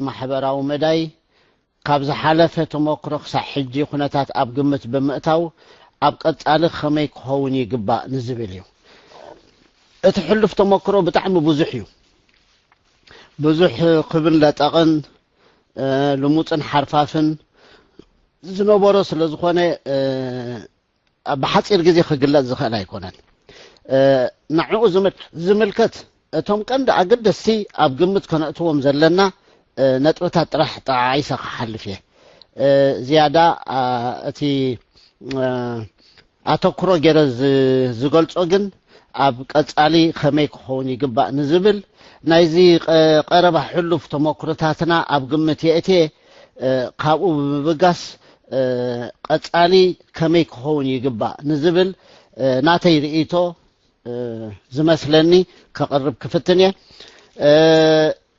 ማሕበራዊ መዳይ ካብ ዝሓለፈ ተመክሮ ክሳብ ሕጂ ኩነታት ኣብ ግምት ብምእታው ኣብ ቀጻሊ ከመይ ክኸውን ይግባእ ንዝብል እዩ። እቲ ሕሉፍ ተመክሮ ብጣዕሚ ብዙሕ እዩ። ብዙሕ ክብን ለጠቕን፣ እ፣ ልሙጽን ሓርፋፍን ዝነበሮ ስለ ዝኾነ፣ እ፣ ብሓጺር ግዜ ክግለጽ ዝኽእል ኣይኮነን። እ፣ ንዕኡ ዝምል-፣ ዝምልከት እቶም ቀንዲ ኣገደስቲ ኣብ ግምት ከነእትዎም ዘለና፣ እ፣ ነጥብታት ጥራሕ ጠቓዒሰ ክሓልፍ እየ። እ፣ ዝያዳ፣ አ፣ እቲ፣ እ፣ ኣተኩሮ ገይረ ዝ-፣ ዝገልጾ ግን ኣብ ቀጻሊ ከመይ ክኸውን ይግባእ ንዝብል ናይዚ ቀ-፣ ቀረባ ሕሉፍ ተመክሮታትና ኣብ ግምት የእትየ፣ እ፣ ካብኡ ብምብጋስ፣ እ፣ ቀጻሊ ከመይ ክኸውን ይግባእ ንዝብል፣ እ፣ ናተይ ርእይቶ፣ እ፣ ዝመስለኒ ከቕርብ ክፍትን እየ። እ፣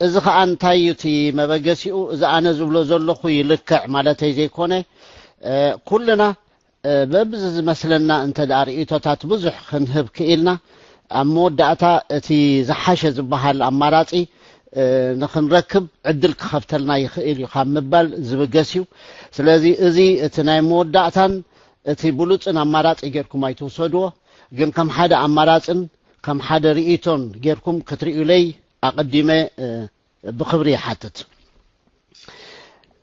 እዚ ኸኣ እንታይ እዩ እቲ መበገሲኡ? እዚ ኣነ ዝብሎ ዘለኹ ይልክዕ ማለተይ ዘይኮነ፣ እ፣ ኩልና፣ እ፣ በብዚ ዝመስለና እንተ ደኣ ርእይቶታት ብዙሕ ክንህብ ክኢልና፣ ኣብ መወዳእታ እቲ ዝሓሸ ዝበሃል ኣማራጺ፣ እ፣ ንኽንረክብ ዕድል ክኸፍተልና ይኽእል እዩ ካብ ምባል ዝብገስ እዩ። ስለዚ እዚ እቲ ናይ መወዳእታን እቲ ብሉጽን ኣማራጺ ጌርኩም ኣይትውሰድዎ፣ ግን ከም ሓደ ኣማራጽን ከም ሓደ ርእይቶን ጌርኩም ክትርእዩለይ ኣቐዲመ፣ እ፣ ብኽብሪ ይሓትት።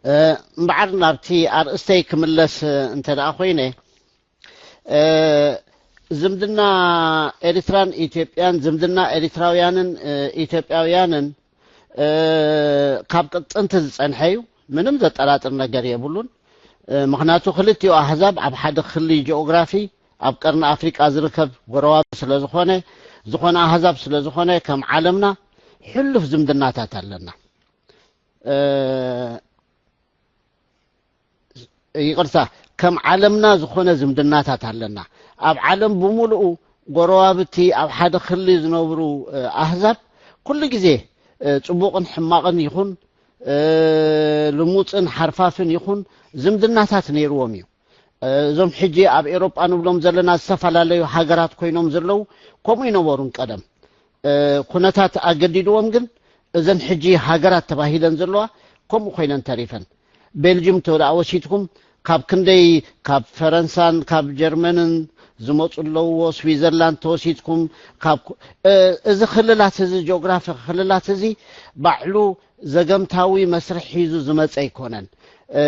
እ፣ እምበዓር ናብቲ ኣርእስተይ ክምለስ፣ እ፣ እንተ ደኣ ኮይነ፣ እ፣ ዝምድና ኤርትራን ኢትዮጵያን፣ ዝምድና ኤርትራውያንን፣ እ፣ ኢትዮጵያውያንን፣ እ፣ ካብ ጥንቲ ዝጸንሐ እዩ። ምንም ዘጠራጥር ነገር የብሉን። እ፣ ምኽንያቱ ክልቲኡ ኣህዛብ ኣብ ሓደ ክሊ ጂኦግራፊ ኣብ ቀርኒ ኣፍሪቃ ዝርከብ ጎረባብቲ ስለ ዝኾነ፣ ዝኾነ ኣህዛብ ስለ ዝኾነ፣ ከም ዓለምና ሕሉፍ ዝምድናታት ኣለና። እ፣ ይቕርታ፣ ከም ዓለምና ዝኾነ ዝምድናታት ኣለና። ኣብ ዓለም ብምሉኡ ጎረባብቲ ኣብ ሓደ ክሊ ዝነብሩ፣ እ፣ ኣህዛብ ኩሉ ግዜ፣ እ፣ ጽቡቕን ሕማቕን ይኹን፣ እ፣ ልሙጽን ሓርፋፍን ይኹን ዝምድናታት ነይርዎም እዩ። እ፣ እዞም ሕጂ ኣብ ኤሮጳ ንብሎም ዘለና ዝተፈላለዩ ሃገራት ኮይኖም ዘለዉ ከምኡ ይነበሩን ቀደም። እ፣ ኩነታት ኣገዲድዎም ግን እዘን ሕጂ ሃገራት ተባሂለን ዘለዋ ከምኡ ኮይነን ተሪፈን። ቤልጅም ተወዳ ወሲድኩም ካብ ክንደይ ካብ ፈረንሳን ካብ ጀርመንን ዝመጹ ኣለውዎ፣ ስዊዘርላንድ ተወሲድኩም ካብ ኩ-፣ እ፣ እዚ ክልላት እዚ ጂኦግራፊ ክልላት እዚ ባዕሉ ዘገምታዊ መስርሕ ሒዙ ዝመጸ ኣይኮነን። እ፣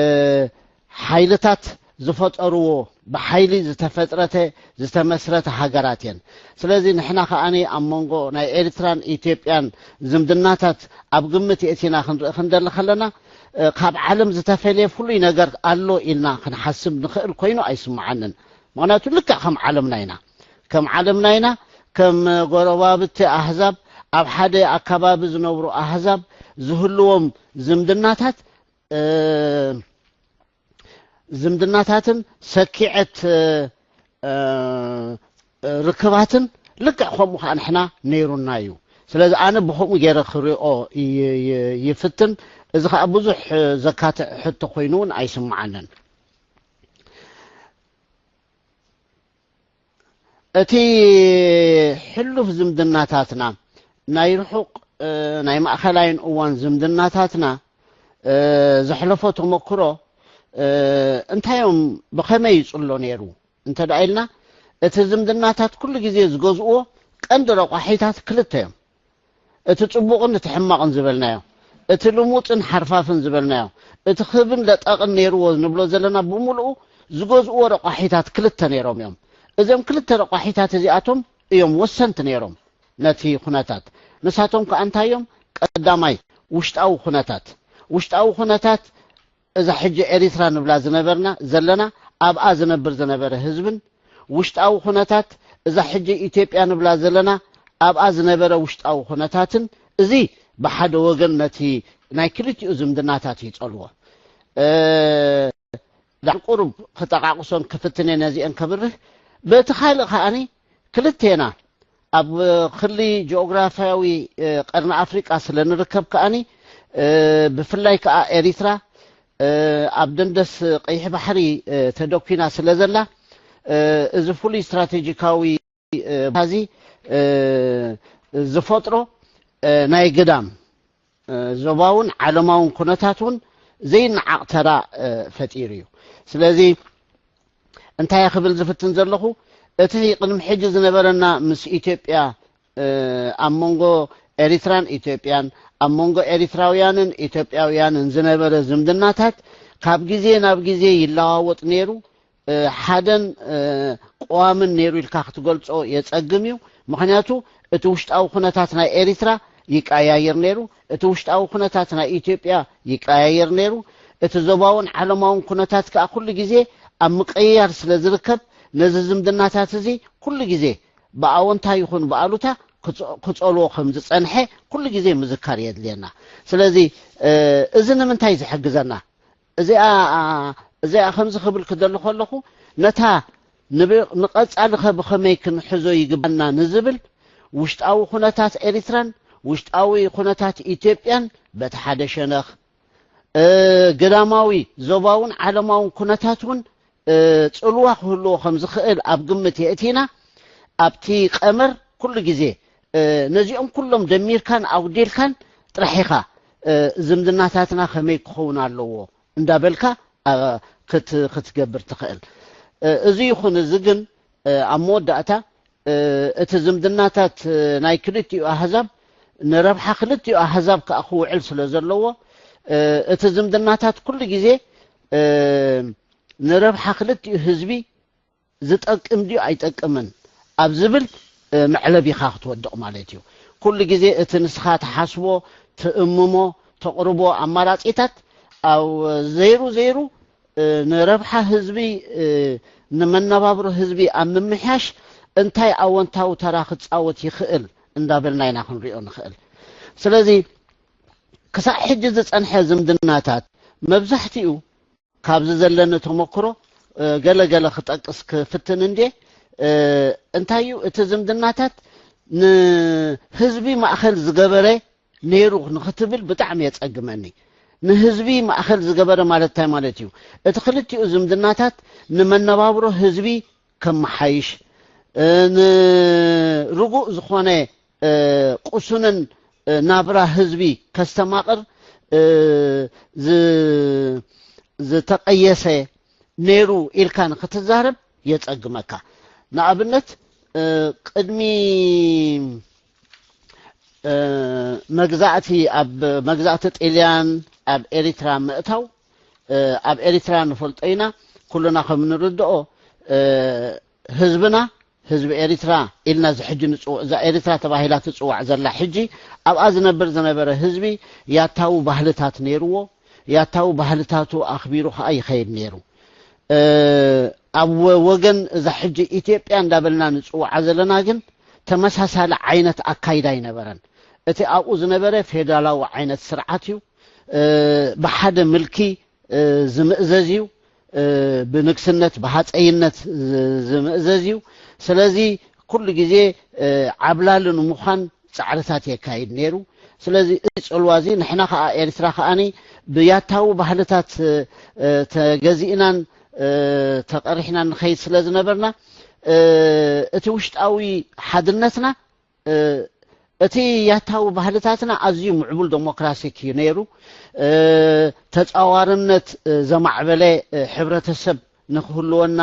ሓይልታት ዝፈጠርዎ ብሓይሊ ዝተፈጥረተ ዝተመስረተ ሃገራት እየን። ስለዚ ንሕና ከኣ ኣብ መንጎ ናይ ኤርትራን ኢትዮጵያን ዝምድናታት ኣብ ግምት የእቲና ክንርኢ ክንደሊ ከለና፣ እ፣ ካብ ዓለም ዝተፈልየ ፍሉይ ነገር ኣሎ ኢልና ክንሓስብ ንኽእል ኮይኑ ኣይስምዓንን። ምኽንያቱ ልክዕ ከም ዓለምና ኢና። ከም ዓለምና ኢና፣ ከም ጎረባብቲ ኣህዛብ፣ ኣብ ሓደ ኣካባቢ ዝነብሩ ኣህዛብ ዝህልዎም ዝምድናታት፣ እ፣ ዝምድናታትን ሰኪዐት፣ እ፣ እ፣ ርክባትን ልክዕ ከምኡ ከኣ ንሕና ነይሩና እዩ። ስለዚ ኣነ ብኸምኡ ገይረ ክሪኦ ይ-፣ ይ-፣ ይፍትን። እዚ ከኣ ብዙሕ ዘካትዕ ሕቶ ኮይኑ እውን ኣይስምዓንን። እቲ ሕሉፍ ዝምድናታትና፣ ናይ ርሑቕ፣ እ፣ ናይ ማእከላይን እዋን ዝምድናታትና፣ እ፣ ዘሕለፎ ተመክሮ፣ እ፣ እንታይ እዮም፣ ብኸመይ ይጽሎ ነይሩ እንተ ደኣ ኢልና፣ እቲ ዝምድናታት ኩሉ ግዜ ዝገዝእዎ ቀንዲ ረቋሒታት ክልተ እዮም። እቲ ጽቡቕን እቲ ሕማቕን ዝበልናዮ፣ እቲ ልሙጽን ሓርፋፍን ዝበልናዮ፣ እቲ ክብን ለጠቕን ነይርዎ ንብሎ ዘለና ብምሉኡ ዝገዝእዎ ረቋሒታት ክልተ ነይሮም እዮም። እዞም ክልተ ረቋሒታት እዚኣቶም እዮም ወሰንቲ ነይሮም ነቲ ኩነታት። ንሳቶም ከኣ እንታይ እዮም? ቀዳማይ፣ ውሽጣዊ ኩነታት። ውሽጣዊ ኩነታት እዛ ሕጂ ኤሪትራ ንብላ ዝነበርና ዘለና፣ ኣብኣ ዝነብር ዝነበረ ህዝብን፣ ውሽጣዊ ኩነታት እዛ ሕጂ ኢትዮጵያ ንብላ ዘለና፣ ኣብኣ ዝነበረ ውሽጣዊ ኩነታትን፣ እዚ ብሓደ ወገን ነቲ ናይ ክልቲኡ ዝምድናታት ይጸልዎ። እ፣ ዳር ቁሩብ ክጠቓቕሶን ክፍትኔ ነዚአን ከብርህ፣ በቲ ካልእ ከኣኒ ክልቴና ኣብ ክሊ ጂኦግራፍያዊ፣ እ፣ ቀርኒ ኣፍሪቃ ስለ ንርከብ ከኣኒ፣ እ፣ ብፍላይ ከኣ ኤሪትራ፣ እ፣ ኣብ ደንደስ ቀይሕ ባሕሪ፣ እ፣ ተደኲና ስለ ዘላ፣ እ፣ እዚ ፍሉይ ስትራቴጂካዊ፣ እ፣ ባዚ፣ እ፣ ዝፈጥሮ፣ እ፣ ናይ ግዳም እ፣ ዞባውን ዓለማውን ኩነታት እውን ዘይነዓቕ ተራ፣ እ፣ ፈጢሩ እዩ። ስለዚ እንታይ ክብል ዝፍትን ዘለኹ፣ እቲ ቅድሚ ሕጂ ዝነበረና ምስ ኢትዮጵያ፣ እ፣ ኣብ መንጎ ኤሪትራን ኢትዮጵያን፣ ኣብ መንጎ ኤሪትራውያንን ኢትዮጵያውያንን ዝነበረ ዝምድናታት ካብ ግዜ ናብ ግዜ ይለዋወጥ ነይሩ። እ፣ ሓደን፣ እ፣ ቀዋምን ነይሩ ኢልካ ክትገልጾ የጸግም እዩ። ምኽንያቱ እቲ ውሽጣዊ ኩነታት ናይ ኤሪትራ ይቀያየር ነይሩ፣ እቲ ውሽጣዊ ኩነታት ናይ ኢትዮጵያ ይቀያየር ነይሩ። እቲ ዞባውን ዓለማውን ኩነታት ከኣ ኩሉ ግዜ ኣብ ምቅይያር ስለ ዝርከብ፣ ነዚ ዝምድናታት እዚ ኩሉ ግዜ ብኣወንታ ይኹን ብኣሉታ ክጸ-፣ ክጸልዎ ከም ዝጸንሐ ኩሉ ግዜ ምዝካር የድልየና። ስለዚ፣ እ፣ እዚ ንምንታይ ዝሕግዘና? እዚኣ፣ እዚኣ ከምዚ ክብል ክደሊ ከለኹ፣ ነታ ንብ-፣ ንቐጻሊ ኸ ብኸመይ ክንሕዞ ይግባና ንዝብል ውሽጣዊ ኩነታት ኤሪትራን ውሽጣዊ ኩነታት ኢትዮጵያን በቲ ሓደ ሸነኽ፣ እ፣ ግዳማዊ ዞባውን ዓለማውን ኩነታት እውን፣ እ፣ ጽልዋ ክህልዎ ከም ዝኽእል ኣብ ግምት የእቲና፣ ኣብቲ ቀመር ኩሉ ግዜ፣ እ፣ ነዚኦም ኩሎም ደሚርካን ኣጉዲልካን ጥራሕ ኢኻ፣ እ፣ ዝምድናታትና ከመይ ክኸውን ኣለዎ እንዳበልካ፣ እ፣ ክት-፣ ክትገብር ትኽእል። እ፣ እዚ ይኹን እዚ ግን፣ እ፣ ኣብ መወዳእታ፣ እ፣ እቲ ዝምድናታት፣ እ፣ ናይ ክልቲኡ ኣህዛብ ንረብሓ ክልቲኡ ኣህዛብ ከኣ ክውዕል ስለ ዘለዎ፣ እ፣ እቲ ዝምድናታት ኩሉ ግዜ፣ እ፣ ንረብሓ ክልቲኡ ህዝቢ ዝጠቅም ድዩ ኣይጠቅምን ኣብ ዝብል፣ እ፣ መዕለቢኻ ክትወድቕ ማለት እዩ። ኩሉ ግዜ እቲ ንስኻ ትሓስቦ፣ ትእምሞ፣ ተቕርቦ ኣማራጺታት ኣብ ዘይሩ ዘይሩ፣ እ፣ ንረብሓ ህዝቢ፣ እ፣ ንመነባብሮ ህዝቢ ኣብ ምምሕያሽ እንታይ ኣወንታዊ ተራ ክጻወት ይኽእል እንዳበልና ኢና ክንሪኦ ንኽእል። ስለዚ ክሳዕ ሕጂ ዝጸንሐ ዝምድናታት መብዛሕትኡ ካብዚ ዘለኒ ተመክሮ፣ እ፣ ገለ ገለ ክጠቅስ ክፍትን እንዴ፣ እ፣ እንታይ እዩ እቲ ዝምድናታት ንህዝቢ ማእከል ዝገበረ ነይሩ ንክትብል ብጣዕሚ የጸግመኒ። ንህዝቢ ማእከል ዝገበረ ማለት እንታይ ማለት እዩ? እቲ ክልቲኡ ዝምድናታት ንመነባብሮ ህዝቢ ከመሓይሽ፣ እ፣ ንርጉእ ዝኾነ፣ እ፣ ቁሱንን፣ እ፣ ናብራ ህዝቢ ከስተማቕር፣ እ፣ ዝ-፣ ዝተቐየሰ ነይሩ ኢልካ ንክትዛረብ የጸግመካ። ንኣብነት፣ እ፣ ቅድሚ፣ እ፣ መግዛእቲ፣ ኣብ መግዛእቲ ጥልያን ኣብ ኤሪትራ ምእታው፣ እ፣ ኣብ ኤሪትራ ንፈልጦ ኢና፣ ኩልና ከም ንርድኦ፣ እ፣ ህዝብና፣ ህዝቢ ኤሪትራ ኢልና እዚ ሕጂ ንጽው-፣ እዛ ኤሪትራ ተባሂላ ትጽዋዕ ዘላ ሕጂ፣ ኣብኣ ዝነብር ዝነበረ ህዝቢ ያታዊ ባህልታት ነይርዎ። ያታዊ ባህልታቱ ኣኽቢሩ ከኣ ይኸይድ ነይሩ። እ፣ ኣብ ወ-፣ ወገን እዛ ሕጂ ኢትዮጵያ እንዳበልና ንጽውዓ ዘለና ግን ተመሳሳሊ ዓይነት ኣካይዳ ኣይነበረን። እቲ ኣብኡ ዝነበረ ፌደራላዊ ዓይነት ስርዓት እዩ። እ፣ ብሓደ ምልኪ፣ እ፣ ዝምእዘዝ እዩ። እ፣ ብንግስነት፣ ብሃፀይነት ዝ-፣ ዝምእዘዝ እዩ። ስለዚ ኩሉ ግዜ፣ እ፣ ዓብላሊ ንምዃን ጻዕርታት የካይድ ነይሩ። ስለዚ እዚ ጽልዋ እዚ ንሕና ከኣ ኤርትራ ከኣኒ ብያታዊ ባህልታት፣ እ፣ ተገዚእናን፣ እ፣ ተቐሪሕናን ንኸይድ ስለ ዝነበርና፣ እ፣ እቲ ውሽጣዊ ሓድነትና፣ እ፣ እቲ ያታዊ ባህልታትና ኣዝዩ ምዕቡል ደሞክራሲክ እዩ ነይሩ። እ፣ ተጻዋርነት፣ እ፣ ዘማዕበለ፣ እ፣ ሕብረተሰብ ንክህልወና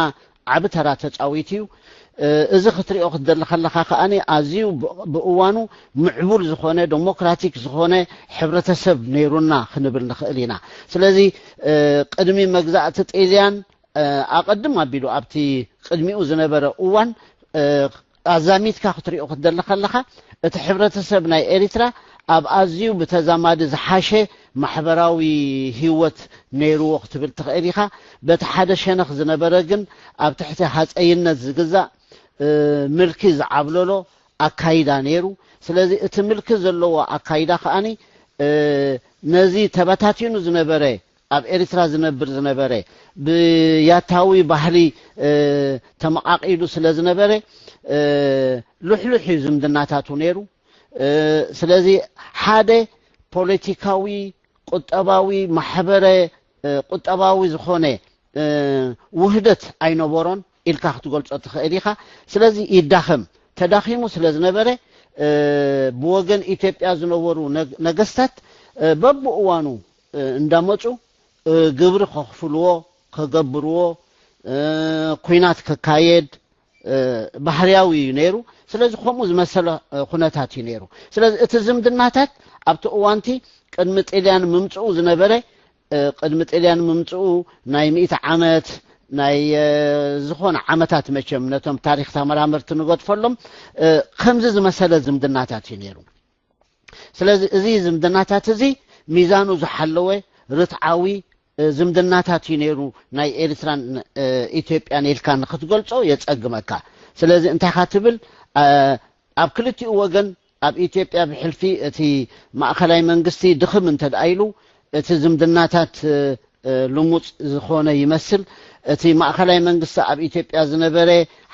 ዓቢ ተራ ተጻዊቱ እዩ። እ፣ እዚ ክትሪኦ ክትደሊ ከለኻ ከኣኒ ኣዝዩ ብ-፣ ብእዋኑ ምዕቡል ዝኾነ ደሞክራቲክ ዝኾነ ሕብረተሰብ ነይሩና ክንብል ንኽእል ኢና። ስለዚ፣ እ፣ ቅድሚ መግዛእቲ ጢልያን፣ እ፣ ኣቐድም ኣቢሉ ኣብቲ ቅድሚኡ ዝነበረ እዋን፣ እ፣ ኣዛሚትካ ክትሪኦ ክትደሊ ከለኻ፣ እቲ ሕብረተሰብ ናይ ኤሪትራ ኣብ ኣዝዩ ብተዛማዲ ዝሓሸ ማሕበራዊ ህይወት ነይርዎ ክትብል ትኽእል ኢኻ። በቲ ሓደ ሸነኽ ዝነበረ ግን ኣብ ትሕቲ ሃፀይነት ዝግዛእ፣ እ፣ ምልኪ ዝዓብለሎ ኣካይዳ ነይሩ። ስለዚ እቲ ምልኪ ዘለዎ ኣካይዳ ከኣኒ፣ እ፣ ነዚ ተበታቲኑ ዝነበረ፣ ኣብ ኤሪትራ ዝነብር ዝነበረ፣ ብያታዊ ባህሊ፣ እ፣ ተመቓቒሉ ስለ ዝነበረ፣ እ፣ ልሕሉሕ እዩ ዝምድናታቱ ነይሩ። እ፣ ስለዚ ሓደ ፖለቲካዊ፣ ቁጠባዊ፣ ማሕበረ፣ እ፣ ቁጠባዊ ዝኾነ፣ እ፣ ውህደት ኣይነበሮን ኢልካ ክትገልጾ ትኽእል ኢኻ። ስለዚ ይዳኸም፣ ተዳኺሙ ስለ ዝነበረ፣ እ፣ ብወገን ኢትዮጵያ ዝነበሩ ነግ-፣ ነገስታት፣ በብእዋኑ እንዳመፁ ግብሪ ከኽፍልዎ፣ ከገብርዎ፣ ኩናት ከካየድ ባህርያዊ እዩ ነይሩ። ስለዚ ከምኡ ዝመሰለ ኩነታት እዩ ነይሩ። ስለዚ እቲ ዝምድናታት ኣብቲ እዋንቲ ቅድሚ ጥልያን ምምፅኡ ዝነበረ ቅድሚ ጥልያን ምምፅኡ ናይ ሚእቲ ዓመት ናይ ዝኾነ ዓመታት መቸም ነቶም ታሪክ ተመራመርቲ ንገድፈሎም ከምዚ ዝመሰለ ዝምድናታት እዩ ነይሩ። ስለዚ እዚ ዝምድናታት እዚ ሚዛኑ ዝሓለወ ርትዓዊ ዝምድናታት እዩ ነይሩ ናይ ኤርትራን ኢትዮጵያን ኢልካ ንክትገልጾ የጸግመካ። ስለዚ እንታይ ካ ትብል ኣብ ክልቲኡ ወገን ኣብ ኢትዮጵያ ብሕልፊ እቲ ማእኸላይ መንግስቲ ድኽም እንተ ደኣ ኢሉ እቲ ዝምድናታት ልሙፅ ዝኾነ ይመስል። እቲ ማእኸላይ መንግስቲ ኣብ ኢትዮጵያ ዝነበረ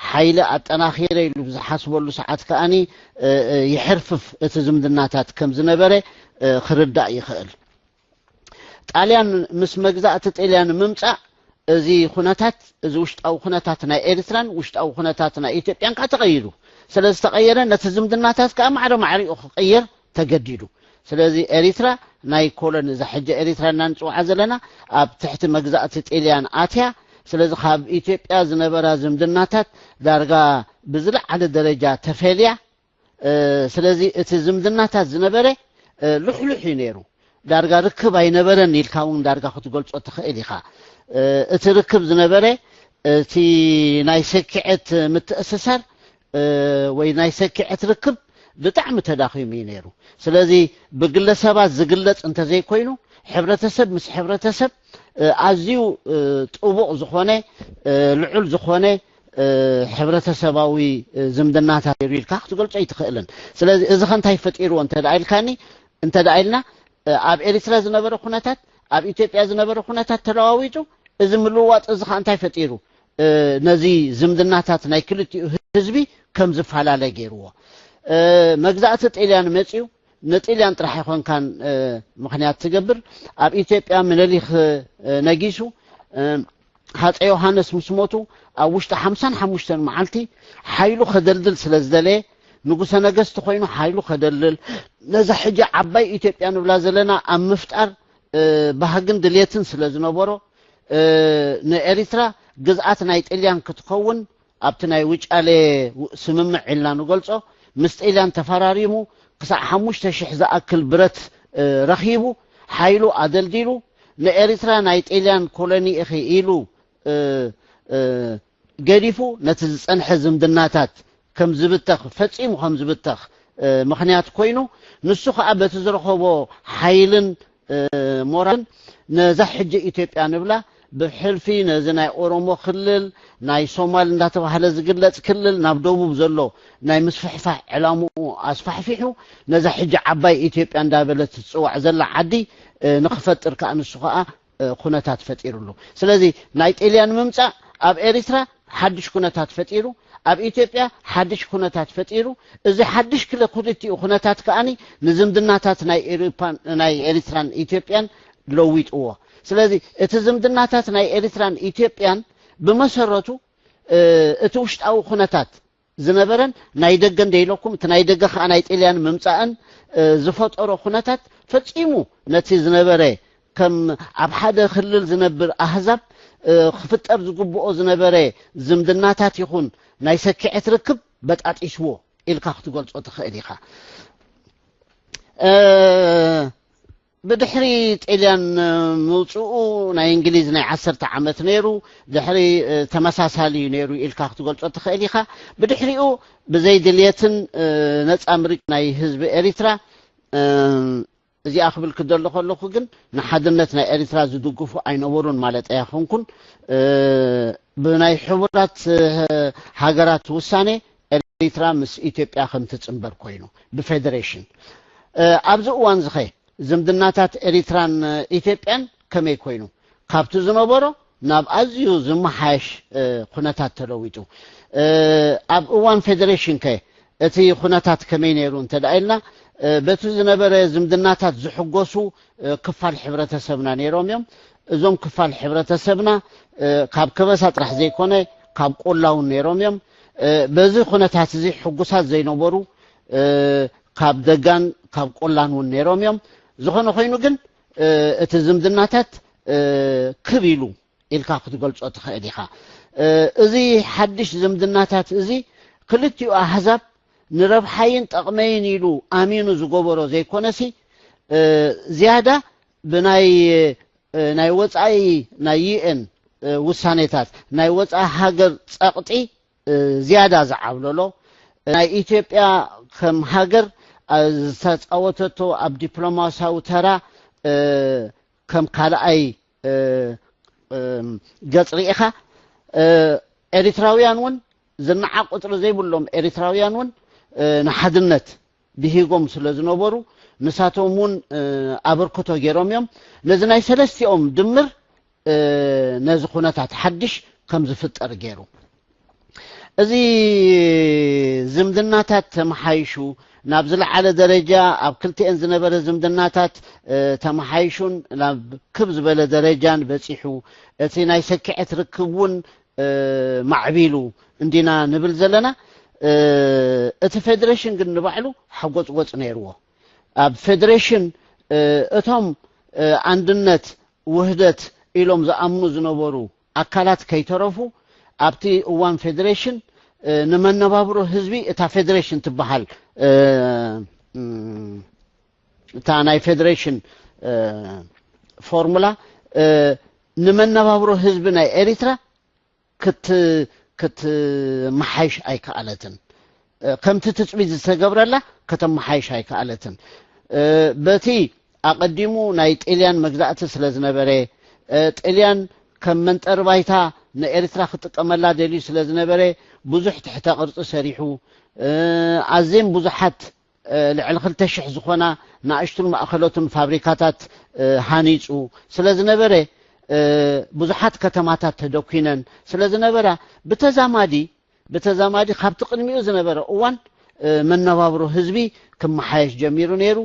ሓይሊ ኣጠናኺረ ኢሉ ብዝሓስበሉ ሰዓት ከኣኒ ይሕርፍፍ እቲ ዝምድናታት ከም ዝነበረ ክርዳእ ይኽእል። ጣልያን ምስ መግዛእቲ ጥልያን ምምፃእ እዚ ኩነታት እዚ ውሽጣዊ ኩነታት ናይ ኤርትራን ውሽጣዊ ኩነታት ናይ ኢትዮጵያን ከዓ ተቐይሩ። ስለ ዝተቐየረ ነቲ ዝምድናታት ከዓ ማዕረ ማዕሪኡ ክቕየር ተገዲዱ። ስለዚ ኤሪትራ ናይ ኮሎን እዛ ሕጂ ኤሪትራ እና ንፅውዓ ዘለና ኣብ ትሕቲ መግዛእቲ ጥልያን ኣትያ። ስለዚ ካብ ኢትዮጵያ ዝነበራ ዝምድናታት ዳርጋ ብዝለዓለ ደረጃ ተፈልያ። ስለዚ እቲ ዝምድናታት ዝነበረ ልሕሉሕ እዩ ነይሩ። ዳርጋ ርክብ ኣይነበረን ኢልካ እውን ዳርጋ ክትገልጾ ትኽእል ኢኻ። እቲ ርክብ ዝነበረ እቲ ናይ ሰኪዐት ምትእስሳር ወይ ናይ ሰኪዐት ርክብ ብጣዕሚ ተዳኺሙ እዩ ነይሩ። ስለዚ ብግለሰባት ዝግለጽ እንተዘይኮይኑ ሕብረተሰብ ምስ ሕብረተሰብ ኣዝዩ ጥቡቕ ዝኾነ ልዑል ዝኾነ ሕብረተሰባዊ ዝምድናታት ነይሩ ኢልካ ክትገልጾ ኣይትኽእልን። ስለዚ እዚ ከ እንታይ ፈጢርዎ እንተ ደኣ ኢልካኒ እንተ ደኣ ኢልና ኣብ ኤሪትራ ዝነበረ ኩነታት ኣብ ኢትዮጵያ ዝነበረ ኩነታት ተለዋዊጡ እዚ ምልውዋጥ እዚ ከ እንታይ ፈጢሩ ነዚ ዝምድናታት ናይ ክልቲኡ ህዝቢ ከም ዝፈላለ ገይርዎ። መግዛእቲ ጥልያን መፅዩ ንጥልያን ጥራሕ ኣይኮንካን ምኽንያት ትገብር። ኣብ ኢትዮጵያ ምኒልክ ነጊሱ ሃፀይ ዮሃንስ ምስ ሞቱ ኣብ ውሽጢ ሓምሳን ሓሙሽተን መዓልቲ ሓይሉ ከደልድል ስለ ዝደለየ ንጉሰ ነገስቲ ኮይኑ ሓይሉ ከደልድል ነዛ ሕጂ ዓባይ ኢትዮጵያ ንብላ ዘለና ኣብ ምፍጣር ባህግን ድልየትን ስለ ዝነበሮ ንኤሪትራ ግዝኣት ናይ ጥልያን ክትከውን ኣብቲ ናይ ውጫሌ ስምምዕ ኢልና ንገልጾ ምስ ጥልያን ተፈራሪሙ ክሳዕ ሓሙሽተ ሽሕ ዝኣክል ብረት ረኺቡ ሓይሉ ኣደልዲሉ ንኤሪትራ ናይ ጥልያን ኮሎኒ ኢኺ ኢሉ ገዲፉ ነቲ ዝጸንሐ ዝምድናታት ከም ዝብተኽ ፈጺሙ ከም ዝብተኽ ምኽንያት ኮይኑ ንሱ ከኣ በቲ ዝረኸቦ ሓይልን ሞራልን ነዛ ሕጂ ኢትዮጵያ ንብላ ብሕልፊ ነዚ ናይ ኦሮሞ ክልል ናይ ሶማል እንዳተባህለ ዝግለጽ ክልል ናብ ደቡብ ዘሎ ናይ ምስፍሕፋሕ ዕላምኡ ኣስፋሕፊሑ ነዛ ሕጂ ዓባይ ኢትዮጵያ እንዳበለት ትጽዋዕ ዘላ ዓዲ ንክፈጥር ከኣ ንሱ ከኣ ኩነታት ፈጢሩሉ። ስለዚ ናይ ጥልያን ምምፃእ ኣብ ኤሪትራ ሓድሽ ኩነታት ፈጢሩ፣ ኣብ ኢትዮጵያ ሓድሽ ኩነታት ፈጢሩ። እዚ ሓድሽ ክለ ክልቲኡ ኩነታት ከኣኒ ንዝምድናታት ናይ ኤሮፓን ናይ ኤሪትራን ኢትዮጵያን ለዊጥዎ። ስለዚ እቲ ዝምድናታት ናይ ኤሪትራን ኢትዮጵያን ብመሰረቱ እቲ ውሽጣዊ ኩነታት ዝነበረን ናይ ደገ እንደ ኢለኩም እቲ ናይ ደገ ከዓ ናይ ጥልያን ምምፃእን ዝፈጠሮ ኩነታት ፈፂሙ ነቲ ዝነበረ ከም ኣብ ሓደ ክልል ዝነብር ኣህዛብ ክፍጠር ዝግብኦ ዝነበረ ዝምድናታት ይኹን ናይ ሰኪዐት ርክብ በጣጢስዎ ኢልካ ክትገልፆ ትኽእል ኢኻ። ብድሕሪ ጥልያን ምውፅኡ ናይ እንግሊዝ ናይ ዓሰርተ ዓመት ነይሩ። ድሕሪ ተመሳሳሊ እዩ ነይሩ ኢልካ ክትገልፆ ትኽእል ኢኻ። ብድሕሪኡ ብዘይ ድልየትን ነፃ ምርጫ ናይ ህዝቢ ኤሪትራ እዚኣ ክብል ክደሎ ከለኹ ግን ንሓድነት ናይ ኤሪትራ ዝድግፉ ኣይነበሩን ማለት ኣይኮንኩን። ብናይ ሕቡራት ሃገራት ውሳኔ ኤሪትራ ምስ ኢትዮጵያ ከም ትፅንበር ኮይኑ ብፌደሬሽን ኣብዚ እዋን ዝኸ ዝምድናታት ኤሪትራን ኢትዮጵያን ከመይ ኮይኑ ካብቲ ዝነበሮ ናብ ኣዝዩ ዝመሓየሽ ኩነታት ተለዊጡ። ኣብ እዋን ፌደሬሽን ከ እቲ ኩነታት ከመይ ነይሩ እንተ ደኣ ኢልና በቲ ዝነበረ ዝምድናታት ዝሕጎሱ ክፋል ሕብረተሰብና ነይሮም እዮም። እዞም ክፋል ሕብረተሰብና ካብ ከበሳ ጥራሕ ዘይኮነ ካብ ቆላ እውን ነይሮም እዮም። በዚ ኩነታት እዚ ሕጉሳት ዘይነበሩ ካብ ደጋን ካብ ቆላን እውን ነይሮም እዮም። ዝኾነ ኮይኑ ግን እቲ ዝምድናታት ክብ ኢሉ ኢልካ ክትገልጾ ትኽእል ኢኻ። እዚ ሓድሽ ዝምድናታት እዚ ክልቲኡ ኣህዛብ ንረብሓይን ጠቕመይን ኢሉ ኣሚኑ ዝገበሮ ዘይኮነሲ ዝያዳ ብናይ ናይ ወጻኢ ናይ ዩኤን ውሳኔታት ናይ ወጻኢ ሃገር ጸቕጢ ዝያዳ ዝዓብለሎ ናይ ኢትዮጵያ ከም ሃገር ዝተጻወተቶ ኣብ ዲፕሎማሲያዊ ተራ ከም ካልኣይ ገጽ ርኢኻ ኤሪትራውያን እውን ዝነዓ ቁጽሪ ዘይብሎም ኤሪትራውያን እውን ንሓድነት ብሂጎም ስለ ዝነበሩ ንሳቶም እውን ኣበርክቶ ገይሮም እዮም። ነዚ ናይ ሰለስቲኦም ድምር ነዚ ኩነታት ሓድሽ ከም ዝፍጠር ገይሩ። እዚ ዝምድናታት ተመሓይሹ ናብ ዝለዓለ ደረጃ ኣብ ክልቲኤን ዝነበረ ዝምድናታት ተመሓይሹን ናብ ክብ ዝበለ ደረጃን በፂሑ እቲ ናይ ሰኪዐት ርክብ እውን ማዕቢሉ እንዲና ንብል ዘለና። እቲ ፌዴሬሽን ግን ንባዕሉ ሓጎፅጎፅ ነይርዎ። ኣብ ፌዴሬሽን እቶም ኣንድነት ውህደት ኢሎም ዝኣምኑ ዝነበሩ ኣካላት ከይተረፉ ኣብቲ እዋን ፌዴሬሽን ንመነባብሮ ህዝቢ እታ ፌዴሬሽን ትበሃል እታ ናይ ፌዴሬሽን ፎርሙላ ንመነባብሮ ህዝቢ ናይ ኤሪትራ ክትመሓይሽ ኣይከኣለትን። ከምቲ ትፅቢት ዝተገብረላ ከተመሓይሽ ኣይከኣለትን። በቲ ኣቐዲሙ ናይ ጥልያን መግዛእቲ ስለ ዝነበረ ጥልያን ከም መንጠሪ ባይታ ንኤርትራ ክጥቀመላ ደልዩ ስለ ዝነበረ ብዙሕ ትሕተ ቅርፂ ሰሪሑ ኣዝየን ብዙሓት ልዕሊ ክልተ ሽሕ ዝኾና ንኣሽቱን ማእኸሎትን ፋብሪካታት ሃኒፁ ስለ ዝነበረ ብዙሓት ከተማታት ተደኲነን ስለ ዝነበራ ብተዛማዲ ብተዛማዲ ካብቲ ቅድሚኡ ዝነበረ እዋን መነባብሮ ህዝቢ ክመሓየሽ ጀሚሩ ነይሩ።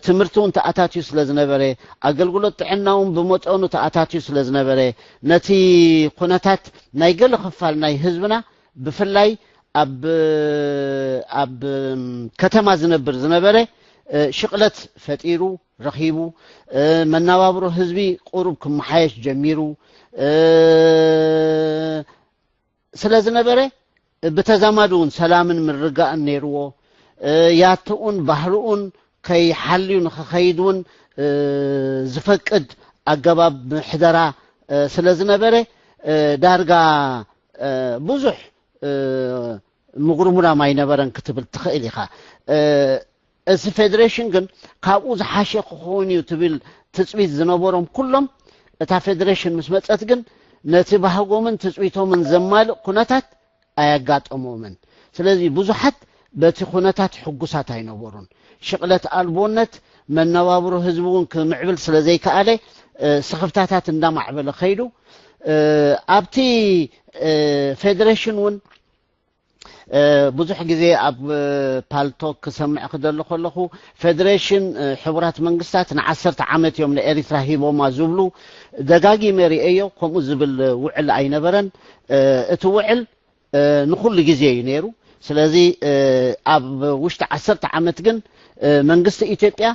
ትምህርቲ እውን ተኣታትዩ ስለ ዝነበረ ኣገልግሎት ጥዕና እውን ብመጠኑ ተኣታትዩ ስለ ዝነበረ ነቲ ኩነታት ናይ ገለ ክፋል ናይ ህዝብና ብፍላይ ኣብ ኣብ ከተማ ዝነብር ዝነበረ ሽቕለት ፈጢሩ ረኺቡ መነባብሮ ህዝቢ ቁሩብ ክመሓየሽ ጀሚሩ ስለ ዝነበረ ብተዛማዲ እውን ሰላምን ምርጋእን ነይርዎ። ያትኡን ባህልኡን ከይሓልዩ ንክኸይድ እውን ዝፈቅድ ኣገባብ ምሕደራ ስለ ዝነበረ ዳርጋ ብዙሕ ምጉርሙራም ኣይነበረን ክትብል ትኽእል ኢኻ። እዚ ፌደሬሽን ግን ካብኡ ዝሓሸ ክኸውን እዩ ትብል ትፅቢት ዝነበሮም ኩሎም እታ ፌደሬሽን ምስ መፀት ግን ነቲ ባህጎምን ትፅቢቶምን ዘማልእ ኩነታት ኣየጋጠሞምን። ስለዚ ብዙሓት በቲ ኩነታት ሕጉሳት ኣይነበሩን። ሽቕለት ኣልቦነት መነባብሮ ህዝቢ እውን ክምዕብል ስለ ዘይከኣለ ስኽፍታታት እንዳማዕበለ ከይዱ ኣብቲ ፌደሬሽን እውን ብዙሕ ግዜ ኣብ ፓልቶክ ክሰምዕ ክደሊ ከለኹ ፌደሬሽን ሕቡራት መንግስታት ንዓሰርተ ዓመት እዮም ንኤሪትራ ሂቦማ ዝብሉ ደጋጊመ ርእየዮ። ከምኡ ዝብል ውዕል ኣይነበረን። እቲ ውዕል ንኹሉ ግዜ እዩ ነይሩ። ስለዚ ኣብ ውሽጢ ዓሰርተ ዓመት ግን መንግስቲ ኢትዮጵያ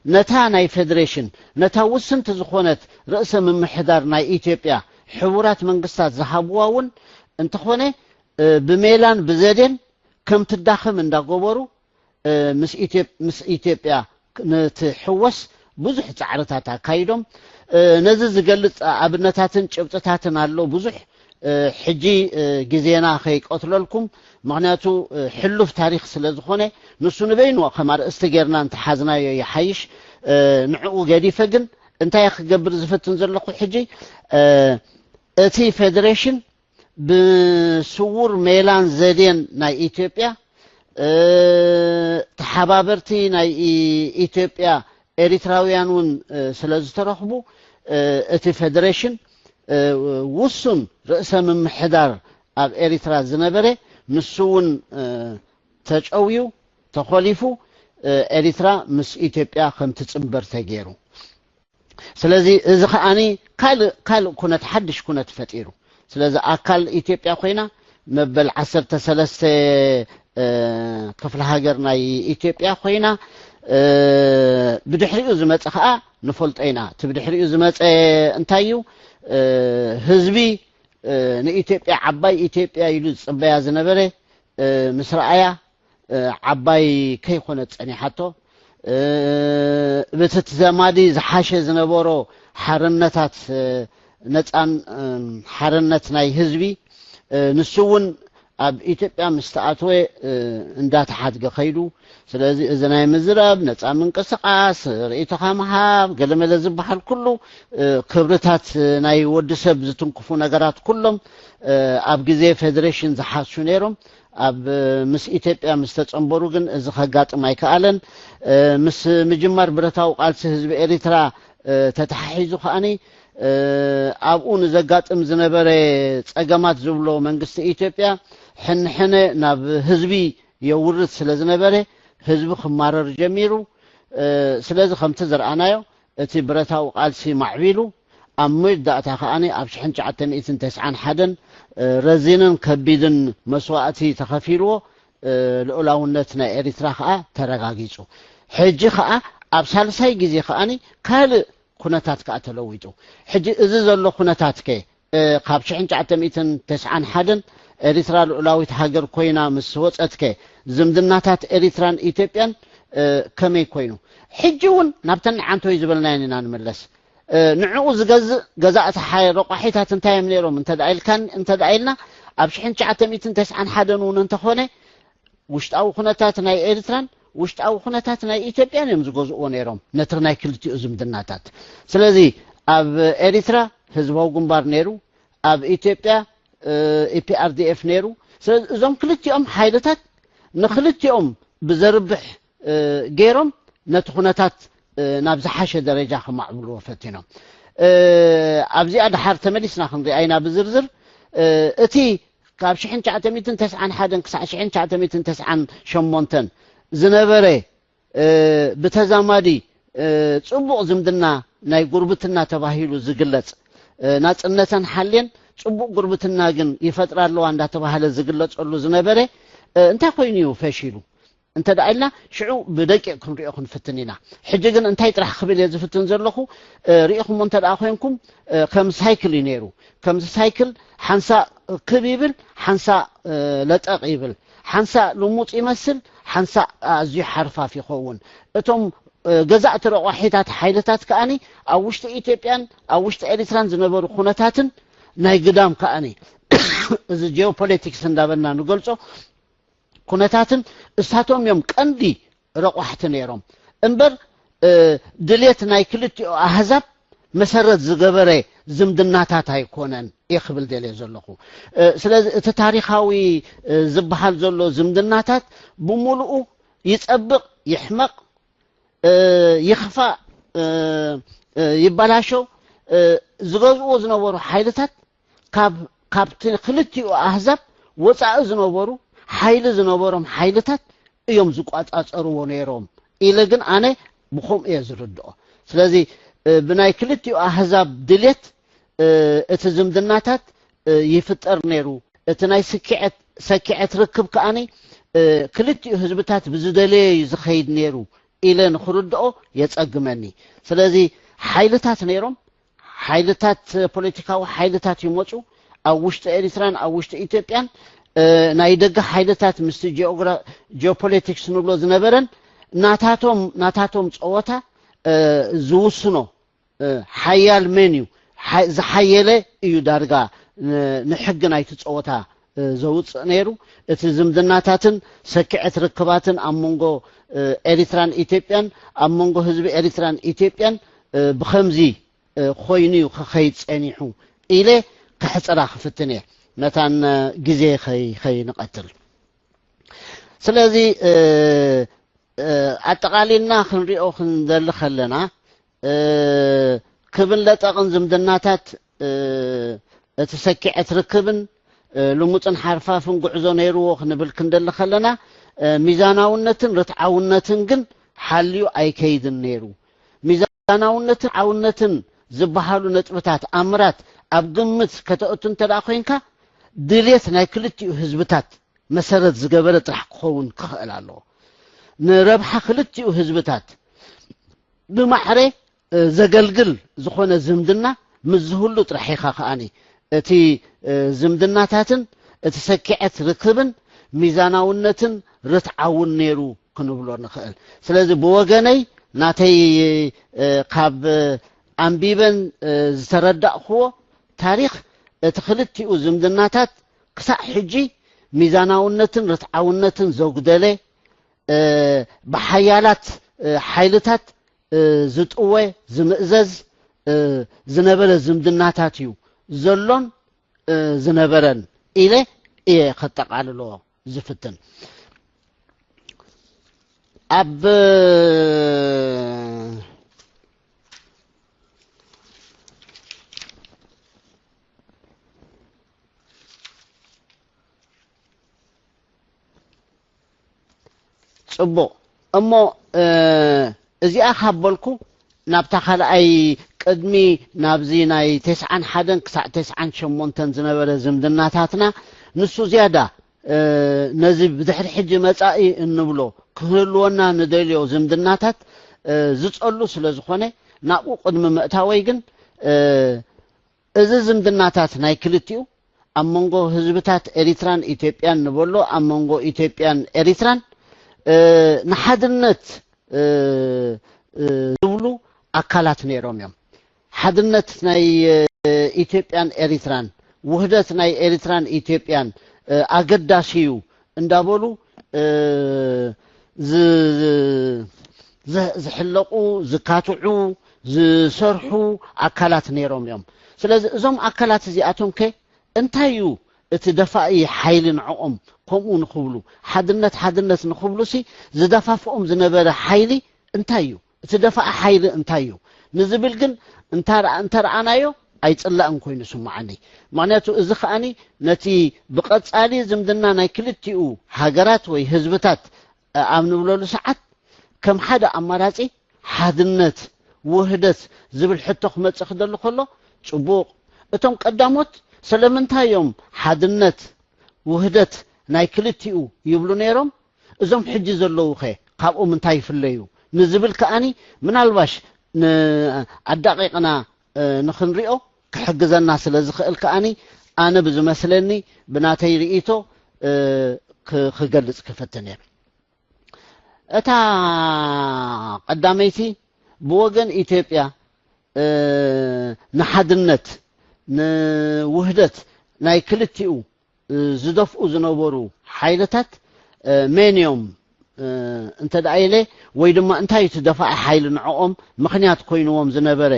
ነታ ናይ ፌደሬሽን ነታ ውስንቲ ዝኾነት ርእሰ ምምሕዳር ናይ ኢትዮጵያ ሕቡራት መንግስታት ዝሃብዋ እውን እንተኾነ ብሜላን ብዘዴን ከም ትዳኸም እንዳገበሩ ምስ ኢትዮጵያ ንትሕወስ ብዙሕ ፃዕርታት ኣካይዶም። ነዚ ዝገልፅ ኣብነታትን ጭብጥታትን ኣሎ ብዙሕ። ሕጂ ግዜና ከይቀትለልኩም፣ ምኽንያቱ ሕሉፍ ታሪኽ ስለ ዝኾነ፣ ንሱ ንበይኑ ከም ኣርእስቲ ጌርና እንተሓዝናዮ ይሓይሽ። ንዕኡ ገዲፈ ግን እንታይ ክገብር ዝፍትን ዘለኹ ሕጂ እቲ ፌደሬሽን ብስዉር ሜላን ዘዴን ናይ ኢትዮጵያ ተሓባበርቲ ናይ ኢትዮጵያ ኤሪትራውያን እውን ስለ ዝተረኽቡ እቲ ፌደሬሽን ውሱን ርእሰ ምምሕዳር ኣብ ኤሪትራ ዝነበረ ንሱ እውን ተጨውዩ ተኾሊፉ ኤሪትራ ምስ ኢትዮጵያ ከም ትፅንበር ተገይሩ። ስለዚ እዚ ከዓኒ ካልእ ካልእ ኩነት ሓድሽ ኩነት ፈጢሩ። ስለዚ ኣካል ኢትዮጵያ ኮይና መበል ዓሰርተ ሰለስተ ክፍለ ሃገር ናይ ኢትዮጵያ ኮይና ብድሕሪኡ ዝመፀ ከዓ ንፈልጦ ኢና። እቲ ብድሕሪኡ ዝመፀ እንታይ እዩ? ህዝቢ ንኢትዮጵያ ዓባይ ኢትዮጵያ ኢሉ ዝፅበያ ዝነበረ ምስ ረኣያ ዓባይ ከይኮነት ፀኒሓቶ። ብቲ ተዛማዲ ዝሓሸ ዝነበሮ ሓርነታት ነፃን ሓርነት ናይ ህዝቢ ንሱ እውን ኣብ ኢትዮጵያ ምስ ተኣትወ እንዳተሓድገ ከይዱ። ስለዚ እዚ ናይ ምዝራብ፣ ነፃ ምንቅስቃስ፣ ርእይቶኻ ምሃብ፣ ገለመለ ዝበሃል ኩሉ ክብርታት ናይ ወዲ ሰብ ዝትንክፉ ነገራት ኩሎም ኣብ ግዜ ፌደሬሽን ዝሓሱ ነይሮም። ኣብ ምስ ኢትዮጵያ ምስ ተጸንበሩ ግን እዚ ከጋጥም ኣይከኣለን። ምስ ምጅማር ብረታዊ ቃልሲ ህዝቢ ኤሪትራ ተተሓሒዙ ከኣኒ ኣብኡ ንዘጋጥም ዝነበረ ጸገማት ዝብሎ መንግስቲ ኢትዮጵያ ሕንሕነ ናብ ህዝቢ የውርድ ስለ ዝነበረ ህዝቢ ክማረር ጀሚሩ። ስለዚ ከምቲ ዝረኣናዮ እቲ ብረታዊ ቃልሲ ማዕቢሉ ኣብ መወዳእታ ከኣ ኣብ ሽሕን ትሽዓተ ሚእትን ተስዓን ሓደን ረዚንን ከቢድን መስዋእቲ ተኸፊልዎ ልኡላውነት ናይ ኤሪትራ ከኣ ተረጋጊጹ። ሕጂ ከኣ ኣብ ሳልሳይ ግዜ ከኣ ካልእ ኩነታት ከኣ ተለዊጡ። ሕጂ እዚ ዘሎ ኩነታት ከ ካብ ሽሕን ትሽዓተ ሚእትን ተስዓን ሓደን ኤሪትራ ልኡላዊት ሃገር ኮይና ምስ ወጸት ከ ዝምድናታት ኤሪትራን ኢትዮጵያን ከመይ ኮይኑ? ሕጂ እውን ናብተን ንዓንቶይ ዝበልናየን ኢና ንምለስ። ንዕኡ ዝገዝእ ገዛእቲ ሓይ ረቋሒታት እንታይ እዮም ነይሮም እንተ ደኣ ኢልካን እንተ ደኣ ኢልና ኣብ ሽሕን ትሽዓተ ሚእትን ተስዓን ሓደን እውን እንተኾነ ውሽጣዊ ኩነታት ናይ ኤሪትራን ውሽጣዊ ኩነታት ናይ ኢትዮጵያን እዮም ዝገዝእዎ ነይሮም ነቲ ናይ ክልቲኡ ዝምድናታት። ስለዚ ኣብ ኤሪትራ ህዝባዊ ግንባር ነይሩ፣ ኣብ ኢትዮጵያ ኢፒኣርዲኤፍ ነይሩ። ስለዚ እዞም ክልቲኦም ሓይልታት ንክልቲኦም ብዘርብሕ ገይሮም ነቲ ኩነታት ናብ ዝሓሸ ደረጃ ከማዕብልዎ ፈቲኖም። ኣብዚኣ ድሓር ተመሊስና ክንሪኣ ኢና ብዝርዝር። እቲ ካብ ሽሕን ትሽዓተ ሚእትን ተስዓን ሓደን ክሳዕ ሽሕን ትሽዓተ ሚእትን ተስዓን ሸሞንተን ዝነበረ ብተዛማዲ ጽቡቕ ዝምድና ናይ ጉርብትና ተባሂሉ ዝግለጽ ናጽነተን ሓልየን ጽቡቕ ጉርብትና ግን ይፈጥራ ኣለዋ እንዳተባሃለ ዝግለጸሉ ዝነበረ እንታይ ኮይኑ እዩ ፈሺሉ እንተ ደኣ ኢልና ሽዑ ብደቂቕ ክንሪኦ ክንፍትን ኢና። ሕጂ ግን እንታይ ጥራሕ ክብል እየ ዝፍትን ዘለኹ ርኢኹሞ እንተ ደኣ ኮይንኩም ከም ሳይክል እዩ ነይሩ። ከምዚ ሳይክል ሓንሳእ ክብ ይብል ሓንሳእ ለጠቕ ይብል፣ ሓንሳእ ልሙፅ ይመስል ሓንሳእ ኣዝዩ ሓርፋፍ ይኸውን። እቶም ገዛእቲ ረቋሒታት ሓይልታት ከኣኒ ኣብ ውሽጢ ኢትዮጵያን ኣብ ውሽጢ ኤሪትራን ዝነበሩ ኩነታትን ናይ ግዳም ከኣኒ እዚ ጂኦፖለቲክስ እንዳበልና ንገልፆ ኩነታትን እሳቶም እዮም ቀንዲ ረቋሕቲ ነይሮም እምበር ድልየት ናይ ክልቲኡ ኣህዛብ መሰረት ዝገበረ ዝምድናታት ኣይኮነን እየ ክብል ደልየ ዘለኹ። ስለዚ እቲ ታሪኻዊ ዝበሃል ዘሎ ዝምድናታት ብምሉኡ ይጸብቕ፣ ይሕመቕ፣ ይኽፋእ፣ ይበላሾ ዝገዝእዎ ዝነበሩ ሓይልታት ካብ ካብቲ ክልቲኡ ኣህዛብ ወጻኢ ዝነበሩ ሓይሊ ዝነበሮም ሓይልታት እዮም ዝቋጻጸርዎ ነይሮም ኢለ ግን ኣነ ብኸምኡ እየ ዝርድኦ። ስለዚ ብናይ ክልቲኡ ኣህዛብ ድሌት እቲ ዝምድናታት ይፍጠር ነይሩ። እቲ ናይ ስክዐት ሰኪዐት ርክብ ከኣኒ ክልቲኡ ህዝብታት ብዝደለየ እዩ ዝኸይድ ነይሩ ኢለ ንኽርድኦ የጸግመኒ። ስለዚ ሓይልታት ነይሮም፣ ሓይልታት ፖለቲካዊ ሓይልታት ይመፁ ኣብ ውሽጢ ኤሪትራን ኣብ ውሽጢ ኢትዮጵያን ናይ ደገ ሓይልታት ምስቲ ጂኦፖለቲክስ ንብሎ ዝነበረን ናታቶም ናታቶም ፀወታ ዝውስኖ ሓያል መን እዩ ዝሓየለ እዩ ዳርጋ ንሕጊ ናይቲ ፀወታ ዘውፅእ ነይሩ። እቲ ዝምድናታትን ሰኪዐት ርክባትን ኣብ መንጎ ኤሪትራን ኢትዮጵያን ኣብ መንጎ ህዝቢ ኤሪትራን ኢትዮጵያን ብኸምዚ ኮይኑ እዩ ክኸይድ ጸኒሑ ኢለ ከሕጽራ ክፍትን እየ ነታን ግዜ ከይንቐትል። ስለዚ ኣጠቓሊልና ክንሪኦ ክንደሊ ከለና ክብን ለጠቕን ዝምድናታት እቲ ሰኪዐት ርክብን ልሙፅን ሓርፋፍን ጉዕዞ ነይርዎ ክንብል ክንደሊ ከለና ሚዛናውነትን ርትዓውነትን ግን ሓልዩ ኣይከይድን ነይሩ። ሚዛናውነትን ርትዓውነትን ዝበሃሉ ነጥብታት ኣምራት ኣብ ግምት ከተእቱ እንተ ደኣ ኮይንካ ድልየት ናይ ክልቲኡ ህዝብታት መሰረት ዝገበረ ጥራሕ ክኸውን ክኽእል ኣለዎ። ንረብሓ ክልቲኡ ህዝብታት ብማዕረ ዘገልግል ዝኾነ ዝምድና ምስ ዝህሉ ጥራሕ ኢኻ ከኣኒ እቲ ዝምድናታትን እቲ ሰኪዐት ርክብን ሚዛናውነትን ርትዓውን ነይሩ ክንብሎ ንኽእል። ስለዚ ብወገነይ ናተይ ካብ ኣንቢበን ዝተረዳእክዎ ታሪኽ እቲ ክልቲኡ ዝምድናታት ክሳዕ ሕጂ ሚዛናውነትን ርትዓውነትን ዘጉደለ ብሓያላት ሓይልታት ዝጥወ ዝምእዘዝ ዝነበረ ዝምድናታት እዩ ዘሎን ዝነበረን ኢለ እየ ከጠቓልሎ ዝፍትን። ኣብ ጽቡቕ እሞ እዚኣ ካብ በልኩ ናብታ ካልኣይ ቅድሚ ናብዚ ናይ ተስዓን ሓደን ክሳዕ ተስዓን ሸሞንተን ዝነበረ ዝምድናታትና ንሱ ዝያዳ ነዚ ብድሕሪ ሕጂ መጻኢ እንብሎ ክህልወና ንደልዮ ዝምድናታት ዝጸሉ ስለ ዝኾነ ናብኡ ቅድሚ ምእታወይ ግን እዚ ዝምድናታት ናይ ክልቲኡ ኣብ መንጎ ህዝብታት ኤሪትራን ኢትዮጵያን ንበሎ ኣብ መንጎ ኢትዮጵያን ኤሪትራን ንሓድነት ዝብሉ ኣካላት ነይሮም እዮም። ሓድነት ናይ ኢትዮጵያን ኤሪትራን ውህደት ናይ ኤሪትራን ኢትዮጵያን ኣገዳሲ እዩ እንዳበሉ ዝሕለቁ ዝካትዑ ዝሰርሑ ኣካላት ነይሮም እዮም። ስለዚ እዞም ኣካላት እዚኣቶም ከ እንታይ እዩ እቲ ደፋኢ ሓይሊ ንዕኦም ከምኡ ንኽብሉ ሓድነት ሓድነት ንኽብሉ ሲ ዝደፋፍኦም ዝነበረ ሓይሊ እንታይ እዩ? እቲ ደፋኢ ሓይሊ እንታይ እዩ ንዝብል ግን እንተረኣናዮ ኣይፅላእን ኮይኑ ስምዓኒ። ምክንያቱ እዚ ከኣኒ ነቲ ብቐፃሊ ዝምድና ናይ ክልቲኡ ሃገራት ወይ ህዝብታት ኣብ ንብለሉ ሰዓት ከም ሓደ ኣማራፂ ሓድነት ውህደት ዝብል ሕቶ ክመፅእ ክደሊ ከሎ ፅቡቕ እቶም ቀዳሞት ስለምንታይ እዮም ሓድነት ውህደት ናይ ክልቲኡ ይብሉ ነይሮም? እዞም ሕጂ ዘለዉ ኸ ካብኦም እንታይ ይፍለዩ ንዝብል ከኣኒ ምናልባሽ ኣዳቂቕና ንኽንሪኦ ክሕግዘና ስለ ዝኽእል ከኣኒ ኣነ ብዝመስለኒ ብናተይ ርእይቶ ክገልጽ ክፍትን እየ። እታ ቀዳመይቲ ብወገን ኢትዮጵያ ንሓድነት ንውህደት ናይ ክልቲኡ ዝደፍኡ ዝነበሩ ሓይልታት መን እዮም እንተ ደኣ ኢለ ወይ ድማ እንታይ እቲ ደፋኢ ሓይሊ ንዕኦም ምኽንያት ኮይንዎም ዝነበረ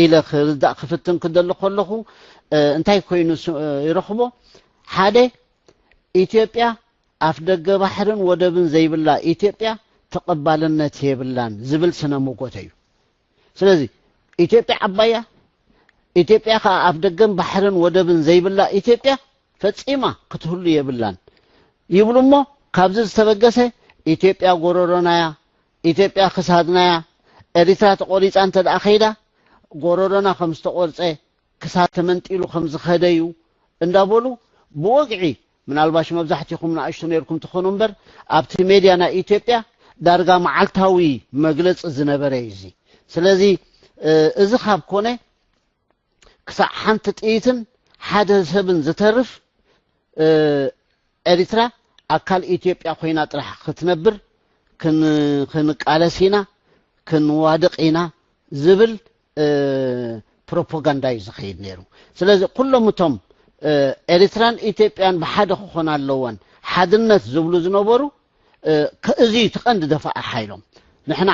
ኢለ ክርዳእ ክፍትን ክደሊ ከለኹ እንታይ ኮይኑ ይረኽቦ? ሓደ ኢትዮጵያ ኣፍ ደገ ባሕርን ወደብን ዘይብላ ኢትዮጵያ ተቐባልነት የብላን ዝብል ስነ መጎተ እዩ። ስለዚ ኢትዮጵያ ዓባያ ኢትዮጵያ ከዓ ኣፍ ደገን ባሕርን ወደብን ዘይብላ ኢትዮጵያ ፈጺማ ክትህሉ የብላን ይብሉ እሞ ካብዚ ዝተበገሰ ኢትዮጵያ ጎረሮናያ ኢትዮጵያ ክሳድናያ ኤሪትራ ተቆሪፃ እንተ ደኣ ከይዳ ጎረሮና ከም ዝተቆርፀ ክሳድ ተመንጢሉ ከም ዝኸደ እዩ እንዳበሉ ብወግዒ ምናልባሽ መብዛሕትኹም ንኣሽቱ ነርኩም ትኾኑ እምበር ኣብቲ ሜድያ ናይ ኢትዮጵያ ዳርጋ መዓልታዊ መግለፂ ዝነበረ እዩ እዚ። ስለዚ እዚ ካብ ኮነ ክሳዕ ሓንቲ ጥይትን ሓደ ሰብን ዝተርፍ ኤሪትራ ኣካል ኢትዮጵያ ኮይና ጥራሕ ክትነብር ክንቃለስ ኢና ክንዋድቕ ኢና ዝብል ፕሮፓጋንዳ እዩ ዝኸይድ ነይሩ። ስለዚ ኩሎም እቶም ኤሪትራን ኢትዮጵያን ብሓደ ክኾና ኣለወን ሓድነት ዝብሉ ዝነበሩ እዚ እዩ እቲ ቀንዲ ደፋኢ ሓይሎም። ንሕና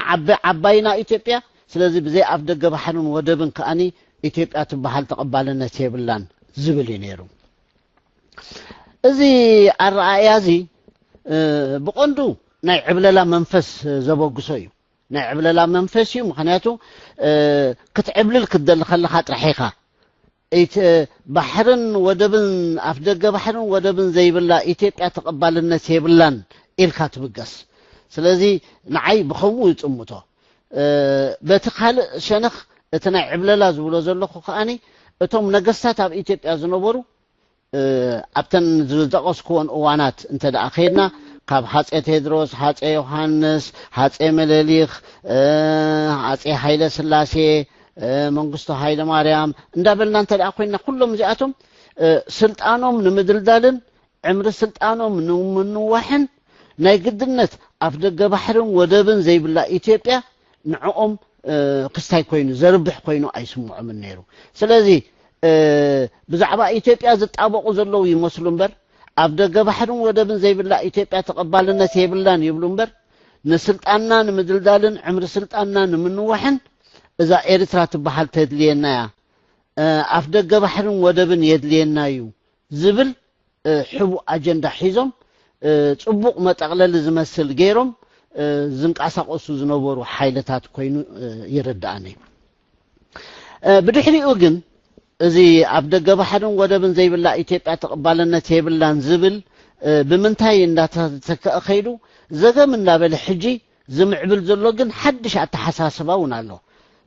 ዓባይና ኢትዮጵያ ስለዚ ብዘይ ኣፍ ደገ ባሕርን ወደብን ከኣኒ ኢትዮጵያ ትበሃል ተቐባልነት የብላን ዝብል እዩ ነይሩ። እዚ ኣረኣእያ እዚ ብቐንዱ ናይ ዕብለላ መንፈስ ዘበግሶ እዩ። ናይ ዕብለላ መንፈስ እዩ። ምክንያቱ ክትዕብልል ክትደሊ ከለካ ጥራሕ ኢካ ባሕርን ወደብን ኣፍ ደገ ባሕርን ወደብን ዘይብላ ኢትዮጵያ ተቐባልነት የብላን ኢልካ ትብገስ። ስለዚ ንዓይ ብከምኡ ይጥምቶ። በቲ ካልእ ሸነኽ እቲ ናይ ዕብለላ ዝብሎ ዘለኹ ከኣኒ እቶም ነገስታት ኣብ ኢትዮጵያ ዝነበሩ ኣብተን ዝጠቐስክዎን እዋናት እንተ ደኣ ከይድና ካብ ሃፀ ቴድሮስ፣ ሃፀ ዮሃንስ፣ ሃፀ ምኒልክ፣ ሃፀ ሃይለ ስላሴ፣ መንግስቱ ሃይለ ማርያም እንዳበልና እንተ ደኣ ኮይንና፣ ኩሎም እዚኣቶም ስልጣኖም ንምድልዳልን ዕምሪ ስልጣኖም ንምንዋሕን ናይ ግድነት ኣፍደገ ባሕርን ወደብን ዘይብላ ኢትዮጵያ ንዕኦም ክስታይ ኮይኑ፣ ዘርብሕ ኮይኑ ኣይስምዖምን ነይሩ። ስለዚ ብዛዕባ ኢትዮጵያ ዝጣበቑ ዘለዉ ይመስሉ እምበር፣ ኣፍደገ ባሕርን ወደብን ዘይብላ ኢትዮጵያ ተቐባልነት የብላን ይብሉ እምበር፣ ንስልጣንና ንምድልዳልን ዕምሪ ስልጣንና ንምንዋሕን እዛ ኤርትራ ትበሃል ተድልየና እያ፣ ኣፍደገ ባሕርን ወደብን የድልየና እዩ ዝብል ሕቡእ ኣጀንዳ ሒዞም፣ ጽቡቕ መጠቕለሊ ዝመስል ገይሮም ዝንቀሳቐሱ ዝነበሩ ሓይልታት ኮይኑ ይርድኣኒ። ብድሕሪኡ ግን እዚ ኣፍደገ ባሕርን ወደብን ዘይብላ ኢትዮጵያ ተቐባልነት የብላን ዝብል ብምንታይ እንዳተተክአ ከይዱ፣ ዘገም እንዳበለ ሕጂ ዝምዕብል ዘሎ ግን ሓድሽ ኣተሓሳስባ እውን ኣሎ።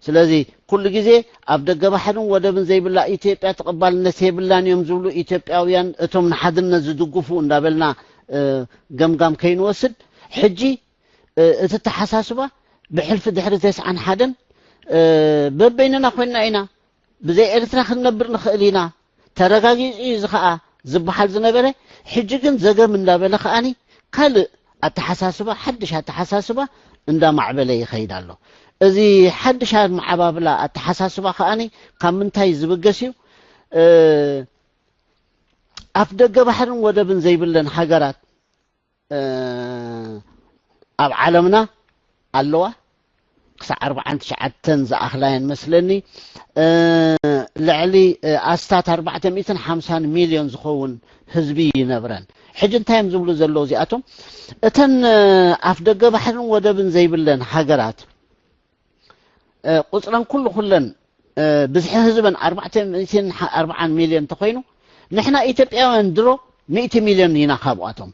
ስለዚ ኩሉ ግዜ ኣፍደገ ባሕርን ወደብን ዘይብላ ኢትዮጵያ ተቐባልነት የብላን እዮም ዝብሉ ኢትዮጵያውያን፣ እቶም ንሓድነት ዝድግፉ እንዳበልና ገምጋም ከይንወስድ፣ ሕጂ እቲ ኣተሓሳስባ ብሕልፊ ድሕሪ ተስዓን ሓደን በበይንና ኮይንና ኢና፣ ብዘይ ኤርትራ ክንነብር ንኽእል ኢና፣ ተረጋጊጹ እዩ እዚ ኸኣ ዝበሃል ዝነበረ፣ ሕጂ ግን ዘገም እንዳበለ ከኣኒ ካልእ ኣተሓሳስባ፣ ሓድሽ ኣተሓሳስባ እንዳማዕበለ ይኸይድ ኣሎ። እዚ ሓድሽ ኣመዓባብላ ኣተሓሳስባ ከኣኒ ካብ ምንታይ ዝብገስ እዩ? ኣፍደገ ባሕርን ወደብን ዘይብለን ሃገራት ኣብ ዓለምና ኣለዋ። ክሳዕ ኣርብዓን ትሽዓተን ዝኣኽላ እየን መስለኒ። ልዕሊ ኣስታት ኣርባዕተ ሚእትን ሓምሳን ሚልዮን ዝኸውን ህዝቢ ይነብረን። ሕጂ እንታይ እዮም ዝብሉ ዘለዉ እዚኣቶም? እተን ኣፍደገ ባሕርን ወደብን ዘይብለን ሃገራት ቁጽረን ኩሉ ኩለን ብዝሒ ህዝበን ኣርባዕተ ሚእትን ኣርብዓን ሚልዮን እንተኾይኑ፣ ንሕና ኢትዮጵያውያን ድሮ ሚእቲ ሚልዮን ኢና ካብኣቶም።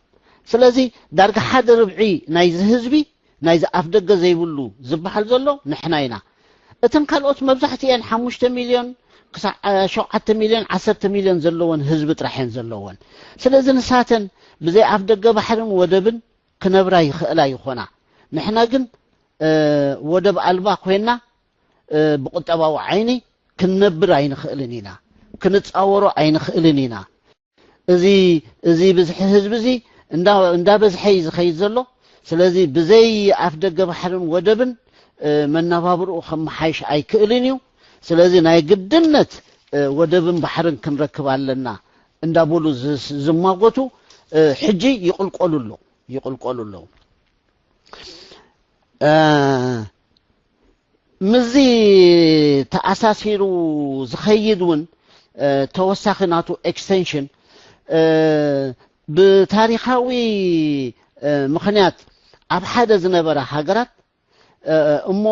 ስለዚ ዳርጋ ሓደ ርብዒ ናይዚ ህዝቢ፣ ናይዚ ኣፍደገ ዘይብሉ ዝበሃል ዘሎ ንሕና ኢና። እተን ካልኦት መብዛሕትኤን ሓሙሽተ ሚልዮን ክሳዕ ሸውዓተ ሚልዮን፣ ዓሰርተ ሚልዮን ዘለወን ህዝቢ ጥራሕ እየን ዘለወን። ስለዚ ንሳተን ብዘይ ኣፍደገ ባሕርን ወደብን ክነብራ ይኽእላ ይኾና። ንሕና ግን ወደብ ኣልባ ኮይና ብቁጠባዊ ዓይኒ ክንነብር ኣይንኽእልን ኢና፣ ክንጻወሮ ኣይንኽእልን ኢና። እዚ እዚ ብዝሒ ህዝቢ እዚ እንዳ እንዳበዝሐ እዩ ዝኸይድ ዘሎ። ስለዚ ብዘይ ኣፍደገ ባሕርን ወደብን መነባብርኡ ከመሓይሽ ኣይክእልን እዩ። ስለዚ ናይ ግድነት ወደብን ባሕርን ክንረክብ ኣለና እንዳበሉ ዝማጎቱ ሕጂ ይቕልቀሉ ኣለዉ፣ ይቕልቀሉ ኣለዉ። ምስዚ ተኣሳሲሩ ዝኸይድ እውን ተወሳኺ ናቱ ኤክስቴንሽን ብታሪኻዊ ምኽንያት ኣብ ሓደ ዝነበራ ሃገራት እሞ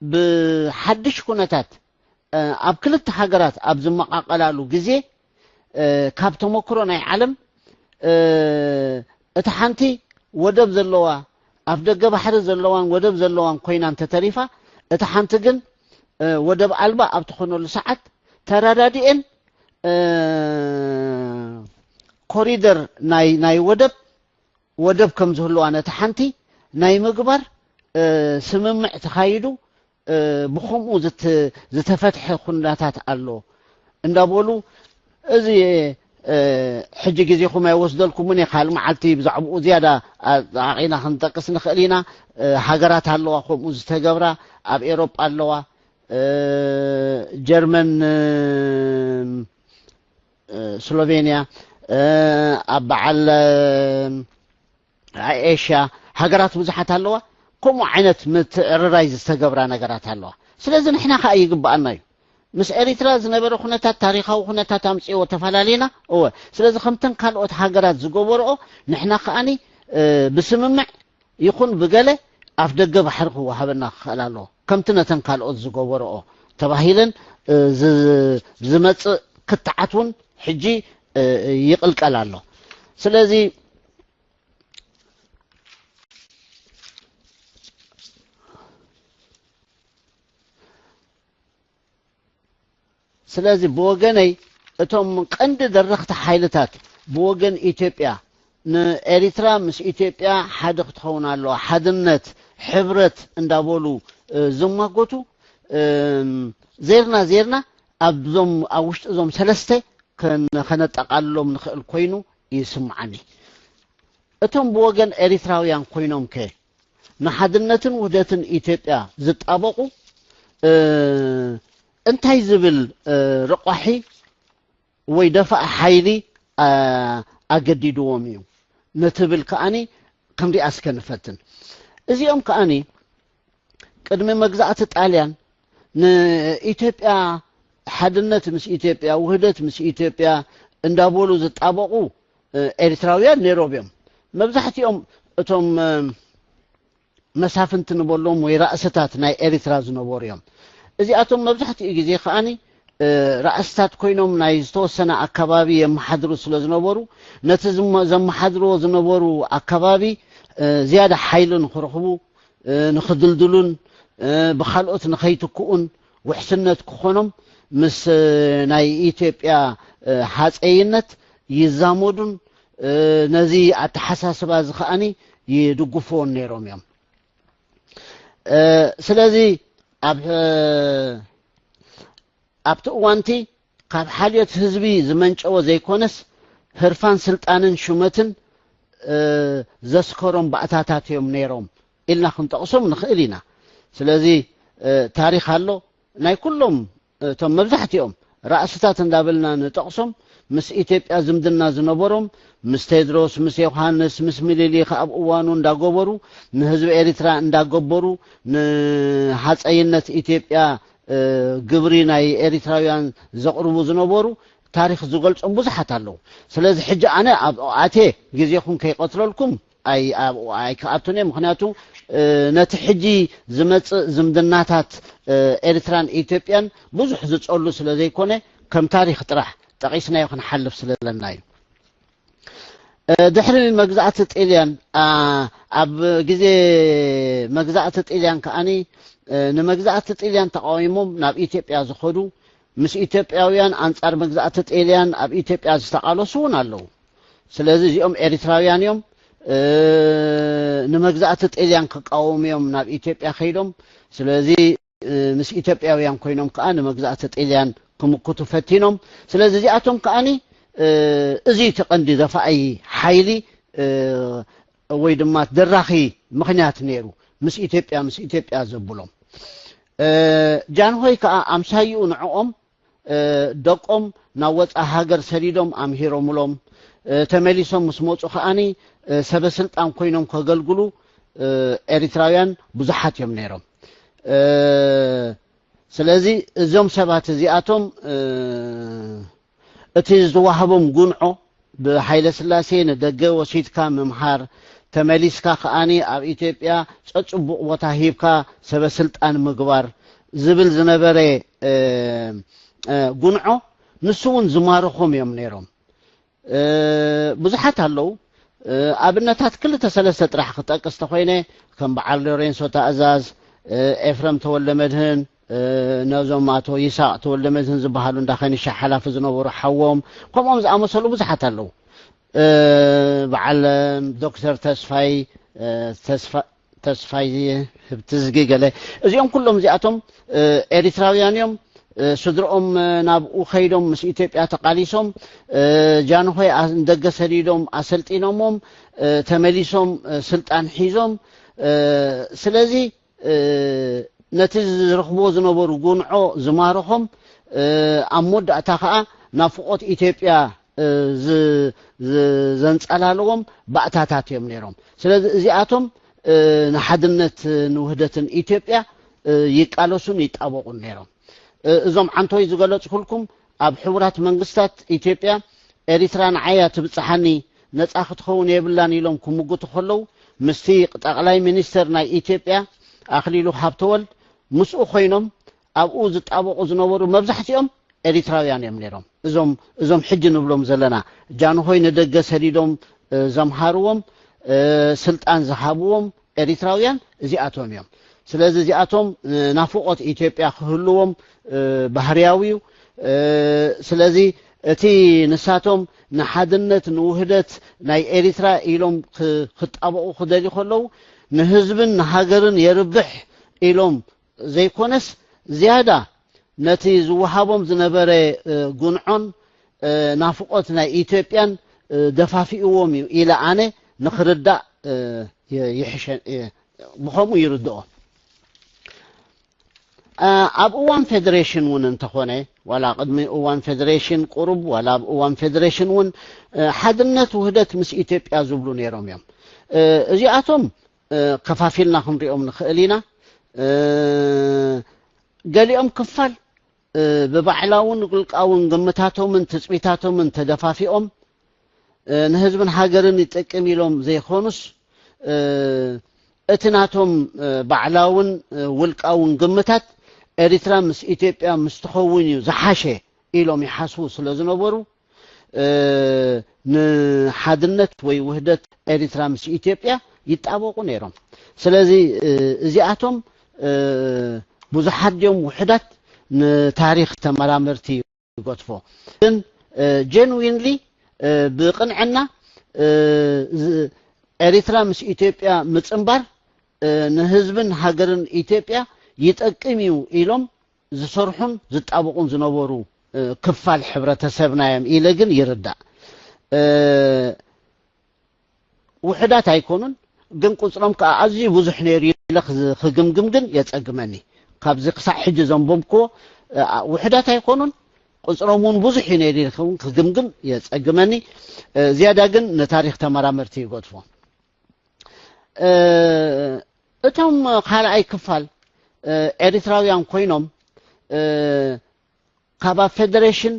ብሓድሽ ኩነታት ኣብ ክልተ ሃገራት ኣብ ዝመቓቐላሉ ግዜ ካብ ተመክሮ ናይ ዓለም እታ ሓንቲ ወደብ ዘለዋ ኣፍደገ ባሕሪ ዘለዋን ወደብ ዘለዋን ኮይና እንተተሪፋ እታ ሓንቲ ግን ወደብ ኣልባ ኣብ ትኾነሉ ሰዓት ተረዳዲኤን ኮሪደር ናይ ናይ ወደብ ወደብ ከም ዝህልዋ ነቲ ሓንቲ ናይ ምግባር ስምምዕ ተኻይዱ ብኸምኡ ዝተፈትሐ ኩነታት ኣሎ እንዳበሉ እዚ ሕጂ ግዜኹም ኣይወስደልኩምን እየ። ካልእ መዓልቲ ብዛዕባኡ ዝያዳ ኣጣቂና ክንጠቅስ ንኽእል ኢና። ሃገራት ኣለዋ ከምኡ ዝተገብራ፣ ኣብ ኤሮጳ ኣለዋ፣ ጀርመን፣ ስሎቬንያ፣ ኣብ በዓል ኤሽያ ሃገራት ብዙሓት ኣለዋ። ከምኡ ዓይነት ምትዕርራይ ዝተገብራ ነገራት ኣለዋ። ስለዚ ንሕና ከዓ ይግብኣና እዩ። ምስ ኤሪትራ ዝነበረ ኩነታት፣ ታሪኻዊ ኩነታት ኣምፅእዎ ተፈላለና። እወ፣ ስለዚ ከምተን ካልኦት ሃገራት ዝገበርኦ ንሕና ከዓኒ ብስምምዕ ይኹን ብገለ ኣፍ ደገ ባሕሪ ክወሃበና ክኽእል ኣለዎ፣ ከምቲ ነተን ካልኦት ዝገበርኦ ተባሂለን ዝመፅእ ክትዓት እውን ሕጂ ይቕልቀል ኣሎ። ስለዚ ስለዚ ብወገነይ እቶም ቀንዲ ደረኽቲ ሓይልታት ብወገን ኢትዮጵያ ንኤሪትራ ምስ ኢትዮጵያ ሓደ ክትኸውን ኣለዋ፣ ሓድነት፣ ሕብረት እንዳበሉ ዝማጎቱ፣ ዜርና ዜርና ኣብዞም፣ ኣብ ውሽጢ እዞም ሰለስተ ከነጠቓልሎም ንኽእል ኮይኑ ይስምዓኒ። እቶም ብወገን ኤሪትራውያን ኮይኖም ከ ንሓድነትን ውህደትን ኢትዮጵያ ዝጣበቑ እንታይ ዝብል ርቋሒ ወይ ደፋእ ሓይሊ ኣገዲድዎም እዩ ንትብል ከኣኒ ክንሪኣ እስከ ንፈትን። እዚኦም ከኣኒ ቅድሚ መግዛእቲ ጣልያን ንኢትዮጵያ ሓድነት ምስ ኢትዮጵያ፣ ውህደት ምስ ኢትዮጵያ እንዳበሉ ዝጣበቑ ኤሪትራውያን ነይሮም እዮም። መብዛሕትኦም እቶም መሳፍንቲ ንበሎም ወይ ራእስታት ናይ ኤሪትራ ዝነበሩ እዮም። እዚኣቶም መብዛሕትኡ ግዜ ከኣኒ ራእስታት ኮይኖም ናይ ዝተወሰነ ኣካባቢ የመሓድሩ ስለ ዝነበሩ፣ ነቲ ዘመሓድርዎ ዝነበሩ ኣካባቢ ዝያዳ ሓይሊ ንኽረኽቡ፣ ንኽድልድሉን ብኻልኦት ንኸይትክኡን ውሕስነት ክኾኖም ምስ ናይ ኢትዮጵያ ሃፀይነት ይዛመዱን ነዚ ኣተሓሳስባ እዚ ከኣኒ ይድግፍዎን ነይሮም እዮም። ስለዚ ኣብ ኣብቲ እዋንቲ ካብ ሓልዮት ህዝቢ ዝመንጨወ ዘይኮነስ ህርፋን ስልጣንን ሹመትን ዘስከሮም ባእታታት እዮም ነይሮም ኢልና ክንጠቕሶም ንኽእል ኢና። ስለዚ ታሪኽ ኣሎ ናይ ኩሎም እቶም መብዛሕትኦም ራእስታት እንዳበልና ንጠቕሶም ምስ ኢትዮጵያ ዝምድና ዝነበሮም ምስ ቴድሮስ፣ ምስ ዮሃንስ፣ ምስ ምኒልክ ኣብ እዋኑ እንዳገበሩ ንህዝቢ ኤሪትራ እንዳገበሩ ንሃፀይነት ኢትዮጵያ ግብሪ ናይ ኤሪትራውያን ዘቕርቡ ዝነበሩ ታሪኽ ዝገልጾም ብዙሓት ኣለዉ። ስለዚ ሕጂ ኣነ ኣብ ኣትየ ግዜኹም ከይቐትለልኩም ኣይክኣቱን እየ። ምኽንያቱ ነቲ ሕጂ ዝመጽእ ዝምድናታት ኤርትራን ኢትዮጵያን ብዙሕ ዝጸሉ ስለ ዘይኮነ ከም ታሪኽ ጥራሕ ጠቒስናዮ ክንሓልፍ ስለለና እዩ። ድሕሪ መግዛእቲ ጥልያን ኣብ ግዜ መግዛእቲ ጥልያን ከኣኒ ንመግዛእቲ ጥልያን ተቃዊሞም ናብ ኢትዮጵያ ዝኸዱ ምስ ኢትዮጵያውያን ኣንጻር መግዛእቲ ጥልያን ኣብ ኢትዮጵያ ዝተቃለሱ እውን ኣለዉ። ስለዚ እዚኦም ኤሪትራውያን እዮም። ንመግዛእቲ ጥልያን ክቃወሙ እዮም ናብ ኢትዮጵያ ከይዶም። ስለዚ ምስ ኢትዮጵያውያን ኮይኖም ከዓ ንመግዛእቲ ጥልያን ክምክቱ ፈቲኖም። ስለዚ እዚኣቶም ከዓኒ እዚ እቲ ቀንዲ ደፋኢ ሓይሊ ወይ ድማ ደራኺ ምኽንያት ነይሩ ምስ ኢትዮጵያ ምስ ኢትዮጵያ ዘብሎም። ጃንሆይ ከዓ ኣምሳይኡ ንዕኦም ደቆም ናብ ወፃ ሃገር ሰዲዶም ኣምሂሮምሎም። ተመሊሶም ምስ መፁ ከዓኒ ሰበ ስልጣን ኮይኖም ከገልግሉ ኤሪትራውያን ብዙሓት እዮም ነይሮም። ስለዚ እዞም ሰባት እዚኣቶም እቲ ዝተዋህቦም ጉንዖ ብሃይለ ስላሴ ንደገ ወሲድካ ምምሃር፣ ተመሊስካ ከኣኒ ኣብ ኢትዮጵያ ጸጽቡቕ ቦታ ሂብካ ሰበ ስልጣን ምግባር ዝብል ዝነበረ ጉንዖ ንሱ እውን ዝማርኾም እዮም ነይሮም። ብዙሓት ኣለዉ። ኣብነታት ክልተ ሰለስተ ጥራሕ ክጠቅስ ተኾይነ ከም በዓል ሎሬንሶ ታእዛዝ፣ ኤፍረም ተወልደ መድህን፣ ነዞም ኣቶ ይስሃቅ ተወልደ መድህን ዝበሃሉ እንዳ ከኒሻ ሓላፊ ዝነበሩ ሓዎም፣ ከምኦም ዝኣመሰሉ ብዙሓት ኣለዉ። በዓል ዶክተር ተስፋይ ተስፋይ ህብትዝጊ ገለ፣ እዚኦም ኩሎም እዚኣቶም ኤሪትራውያን እዮም። ስድርኦም ናብኡ ከይዶም ምስ ኢትዮጵያ ተቃሊሶም ጃንሆይ ንደገ ሰዲዶም ኣሰልጢኖሞም ተመሊሶም ስልጣን ሒዞም። ስለዚ ነቲ ዝረኽብዎ ዝነበሩ ጉንዖ ዝማረኾም ኣብ መወዳእታ ከዓ ናፍቆት ኢትዮጵያ ዘንፀላለዎም ባእታታት እዮም ነይሮም። ስለዚ እዚኣቶም ንሓድነት ንውህደትን ኢትዮጵያ ይቃለሱን ይጣበቁን ነይሮም። እዞም ዓንቶይ ዝገለፅኩልኩም ኣብ ሕቡራት መንግስታት ኢትዮጵያ ኤሪትራ ንዓያ ትብፅሓኒ ነፃ ክትኸውን የብላን ኢሎም ክምጉቱ ከለዉ ምስቲ ጠቕላይ ሚኒስተር ናይ ኢትዮጵያ ኣኽሊሉ ሃብተወልድ ምስኡ ኮይኖም ኣብኡ ዝጣበቑ ዝነበሩ መብዛሕትኦም ኤሪትራውያን እዮም ነይሮም። እዞም እዞም ሕጂ ንብሎም ዘለና ጃንሆይ ንደገ ሰዲዶም ዘምሃርዎም ስልጣን ዝሃብዎም ኤሪትራውያን እዚኣቶም እዮም። ስለዚ እዚኣቶም ናፍቆት ኢትዮጵያ ክህልዎም ባህርያዊ እዩ። ስለዚ እቲ ንሳቶም ንሓድነት ንውህደት ናይ ኤሪትራ ኢሎም ክ- ክጣበቑ ክደልዩ ከለዉ ንህዝብን ንሃገርን የርብሕ ኢሎም ዘይኮነስ ዝያዳ ነቲ ዝወሃቦም ዝነበረ እ፣ ጉንዖን እ፣ ናፍቖት ናይ ኢትዮጵያን እ፣ ደፋፊእዎም እዩ ኢለ ኣነ ንኽርዳእ እ፣ የ- ይሕሸ- የ- ብኸምኡ ይርድኦ። ኣብ እዋን ፌደሬሽን እውን እንተኾነ ዋላ ቅድሚ እዋን ፌደሬሽን ቁሩብ ዋላ ኣብ እዋን ፌደሬሽን እውን ሓድነት ውህደት ምስ ኢትዮጵያ ዝብሉ ነይሮም እዮም። እዚኣቶም ከፋፊልና ክንሪኦም ንኽእል ኢና። ገሊኦም ክፋል ብባዕላውን ውልቃውን ግምታቶምን ትፅቢታቶምን ተደፋፊኦም ንህዝብን ሃገርን ይጠቅም ኢሎም ዘይኮኑስ እቲ ናቶም ባዕላውን ውልቃውን ግምታት ኤሪትራ ምስ ኢትዮጵያ ምስ ትኸውን እዩ ዝሓሸ ኢሎም ይሓስቡ ስለ ዝነበሩ ንሓድነት ወይ ውህደት ኤሪትራ ምስ ኢትዮጵያ ይጣበቑ ነይሮም። ስለዚ እዚኣቶም ብዙሓት ድዮም ውሕዳት ንታሪኽ ተመራመርቲ ይገድፎ። ግን genuinely ብቕንዕና ኤሪትራ ምስ ኢትዮጵያ ምፅንባር ንህዝብን ሃገርን ኢትዮጵያ ይጠቅም እዩ ኢሎም ዝሰርሑን ዝጣበቑን ዝነበሩ ክፋል ሕብረተሰብና እዮም ኢለ ግን ይርዳእ። ውሕዳት ኣይኮኑን፣ ግን ቁፅሮም ከዓ ኣዝዩ ብዙሕ ነይሩ ኢለ ክግምግም ግን የፀግመኒ። ካብዚ ክሳዕ ሕጂ ዘንበብክዎ ውሕዳት ኣይኮኑን፣ ቁፅሮም እውን ብዙሕ እዩ ነይሩ ኢለ ክግምግም የፀግመኒ። ዝያዳ ግን ንታሪክ ተመራመርቲ ይገድፎ። እቶም ካልኣይ ክፋል ኤሪትራውያን ኮይኖም ካብ ኣብ ፌደሬሽን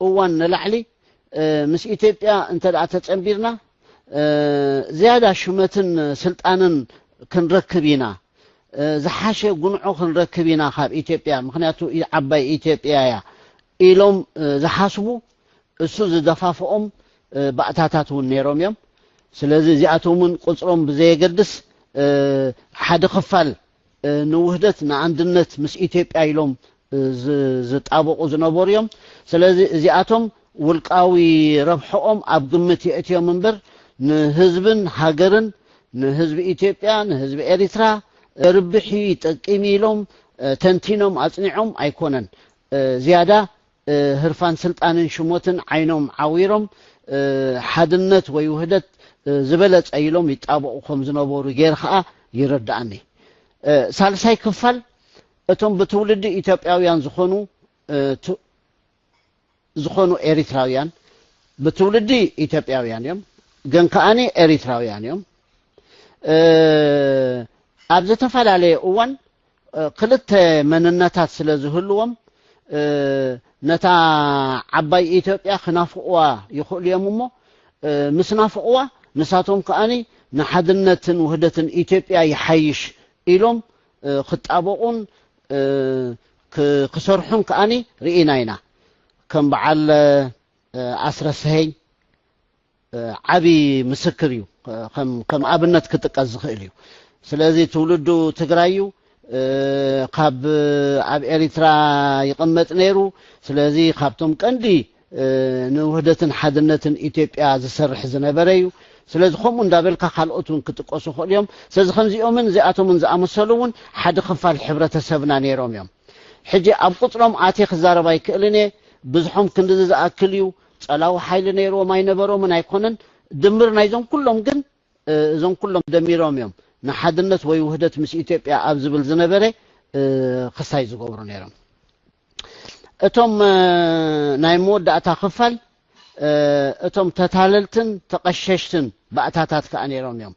እዋን ንላዕሊ ምስ ኢትዮጵያ እንተ ደኣ ተጸንቢርና ዝያዳ ሹመትን ስልጣንን ክንረክብ ኢና፣ ዝሓሸ ጉንዖ ክንረክብ ኢና ካብ ኢትዮጵያ፣ ምኽንያቱ ዓባይ ኢትዮጵያ እያ ኢሎም ዝሓስቡ እሱ ዝደፋፍኦም ባእታታት እውን ነይሮም እዮም። ስለዚ እዚኣቶም እውን ቁፅሮም ብዘየገድስ ሓደ ክፋል ንውህደት ንኣንድነት ምስ ኢትዮጵያ ኢሎም ዝጣበቑ ዝነበሩ እዮም። ስለዚ እዚኣቶም ውልቃዊ ረብሕኦም ኣብ ግምት የእትዮም እምበር ንህዝብን ሃገርን ንህዝቢ ኢትዮጵያ ንህዝቢ ኤሪትራ ርብሒ ይጠቅም ኢሎም ተንቲኖም ኣፅኒዖም ኣይኮነን። ዝያዳ ህርፋን ስልጣንን ሽሞትን ዓይኖም ዓዊሮም ሓድነት ወይ ውህደት ዝበለፀ ኢሎም ይጣበቑ ከም ዝነበሩ ገይር ከዓ ይረዳእኒ። ሳልሳይ ክፋል እቶም ብትውልዲ ኢትዮጵያውያን ዝኾኑ ዝኾኑ ኤሪትራውያን ብትውልዲ ኢትዮጵያውያን እዮም፣ ግን ከዓኒ ኤሪትራውያን እዮም። ኣብ ዝተፈላለየ እዋን ክልተ መንነታት ስለ ዝህልዎም ነታ ዓባይ ኢትዮጵያ ክናፍቕዋ ይኽእሉ እዮም እሞ ምስ ናፍቕዋ ንሳቶም ከዓኒ ንሓድነትን ውህደትን ኢትዮጵያ ይሓይሽ ኢሎም ክጣበቑን ክሰርሑን ከዓኒ ርኢና ኢና። ከም በዓል ኣስረሰሀኝ ዓቢ ምስክር እዩ። ከም ኣብነት ክጥቀስ ዝኽእል እዩ። ስለዚ ትውልዱ ትግራይ እዩ። ካብ ኣብ ኤሪትራ ይቕመጥ ነይሩ። ስለዚ ካብቶም ቀንዲ ንውህደትን ሓድነትን ኢትዮጵያ ዝሰርሕ ዝነበረ እዩ። ስለዚ ከምኡ እንዳበልካ ካልኦት እውን ክጥቀሱ ይኽእሉ እዮም። ስለዚ ከምዚኦምን እዚኣቶምን ዝኣመሰሉ እውን ሓደ ክፋል ሕብረተሰብና ነይሮም እዮም። ሕጂ ኣብ ቁፅሮም ኣትየ ክዛረብ ኣይክእልን እየ። ብዝሖም ክንድዚ ዝኣክል እዩ። ፀላዊ ሓይሊ ነይርዎም ኣይነበሮምን ኣይኮነን። ድምር ናይዞም ኩሎም ግን እዞም ኩሎም ደሚሮም እዮም ንሓድነት ወይ ውህደት ምስ ኢትዮጵያ ኣብ ዝብል ዝነበረ ክሳይ ዝገብሩ ነይሮም። እቶም ናይ መወዳእታ ክፋል እቶም ተታለልትን ተቐሸሽትን ባእታታት ከዓ ነይሮም እዮም።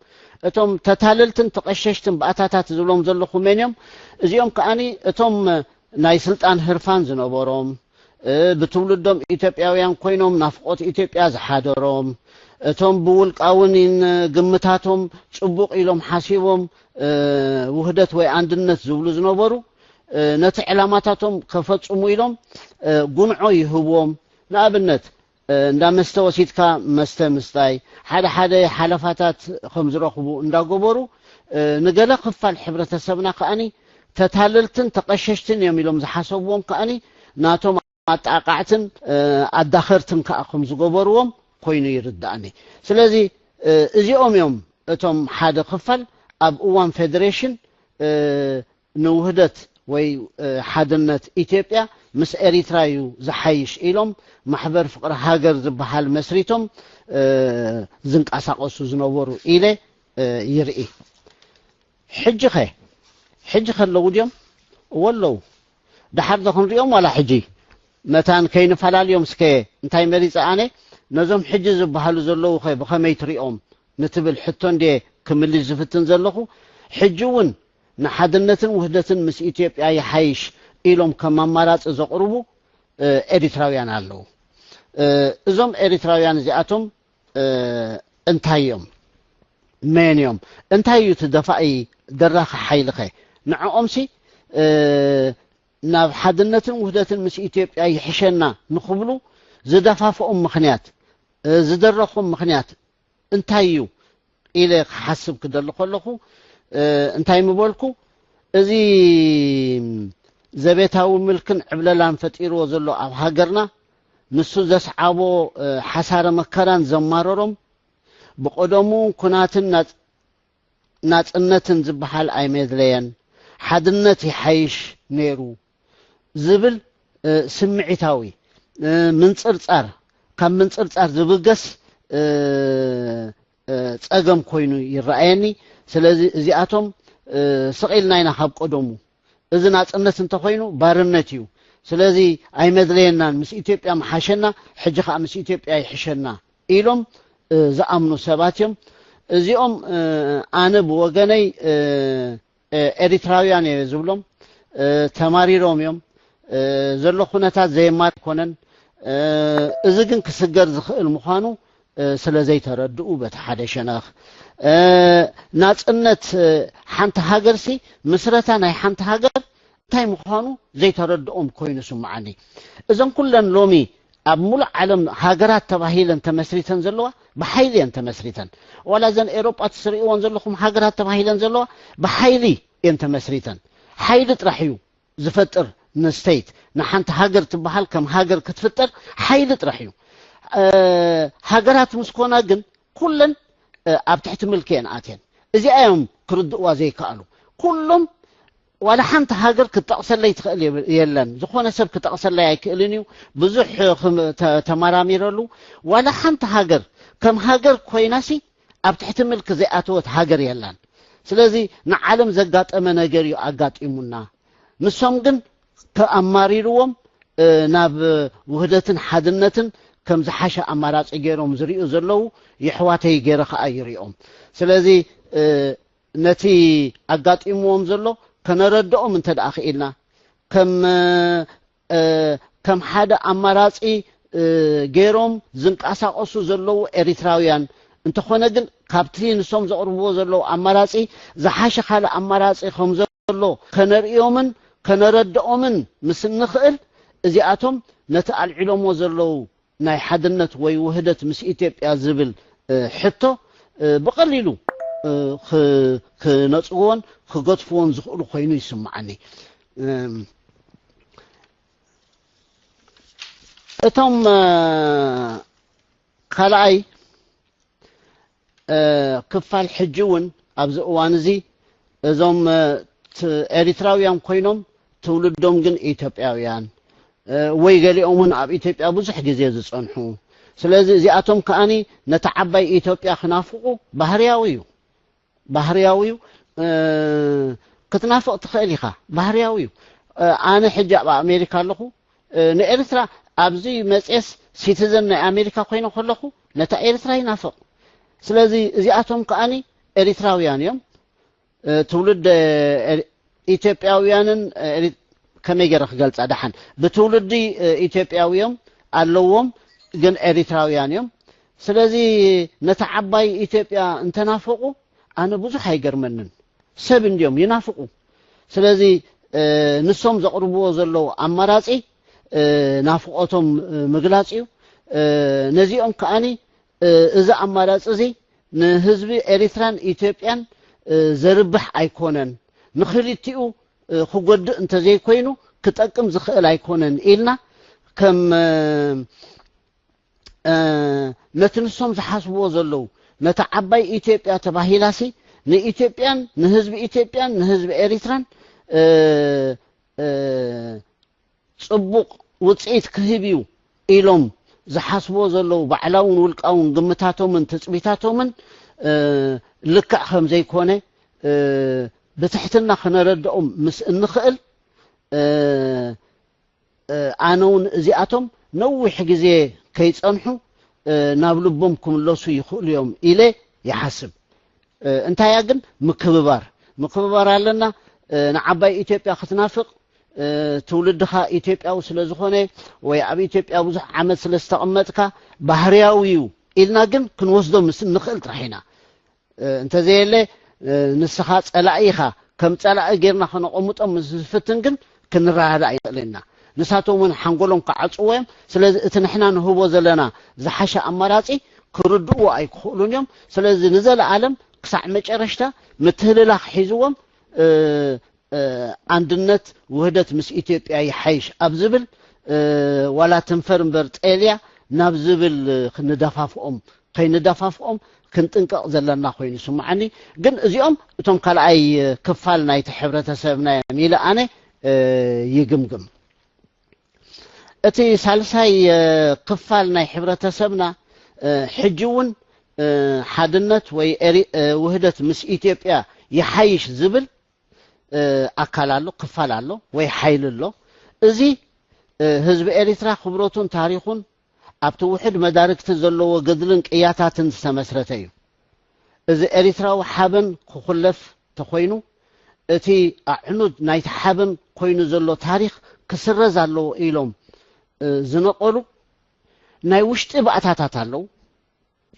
እቶም ተታለልትን ተቐሸሽትን ባእታታት ዝብሎም ዘለኹ መን እዮም? እዚኦም ከዓኒ እቶም ናይ ስልጣን ህርፋን ዝነበሮም ብትውልዶም ኢትዮጵያውያን ኮይኖም ናፍቆት ኢትዮጵያ ዝሓደሮም እቶም ብውልቃውን ግምታቶም ፅቡቕ ኢሎም ሓሲቦም ውህደት ወይ ኣንድነት ዝብሉ ዝነበሩ ነቲ ዕላማታቶም ከፈፅሙ ኢሎም ጉንዖ ይህብዎም። ንኣብነት እንዳ መስተ ወሲድካ መስተ ምስታይ፣ ሓደ ሓደ ሓለፋታት ከም ዝረኽቡ እንዳገበሩ ንገለ ክፋል ሕብረተሰብና ከዓኒ ተታለልትን ተቐሸሽትን እዮም ኢሎም ዝሓሰብዎም ከዓኒ ናቶም ኣጣቃዕትን ኣዳኸርትን ከዓ ከም ዝገበርዎም ኮይኑ ይርዳእኒ። ስለዚ እዚኦም እዮም እቶም ሓደ ክፋል ኣብ እዋን ፌደሬሽን ንውህደት ወይ ሓድነት ኢትዮጵያ ምስ ኤሪትራ እዩ ዝሓይሽ ኢሎም ማሕበር ፍቅሪ ሃገር ዝበሃል መስሪቶም ዝንቀሳቀሱ ዝነበሩ ኢለ ይርኢ። ሕጂ ኸ ሕጂ ከለዉ ድዮም? እወ ኣለዉ። ደሓር ዶ ክንሪኦም ዋላ ሕጂ መታን ከይንፈላልዮም እስከ እንታይ መሪፀ ኣነ ነዞም ሕጂ ዝበሃሉ ዘለዉ ኸ ብኸመይ ትሪኦም ንትብል ሕቶ እንድየ ክምልስ ዝፍትን ዘለኹ። ሕጂ እውን ንሓድነትን ውህደትን ምስ ኢትዮጵያ ይሓይሽ ኢሎም ከም ኣማራፂ ዘቕርቡ ኤሪትራውያን ኣለዉ። እዞም ኤሪትራውያን እዚኣቶም እንታይ እዮም? መን እዮም? እንታይ እዩ እቲ ደፋኢ ደራኺ ሓይልኸ? ንዕኦምሲ ናብ ሓድነትን ውህደትን ምስ ኢትዮጵያ ይሕሸና ንኽብሉ ዝደፋፍኦም ምኽንያት ዝደረኾም ምኽንያት እንታይ እዩ ኢለ ክሓስብ ክደሊ ከለኹ እንታይ ምበልኩ፣ እዚ ዘቤታዊ ምልክን ዕብለላን ፈጢርዎ ዘሎ ኣብ ሃገርና ንሱ ዘስዓቦ ሓሳረ መከራን ዘማረሮም ብቀደሙ ኩናትን ናጽነትን ዝበሃል ኣይመድለየን፣ ሓድነት ይሓይሽ ነይሩ ዝብል ስምዒታዊ ምንፅርፃር ካብ ምንፅርፃር ዝብገስ ፀገም ኮይኑ ይረኣየኒ። ስለዚ እዚኣቶም ስቕ ኢልና ኢና ካብ ቀደሙ። እዚ ናፅነት እንተኾይኑ ባርነት እዩ። ስለዚ ኣይመድለየናን፣ ምስ ኢትዮጵያ ምሓሸና፣ ሕጂ ከዓ ምስ ኢትዮጵያ ይሕሸና ኢሎም ዝኣምኑ ሰባት እዮም። እዚኦም ኣነ ብወገነይ ኤሪትራውያን እየ ዝብሎም። ተማሪሮም እዮም። ዘሎ ኩነታት ዘየማር ኣይኮነን። እዚ ግን ክስገር ዝኽእል ምዃኑ ስለ ዘይተረድኡ በቲ ሓደ ሸነኽ ናፅነት ሓንቲ ሃገርሲ ምስረታ ናይ ሓንቲ ሃገር እንታይ ምዃኑ ዘይተረድኦም ኮይኑ ስምዓኒ። እዘን ኩለን ሎሚ ኣብ ሙሉእ ዓለም ሃገራት ተባሂለን ተመስሪተን ዘለዋ ብሓይሊ እየን ተመስሪተን። ዋላ እዘን ኤሮጳ ትስርእይዎን ዘለኹም ሃገራት ተባሂለን ዘለዋ ብሓይሊ እየን ተመስሪተን። ሓይሊ ጥራሕ እዩ ዝፈጥር ንስተይት ንሓንቲ ሃገር ትበሃል ከም ሃገር ክትፍጠር ሓይሊ ጥራሕ እዩ። ሃገራት ምስ ኮና ግን ኩለን ኣብ ትሕቲ ምልኪ እየን ኣትየን። እዚኣ እዮም ክርድእዋ ዘይከኣሉ። ኩሎም ዋላ ሓንቲ ሃገር ክትጠቕሰለይ ትኽእል የለን። ዝኾነ ሰብ ክጠቕሰለይ ኣይክእልን እዩ። ብዙሕ ተመራሚረሉ። ዋላ ሓንቲ ሃገር ከም ሃገር ኮይናሲ ኣብ ትሕቲ ምልኪ ዘይኣተወት ሃገር የላን። ስለዚ ንዓለም ዘጋጠመ ነገር እዩ ኣጋጢሙና። ንሶም ግን ተኣማሪርዎም ናብ ውህደትን ሓድነትን ከም ዝሓሸ ኣማራፂ ገይሮም ዝሪኡ ዘለዉ የሕዋተይ ገይረ ከዓ ይሪኦም። ስለዚ ነቲ ኣጋጢምዎም ዘሎ ከነረድኦም እንተ ደኣ ክኢልና ከም ከም ሓደ ኣማራፂ ገይሮም ዝንቀሳቐሱ ዘለዉ ኤሪትራውያን እንተኾነ ግን ካብቲ ንሶም ዘቕርብዎ ዘለዉ ኣማራፂ ዝሓሸ ካልእ ኣማራፂ ከም ዘሎ ከነርእዮምን ከነረድኦምን ምስ እንኽእል እዚኣቶም ነቲ ኣልዒሎሞ ዘለዉ ናይ ሓድነት ወይ ውህደት ምስ ኢትዮጵያ ዝብል ሕቶ ብቐሊሉ ክነፅግዎን ክገድፍዎን ዝኽእሉ ኮይኑ ይስምዓኒ። እቶም ካልኣይ ክፋል ሕጂ እውን ኣብዚ እዋን እዚ እዞም ኤሪትራውያን ኮይኖም ትውልዶም ግን ኢትዮጵያውያን ወይ ገሊኦም እውን ኣብ ኢትዮጵያ ብዙሕ ግዜ ዝፀንሑ፣ ስለዚ እዚኣቶም ከኣኒ ነታ ዓባይ ኢትዮጵያ ክናፍቑ ባህርያዊ እዩ። ባህርያዊ እዩ። ክትናፍቕ ትኽእል ኢኻ። ባህርያዊ እዩ። ኣነ ሕጂ ኣብ ኣሜሪካ ኣለኹ። ንኤርትራ ኣብዚ መፅኤስ ሲቲዘን ናይ ኣሜሪካ ኮይነ ከለኹ ነታ ኤርትራ ይናፍቕ። ስለዚ እዚኣቶም ከኣኒ ኤሪትራውያን እዮም። ትውልድ ኢትዮጵያውያንን ከመይ ገይረ ክገልፃ ደሓን ብትውልዲ ኢትዮጵያዊ እዮም ኣለዎም ግን ኤሪትራውያን እዮም። ስለዚ ነታ ዓባይ ኢትዮጵያ እንተናፈቁ ኣነ ብዙሕ ኣይገርመንን። ሰብ እንድዮም ይናፍቁ። ስለዚ ንሶም ዘቕርብዎ ዘለዉ ኣማራፂ ናፍቆቶም ምግላፅ እዩ። ነዚኦም ከኣኒ እዚ ኣማራፂ እዚ ንህዝቢ ኤሪትራን ኢትዮጵያን ዘርብሕ ኣይኮነን፣ ንክልቲኡ ክጎድእ እንተዘይኮይኑ ክጠቅም ዝኽእል ኣይኮነን ኢልና ከም ነቲ ንሶም ዝሓስብዎ ዘለዉ፣ ነታ ዓባይ ኢትዮጵያ ተባሂላሲ ንኢትዮጵያን ንህዝቢ ኢትዮጵያን ንህዝቢ ኤሪትራን ጽቡቕ ውፅኢት ክህብ እዩ ኢሎም ዝሓስብዎ ዘለዉ ባዕላውን ውልቃውን ግምታቶምን ትፅቢታቶምን ልክዕ ከም ዘይኮነ ብትሕትና ክነረድኦም ምስ እንኽእል፣ ኣነ እውን እዚኣቶም ነዊሕ ግዜ ከይፀንሑ ናብ ልቦም ክምለሱ ይኽእሉ እዮም ኢለ ይሓስብ። እንታይ እያ ግን ምክብባር፣ ምክብባር ኣለና። ንዓባይ ኢትዮጵያ ክትናፍቕ፣ ትውልድኻ ኢትዮጵያዊ ስለ ዝኾነ ወይ ኣብ ኢትዮጵያ ብዙሕ ዓመት ስለ ዝተቐመጥካ ባህርያዊ እዩ ኢልና ግን ክንወስዶ ምስ እንኽእል ጥራሕ ኢና። እንተዘየለ ንስኻ ጸላኢ ኢኻ፣ ከም ጸላኢ ጌርና ከነቐምጦም ምስ ዝፍትን ግን ክንረዳዳእ ኣይንኽእልን ኢና። ንሳቶም እውን ሓንጎሎም ክዓጽዎ እዮም። ስለዚ እቲ ንሕና ንህቦ ዘለና ዝሓሸ ኣማራጺ ክርድእዎ ኣይክኽእሉን እዮም። ስለዚ ንዘለኣለም ክሳዕ መጨረሽታ ምትህልላኽ ሒዝዎም ኣንድነት ውህደት ምስ ኢትዮጵያ ይሓይሽ ኣብ ዝብል ዋላ ትንፈር እምበር ጤልያ ናብ ዝብል ክንደፋፍኦም ከይንደፋፍኦም ክንጥንቀቕ ዘለና ኮይኑ ይስምዓኒ። ግን እዚኦም እቶም ካልኣይ ክፋል ናይቲ ሕብረተሰብና እዮም ኢለ ኣነ ይግምግም። እቲ ሳልሳይ ክፋል ናይ ሕብረተሰብና ሕጂ እውን ሓድነት ወይ ውህደት ምስ ኢትዮጵያ ይሓይሽ ዝብል ኣካል ኣሎ፣ ክፋል ኣሎ ወይ ሓይሊ ኣሎ። እዚ ህዝቢ ኤሪትራ ክብረቱን ታሪኹን ኣብቲ ውሕድ መዳርግቲ ዘለዎ ገድልን ቅያታትን ዝተመስረተ እዩ። እዚ ኤሪትራዊ ሓበን ክኹለፍ ተኾይኑ እቲ ኣዕኑድ ናይቲ ሓበን ኮይኑ ዘሎ ታሪኽ ክስረዝ ኣለዎ ኢሎም ዝነቐሉ ናይ ውሽጢ ባእታታት ኣለዉ።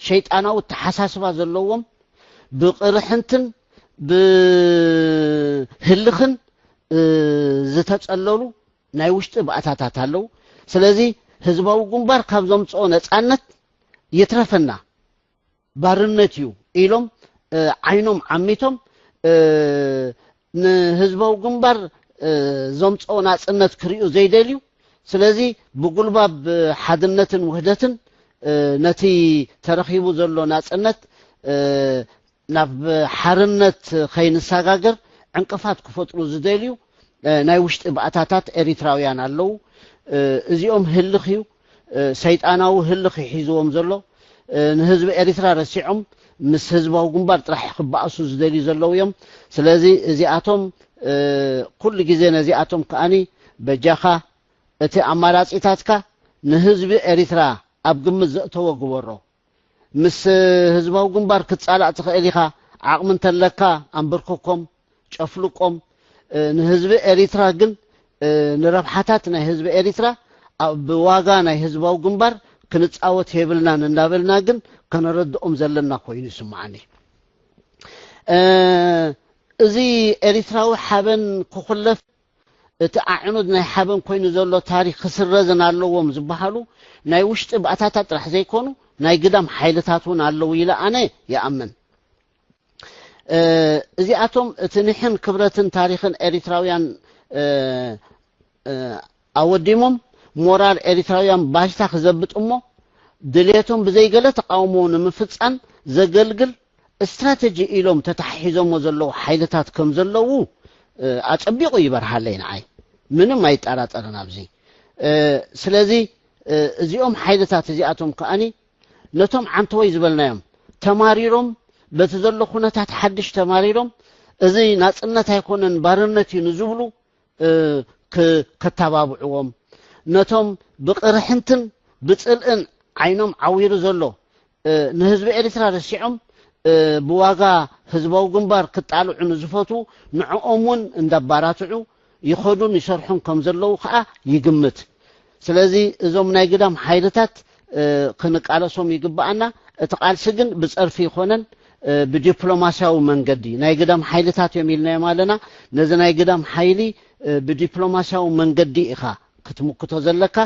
ሸይጣናዊ ኣተሓሳስባ ዘለዎም ብቕርሕንትን ብህልኽን ዝተጸለሉ ናይ ውሽጢ ባእታታት ኣለዉ። ስለዚ ህዝባዊ ግንባር ካብ ዘምጽኦ ነጻነት ይትረፈና ባርነት እዩ ኢሎም ዓይኖም ዓሚቶም ንህዝባዊ ግንባር ዘምጽኦ ናጽነት ክርእዩ ዘይደልዩ። ስለዚ ብጉልባብ ሓድነትን ውህደትን ነቲ ተረኺቡ ዘሎ ናጽነት ናብ ሓርነት ከይንሰጋገር ዕንቅፋት ክፈጥሩ ዝደልዩ ናይ ውሽጢ ባእታታት ኤሪትራውያን ኣለዉ። እዚኦም ህልኽ እዩ፣ ሰይጣናዊ ህልኽ እዩ ሒዝዎም ዘሎ። ንህዝቢ ኤሪትራ ረሲዖም ምስ ህዝባዊ ግንባር ጥራሕ ክበኣሱ ዝደልዩ ዘለዉ እዮም። ስለዚ እዚኣቶም ኩሉ ግዜ ነዚኣቶም ከኣኒ በጃኻ እቲ ኣማራጺታትካ ንህዝቢ ኤሪትራ ኣብ ግምት ዘእተዎ ግበሮ። ምስ ህዝባዊ ግንባር ክትጻላእ ትኽእል ኢኻ። ዓቕሚ እንተለካ ኣንበርክኮም፣ ጨፍልቆም። ንህዝቢ ኤሪትራ ግን ንረብሓታት ናይ ህዝቢ ኤሪትራ ብዋጋ ናይ ህዝባዊ ግንባር ክንጻወት የብልናን እንዳበልና ግን ከነረድኦም ዘለና ኮይኑ ይስምዓኒ። እዚ ኤሪትራዊ ሓበን ክኹለፍ እቲ ኣዕኑድ ናይ ሓበን ኮይኑ ዘሎ ታሪኽ ክስረዝን ኣለዎም ዝበሃሉ ናይ ውሽጢ ባእታታት ጥራሕ ዘይኮኑ ናይ ግዳም ሓይልታት እውን ኣለዉ ኢለ ኣነ ይኣምን። እዚኣቶም እቲ ኒሕን ክብረትን ታሪኽን ኤሪትራውያን ኣወዲሞም ሞራል ኤሪትራውያን ባሽታ ክዘብጥ እሞ ድልየቶም ብዘይገለ ተቃውሞ ንምፍጻም ዘገልግል ስትራተጂ ኢሎም ተታሒዞሞ ዘለዉ ሓይልታት ከም ዘለዉ ኣጸቢቑ ይበርሃለይ ንዓይ። ምንም ኣይጠራጠርን ኣብዚ። ስለዚ እዚኦም ሓይልታት እዚኣቶም ከኣኒ ነቶም ዓንተወይ ዝበልናዮም ተማሪሮም በቲ ዘሎ ኩነታት ሓድሽ ተማሪሮም እዚ ናጽነት ኣይኮነን ባርነት እዩ ንዝብሉ ከተባብዕዎም ነቶም ብቕርሕንትን ብጽልእን ዓይኖም ዓዊሩ ዘሎ ንህዝቢ ኤሪትራ ረሲዖም ብዋጋ ህዝባዊ ግንባር ክጣልዑ ንዝፈትዉ ንዕኦም እውን እንዳባራትዑ ይኸዱን ይሰርሑን ከም ዘለዉ ከዓ ይግምት። ስለዚ እዞም ናይ ግዳም ሓይልታት ክንቃለሶም ይግብኣና። እቲ ቃልሲ ግን ብጸርፊ ይኾነን ብዲፕሎማስያዊ መንገዲ ናይ ግዳም ሓይልታት እዮም ኢልናዮም ኣለና። ነዚ ናይ ግዳም ሓይሊ ብዲፕሎማስያዊ መንገዲ ኢኻ ክትምክቶ ዘለካ።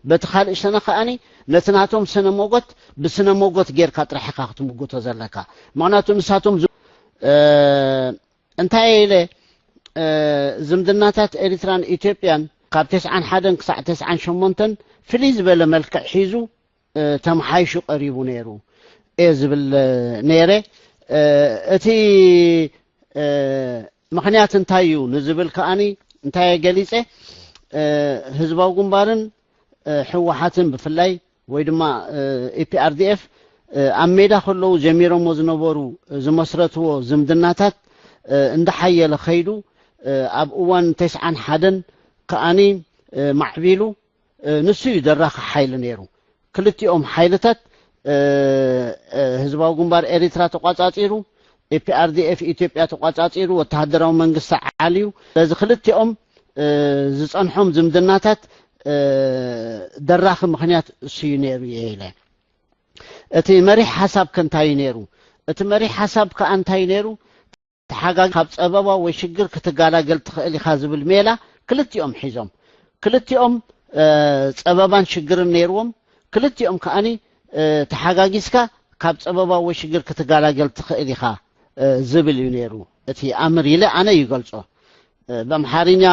በቲ ካልእ ሸነ ከኣኒ ነቲ ናቶም ስነ ሞጎት ብስነ ሞጎት ጌርካ ጥራሕ ኢኻ ክትምክቶ ዘለካ። ምኽንያቱ ንሳቶም እንታይ ኢለ ዝምድናታት ኤሪትራን ኢትዮጵያን ካብ ተስዓን ሓደን ክሳዕ ተስዓን ሸሞንተን ፍልይ ዝበለ መልክዕ ሒዙ ተመሓይሹ ቀሪቡ ነይሩ እየ ዝብል ነይረ። እቲ ምኽንያት እንታይ እዩ ንዝብል ከኣኒ እንታይ ገሊፀ፣ ህዝባዊ ግንባርን ህወሓትን ብፍላይ ወይ ድማ ኢፒኣርዲኤፍ ኣብ ሜዳ ከለዉ ጀሚሮሞ ዝነበሩ ዝመስረትዎ ዝምድናታት እንዳሓየለ ከይዱ ኣብ እዋን ተስዓን ሓደን ከኣኒ ማዕቢሉ ንሱ እዩ ደራኺ ሓይሊ ነይሩ። ክልቲኦም ሓይልታት ህዝባዊ ግንባር ኤሪትራ ተቋጻጺሩ፣ ኢፒኣርዲኤፍ ኢትዮጵያ ተቋጻጺሩ፣ ወተሃደራዊ መንግስቲ ዓልዩ። ስለዚ ክልቲኦም ዝጸንሖም ዝምድናታት ደራኺ ምኽንያት እሱ እዩ ነይሩ እየ ኢለ። እቲ መሪሕ ሓሳብ ከ እንታይ እዩ ነይሩ? እቲ መሪሕ ሓሳብ ከኣ እንታይ እዩ ነይሩ? ተሓጋጊ ካብ ጸበባ ወይ ሽግር ክትገላገል ትኽእል ኢኻ ዝብል ሜላ ክልቲኦም ሒዞም። ክልቲኦም ጸበባን ሽግርን ነይርዎም። ክልቲኦም ከኣኒ ተሓጋጊዝካ ካብ ጸበባ ወይ ሽግር ክትገላገል ትኽእል ኢኻ ዝብል እዩ ነይሩ እቲ ኣምር ኢለ ኣነ ይገልጾ። ብኣምሓርኛ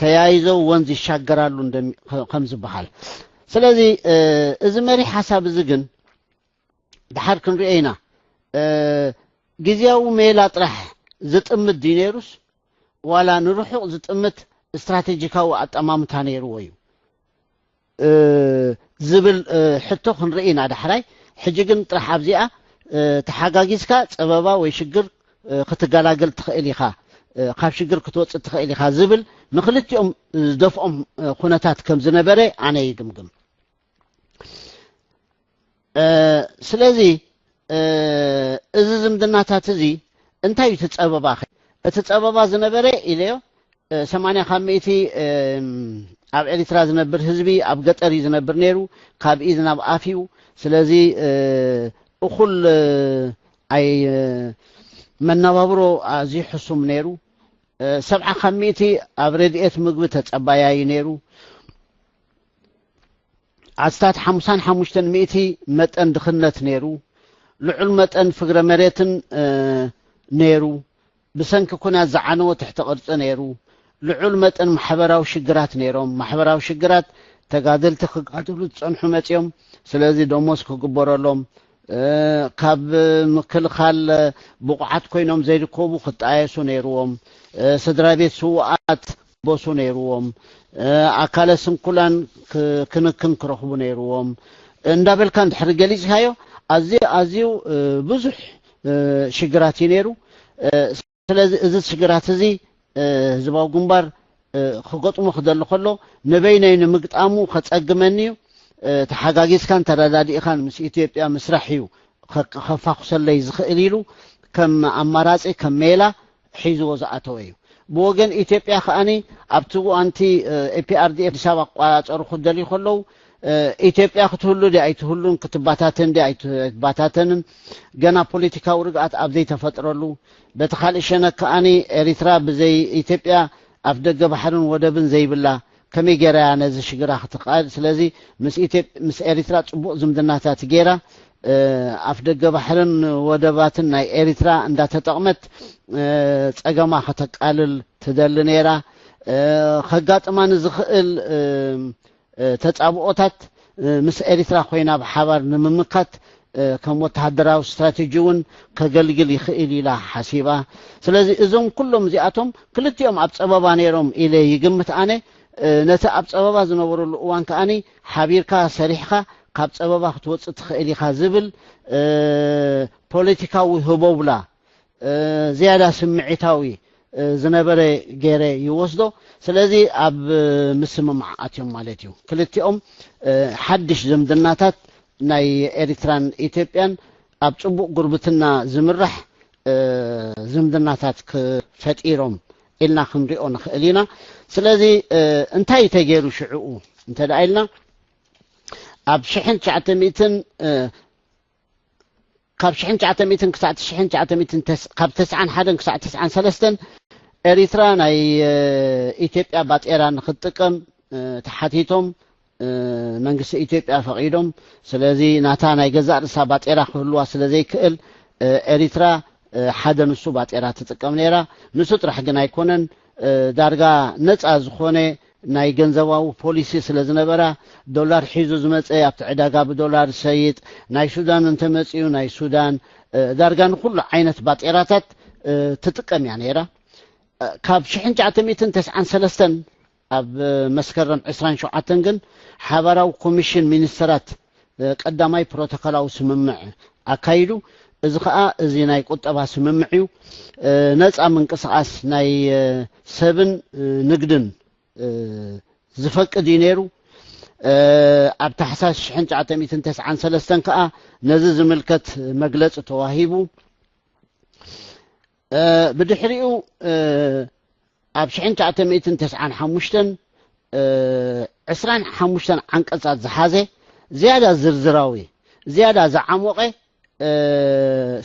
ተያይዘው ወንዝ ይሻገራሉ ከም ዝበሃል። ስለዚ እዚ መሪሕ ሓሳብ እዚ ግን ድሓር ክንሪኦ ኢና። ግዝያዊ ሜላ ጥራሕ ዝጥምት ድዩ ነይሩስ ዋላ ንርሑቕ ዝጥምት ስትራቴጂካዊ ኣጠማምታ ነይርዎ እዩ ዝብል ሕቶ ክንርኢ ኢና ዳሕራይ። ሕጂ ግን ጥራሕ ኣብዚኣ ተሓጋጊዝካ ጸበባ ወይ ሽግር ክትገላገል ትኽእል ኢኻ፣ ካብ ሽግር ክትወፅእ ትኽእል ኢኻ ዝብል ንክልቲኦም ዝደፍኦም ኩነታት ከም ዝነበረ ኣነ ይግምግም። ስለዚ እዚ ዝምድናታት እዚ እንታይ እዩ እቲ ጸበባ? እቲ ጸበባ ዝነበረ ኢለዮ ሰማንያ ካብ ሚእቲ ኣብ ኤሪትራ ዝነብር ህዝቢ ኣብ ገጠር እዩ ዝነብር ነይሩ፣ ካብ ኢድ ናብ ኣፍ እዩ። ስለዚ እኹል ኣይ መነባብሮ ኣዝዩ ሕሱም ነይሩ። ሰብዓ ካብ ሚእቲ ኣብ ረድኤት ምግቢ ተጸባያይ ነይሩ። ኣስታት ሓሙሳን ሓሙሽተን ሚእቲ መጠን ድኽነት ነይሩ። ልዑል መጠን ፍግረ መሬትን ነይሩ። ብሰንኪ ኩናት ዝዓነወ ትሕቲ ቅርጺ ነይሩ። ልዑል መጠን ማሕበራዊ ሽግራት ነይሮም። ማሕበራዊ ሽግራት ተጋደልቲ ክጋድሉ ዝጸንሑ መጺኦም። ስለዚ ደሞዝ ክግበረሎም፣ ካብ ምክልኻል ብቑዓት ኮይኖም ዘይርከቡ ክጣየሱ ነይርዎም። ስድራ ቤት ስውኣት ክበሱ ነይርዎም። ኣካለ ስንኩላን ክንክን ክረኽቡ ነይርዎም። እንዳበልካ እንድሕር ገሊጽካዮ ኣዝዩ ኣዝዩ ብዙሕ ሽግራት እዩ ነይሩ። ስለዚ እዚ ሽግራት እዚ ህዝባዊ ግንባር ክገጥሞ ክደሊ ከሎ ንበይነይ ንምግጣሙ ከጸግመኒ እዩ። ተሓጋጊዝካን ተረዳዲእካን ምስ ኢትዮጵያ ምስራሕ እዩ ከፋኹሰለይ ዝኽእል ኢሉ ከም ኣማራጺ ከም ሜላ ሒዝዎ ዝኣተወ እዩ። ብወገን ኢትዮጵያ ከኣኒ ኣብቲ እዋንቲ ኢፒኣርዲኤፍ ኣዲስ ኣበባ ክቋጻጸሩ ክደልዩ ከለዉ ኢትዮጵያ ክትህሉ ድያ ኣይትህሉን፣ ክትባታተን ድያ ኣይትባታተንን፣ ገና ፖለቲካዊ ርግኣት ኣብ ዘይተፈጥረሉ፣ በቲ ካልእ ሸነክ ከኣኒ ኤሪትራ ብዘይ ኢትዮጵያ ኣፍ ደገ ባሕርን ወደብን ዘይብላ ከመይ ገይራ እያ ነዚ ሽግራ ክትቃል? ስለዚ ምስ ኤሪትራ ጽቡቕ ዝምድናታት ገይራ ኣፍ ደገ ባሕርን ወደባትን ናይ ኤሪትራ እንዳተጠቕመት ጸገማ ከተቃልል ትደሊ ነይራ። ከጋጥማ ንዝኽእል ተጻብኦታት ምስ ኤሪትራ ኮይና ብሓባር ንምምካት ከም ወተሃደራዊ ስትራቴጂ እውን ከገልግል ይኽእል ኢላ ሓሲባ። ስለዚ እዞም ኩሎም እዚኣቶም ክልቲኦም ኣብ ጸበባ ነይሮም ኢለ ይግምት ኣነ። ነቲ ኣብ ጸበባ ዝነበረሉ እዋን ከኣኒ ሓቢርካ ሰሪሕካ ካብ ጸበባ ክትወጽእ ትኽእል ኢኻ ዝብል ፖለቲካዊ ህቦብላ ዝያዳ ስምዒታዊ ዝነበረ ገይረ ይወስዶ። ስለዚ ኣብ ምስምማዕ ኣትዮም ማለት እዩ። ክልቲኦም ሓድሽ ዝምድናታት ናይ ኤሪትራን ኢትዮጵያን ኣብ ጽቡቕ ጉርብትና ዝምራሕ ዝምድናታት ፈጢሮም ኢልና ክንሪኦ ንኽእል ኢና። ስለዚ እንታይ ተገይሩ ሽዕኡ እንተ ደኣ ኢልና ኣብ ሽሕን ትሽዓተ ሚእትን ካብ ሽሕን ትሽዓተ ሚእትን ክሳዕ ትሽሕን ትሽዓተ ሚእትን ካብ ተስዓን ሓደን ክሳዕ ተስዓን ሰለስተን ኤሪትራ ናይ ኢትዮጵያ ባጤራ ንክትጥቀም ተሓቲቶም መንግስቲ ኢትዮጵያ ፈቒዶም። ስለዚ ናታ ናይ ገዛእ ርእሳ ባጤራ ክህልዋ ስለ ዘይክእል ኤሪትራ ሓደ ንሱ ባጤራ ትጥቀም ነይራ። ንሱ ጥራሕ ግን ኣይኮነን፣ ዳርጋ ነፃ ዝኾነ ናይ ገንዘባዊ ፖሊሲ ስለ ዝነበራ፣ ዶላር ሒዙ ዝመፀ ኣብቲ ዕዳጋ ብዶላር ዝሰይጥ፣ ናይ ሱዳን እንተመፅኡ ናይ ሱዳን፣ እ፣ ዳርጋ ንኩሉ ዓይነት ባጤራታት፣ እ፣ ትጥቀም እያ ነይራ። እ፣ ካብ ሽሕን ትሽዓተ ሚእትን ተስዓን ሰለስተን ኣብ፣ እ፣ መስከረም ዕስራን ሸውዓተን ግን ሓባራዊ ኮሚሽን ሚኒስተራት፣ እ፣ ቀዳማይ ፕሮቶኮላዊ ስምምዕ ኣካይዱ። እዚ ኸኣ እዚ ናይ ቁጠባ ስምምዕ እዩ። እ፣ ነጻ ምንቅስቓስ ናይ፣ እ፣ ሰብን፣ እ፣ ንግድን፣ እ፣ ዝፈቅድ እዩ ነይሩ። እ፣ ኣብ ታሕሳስ ሽሕን ትሽዓተ ሚእትን ተስዓን ሰለስተን ከኣ ነዚ ዝምልከት መግለጺ ተዋሂቡ። እ፣ ብድሕሪኡ፣ እ፣ ኣብ ሽሕን ትሽዓተ ሚእትን ተስዓን ሓሙሽተን፣ እ፣ ዕስራን ሓሙሽተን ዓንቀጻት ዝሓዘ ዝያዳ ዝርዝራዊ፣ ዝያዳ ዝዓሞቐ፣ እ፣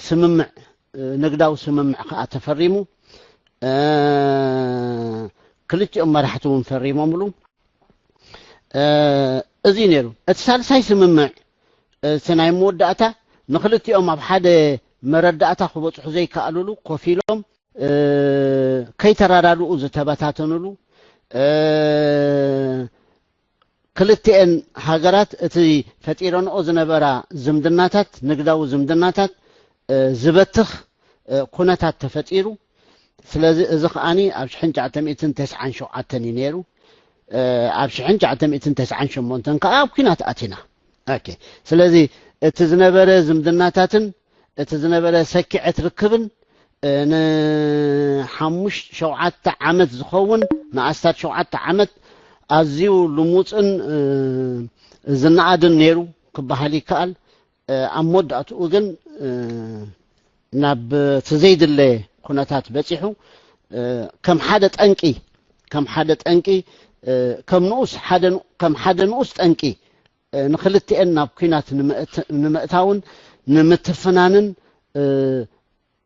ስምምዕ፣ እ፣ ንግዳዊ ስምምዕ ከኣ ተፈሪሙ። እ፣ ክልቲኦም መራሕቲ እውን ፈሪሞምሉ። እ፣ እዚ ነይሩ። እቲ ሳልሳይ ስምምዕ፣ እቲ ናይ መወዳእታ፣ ንክልቲኦም ኣብ ሓደ መረዳእታ ክበጽሑ ዘይከኣሉሉ፣ ኮፍ ኢሎም፣ እ፣ ከይተረዳድኡ ዝተበታተኑሉ፣ እ፣ ክልቲኤን ሃገራት እቲ ፈጢረንኦ ዝነበራ ዝምድናታት፣ ንግዳዊ ዝምድናታት፣ እ፣ ዝበትኽ፣ እ፣ ኩነታት ተፈጢሩ። ስለዚ እዚ ከኣኒ ኣብ ሽሕን ትሽዓተ ሚእትን ተስዓን ሸውዓተን እዩ ነይሩ። እ፣ ኣብ ሽሕን ትሽዓተ ሚእትን ተስዓን ሸሞንተን ከኣ ኣብ ኲናት ኣቲና። ኦኬ። ስለዚ እቲ ዝነበረ ዝምድናታትን እቲ ዝነበረ ሰኪዐት ርክብን፣ እ፣ ንሓሙሽ-፣ ሸውዓተ ዓመት ዝኸውን፣ ንኣስታት ሸውዓተ ዓመት ኣዝዩ ልሙጽን፣ እ፣ ዝነኣድን ነይሩ ክበሃል ይከኣል። እ፣ ኣብ መወዳእትኡ ግን፣ እ፣ ናብ እቲ ዘይድለ ኩነታት በጺሑ፣ እ፣ ከም ሓደ ጠንቂ፣ ከም ሓደ ጠንቂ፣ እ፣ ከም ንኡስ ሓደ ን-፣ ከም ሓደ ንኡስ ጠንቂ፣ እ፣ ንክልቲኤን ናብ ኲናት ንምእት-፣ ንምእታውን ንምትፍናንን፣ እ፣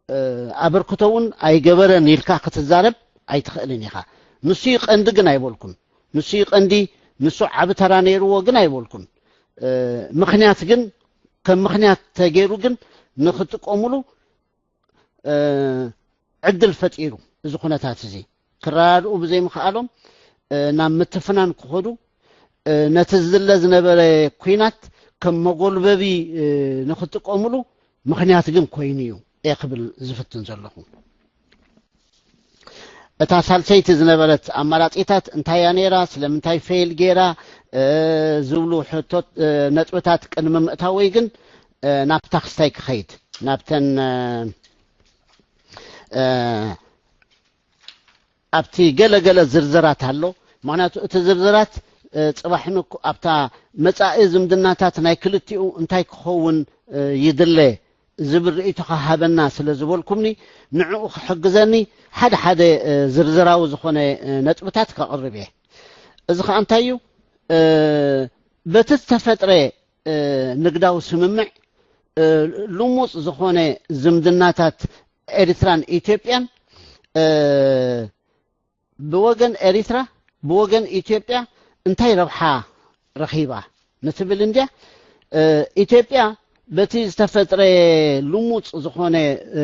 እ፣ ኣበርክቶ እውን ኣይገበረን ኢልካ ክትዛረብ ኣይትኽእልን ኢኻ። ንሱ እዩ ቀንዲ ግን ኣይበልኩን። ንሱ እዩ ቀንዲ፣ ንሱ ዓቢ ተራ ነይርዎ ግን ኣይበልኩን። እ፣ ምኽንያት ግን፣ ከም ምኽንያት ተገይሩ ግን ንኽጥቀሙሉ፣ እ፣ ዕድል ፈጢሩ። እዚ ኩነታት እዚ ክረዳድኡ ብዘይምኽኣሎም፣ እ፣ ናብ ምትፍናን ክኸዱ፣ እ፣ ነቲ ዝድለ ዝነበረ ኲናት ከም መጎልበቢ፣ እ፣ ንኽጥቀሙሉ ምኽንያት ግን ኮይኑ እዩ እየ ክብል ዝፍትን ዘለኹ። እታ ሳልሰይቲ ዝነበረት ኣማራጺታት እንታይ እያ ነይራ? ስለምንታይ ፌል ገይራ? እ፣ ዝብሉ ሕቶት፣ እ፣ ነጥብታት ቅድሚ ምእታወይ ግን፣ እ፣ ናብታ ክስታይ ክኸይድ፣ ናብተን፣ እ፣ እ፣ ኣብቲ ገለ ገለ ዝርዝራት ኣሎ። ምኽንያቱ እቲ ዝርዝራት፣ እ፣ ጽባሕ ንኩ-፣ ኣብታ መጻኢ ዝምድናታት ናይ ክልቲኡ እንታይ ክኸውን፣ እ፣ ይድለ ዝብል ርእይቶ ክሃበና ስለ ዝበልኩምኒ፣ ንዕኡ ክሕግዘኒ ሓደ ሓደ፣ እ፣ ዝርዝራዊ ዝኾነ፣ እ፣ ነጥብታት ከቕርብ እየ። እዚ ኸኣ እንታይ እዩ? እ፣ በቲ ዝተፈጥረ፣ እ፣ ንግዳዊ ስምምዕ፣ እ፣ ልሙጽ ዝኾነ ዝምድናታት ኤርትራን ኢትዮጵያን፣ እ፣ ብወገን ኤሪትራ፣ ብወገን ኢትዮጵያ እንታይ ረብሓ ረኺባ ንትብል እንድያ። እ፣ ኢትዮጵያ በቲ ዝተፈጥረ ልሙጽ ዝኾነ፣ እ፣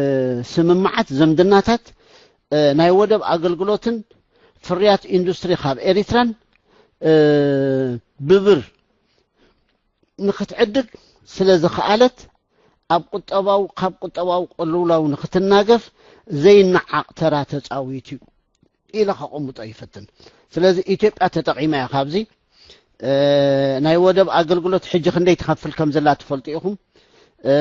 ስምምዓት ዝምድናታት፣ እ፣ ናይ ወደብ ኣገልግሎትን ፍርያት ኢንዱስትሪ ካብ ኤሪትራን፣ እ፣ ብብር ንክትዕድግ ስለ ዝኸኣለት፣ ኣብ ቁጠባው-፣ ካብ ቁጠባዊ ቅልውላው ንክትናገፍ ዘይነዓቕ ተራ ተጻዊቱ እዩ ኢለ ከቐምጦ ይፈትን። ስለዚ ኢትዮጵያ ተጠቒማ እያ ካብዚ። እ፣ ናይ ወደብ ኣገልግሎት ሕጂ ክንደይ ትኸፍል ከም ዘላ ትፈልጡ ኢኹም። እ፣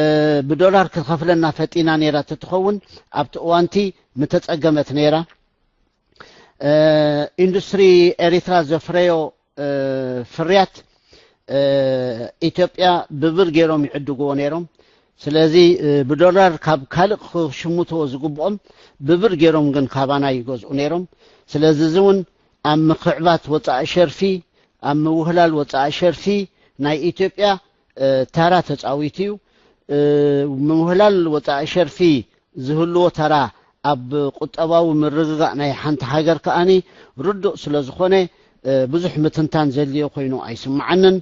ብዶላር ክትኸፍለና ፈጢና ነይራ ተትኸውን፣ ኣብቲ እዋንቲ ምተጸገመት ነይራ። እ፣ ኢንዱስትሪ ኤሪትራ ዘፍረዮ፣ እ፣ ፍርያት፣ እ፣ ኢትዮጵያ ብብር ገይሮም ይዕድግዎ ነይሮም። ስለዚ፣ እ፣ ብዶላር ካብ ካልእ ክሽምትዎ ዝግብኦም ብብር ገይሮም ግን ካባና ይገዝኡ ነይሮም። ስለዚ እዚ እውን ኣብ ምኽዕባት ወጻኢ ሸርፊ፣ ኣብ ምውህላል ወጻኢ ሸርፊ ናይ ኢትዮጵያ፣ እ፣ ተራ ተጻዊቱ እዩ። እ፣ ምውህላል ወጻኢ ሸርፊ ዝህልዎ ተራ ኣብ ቁጠባዊ ምርግጋእ ናይ ሓንቲ ሃገር ከኣኒ ርዱእ ስለ ዝኾነ፣ እ፣ ብዙሕ ምትንታን ዘድልዮ ኮይኑ ኣይስምዓንን።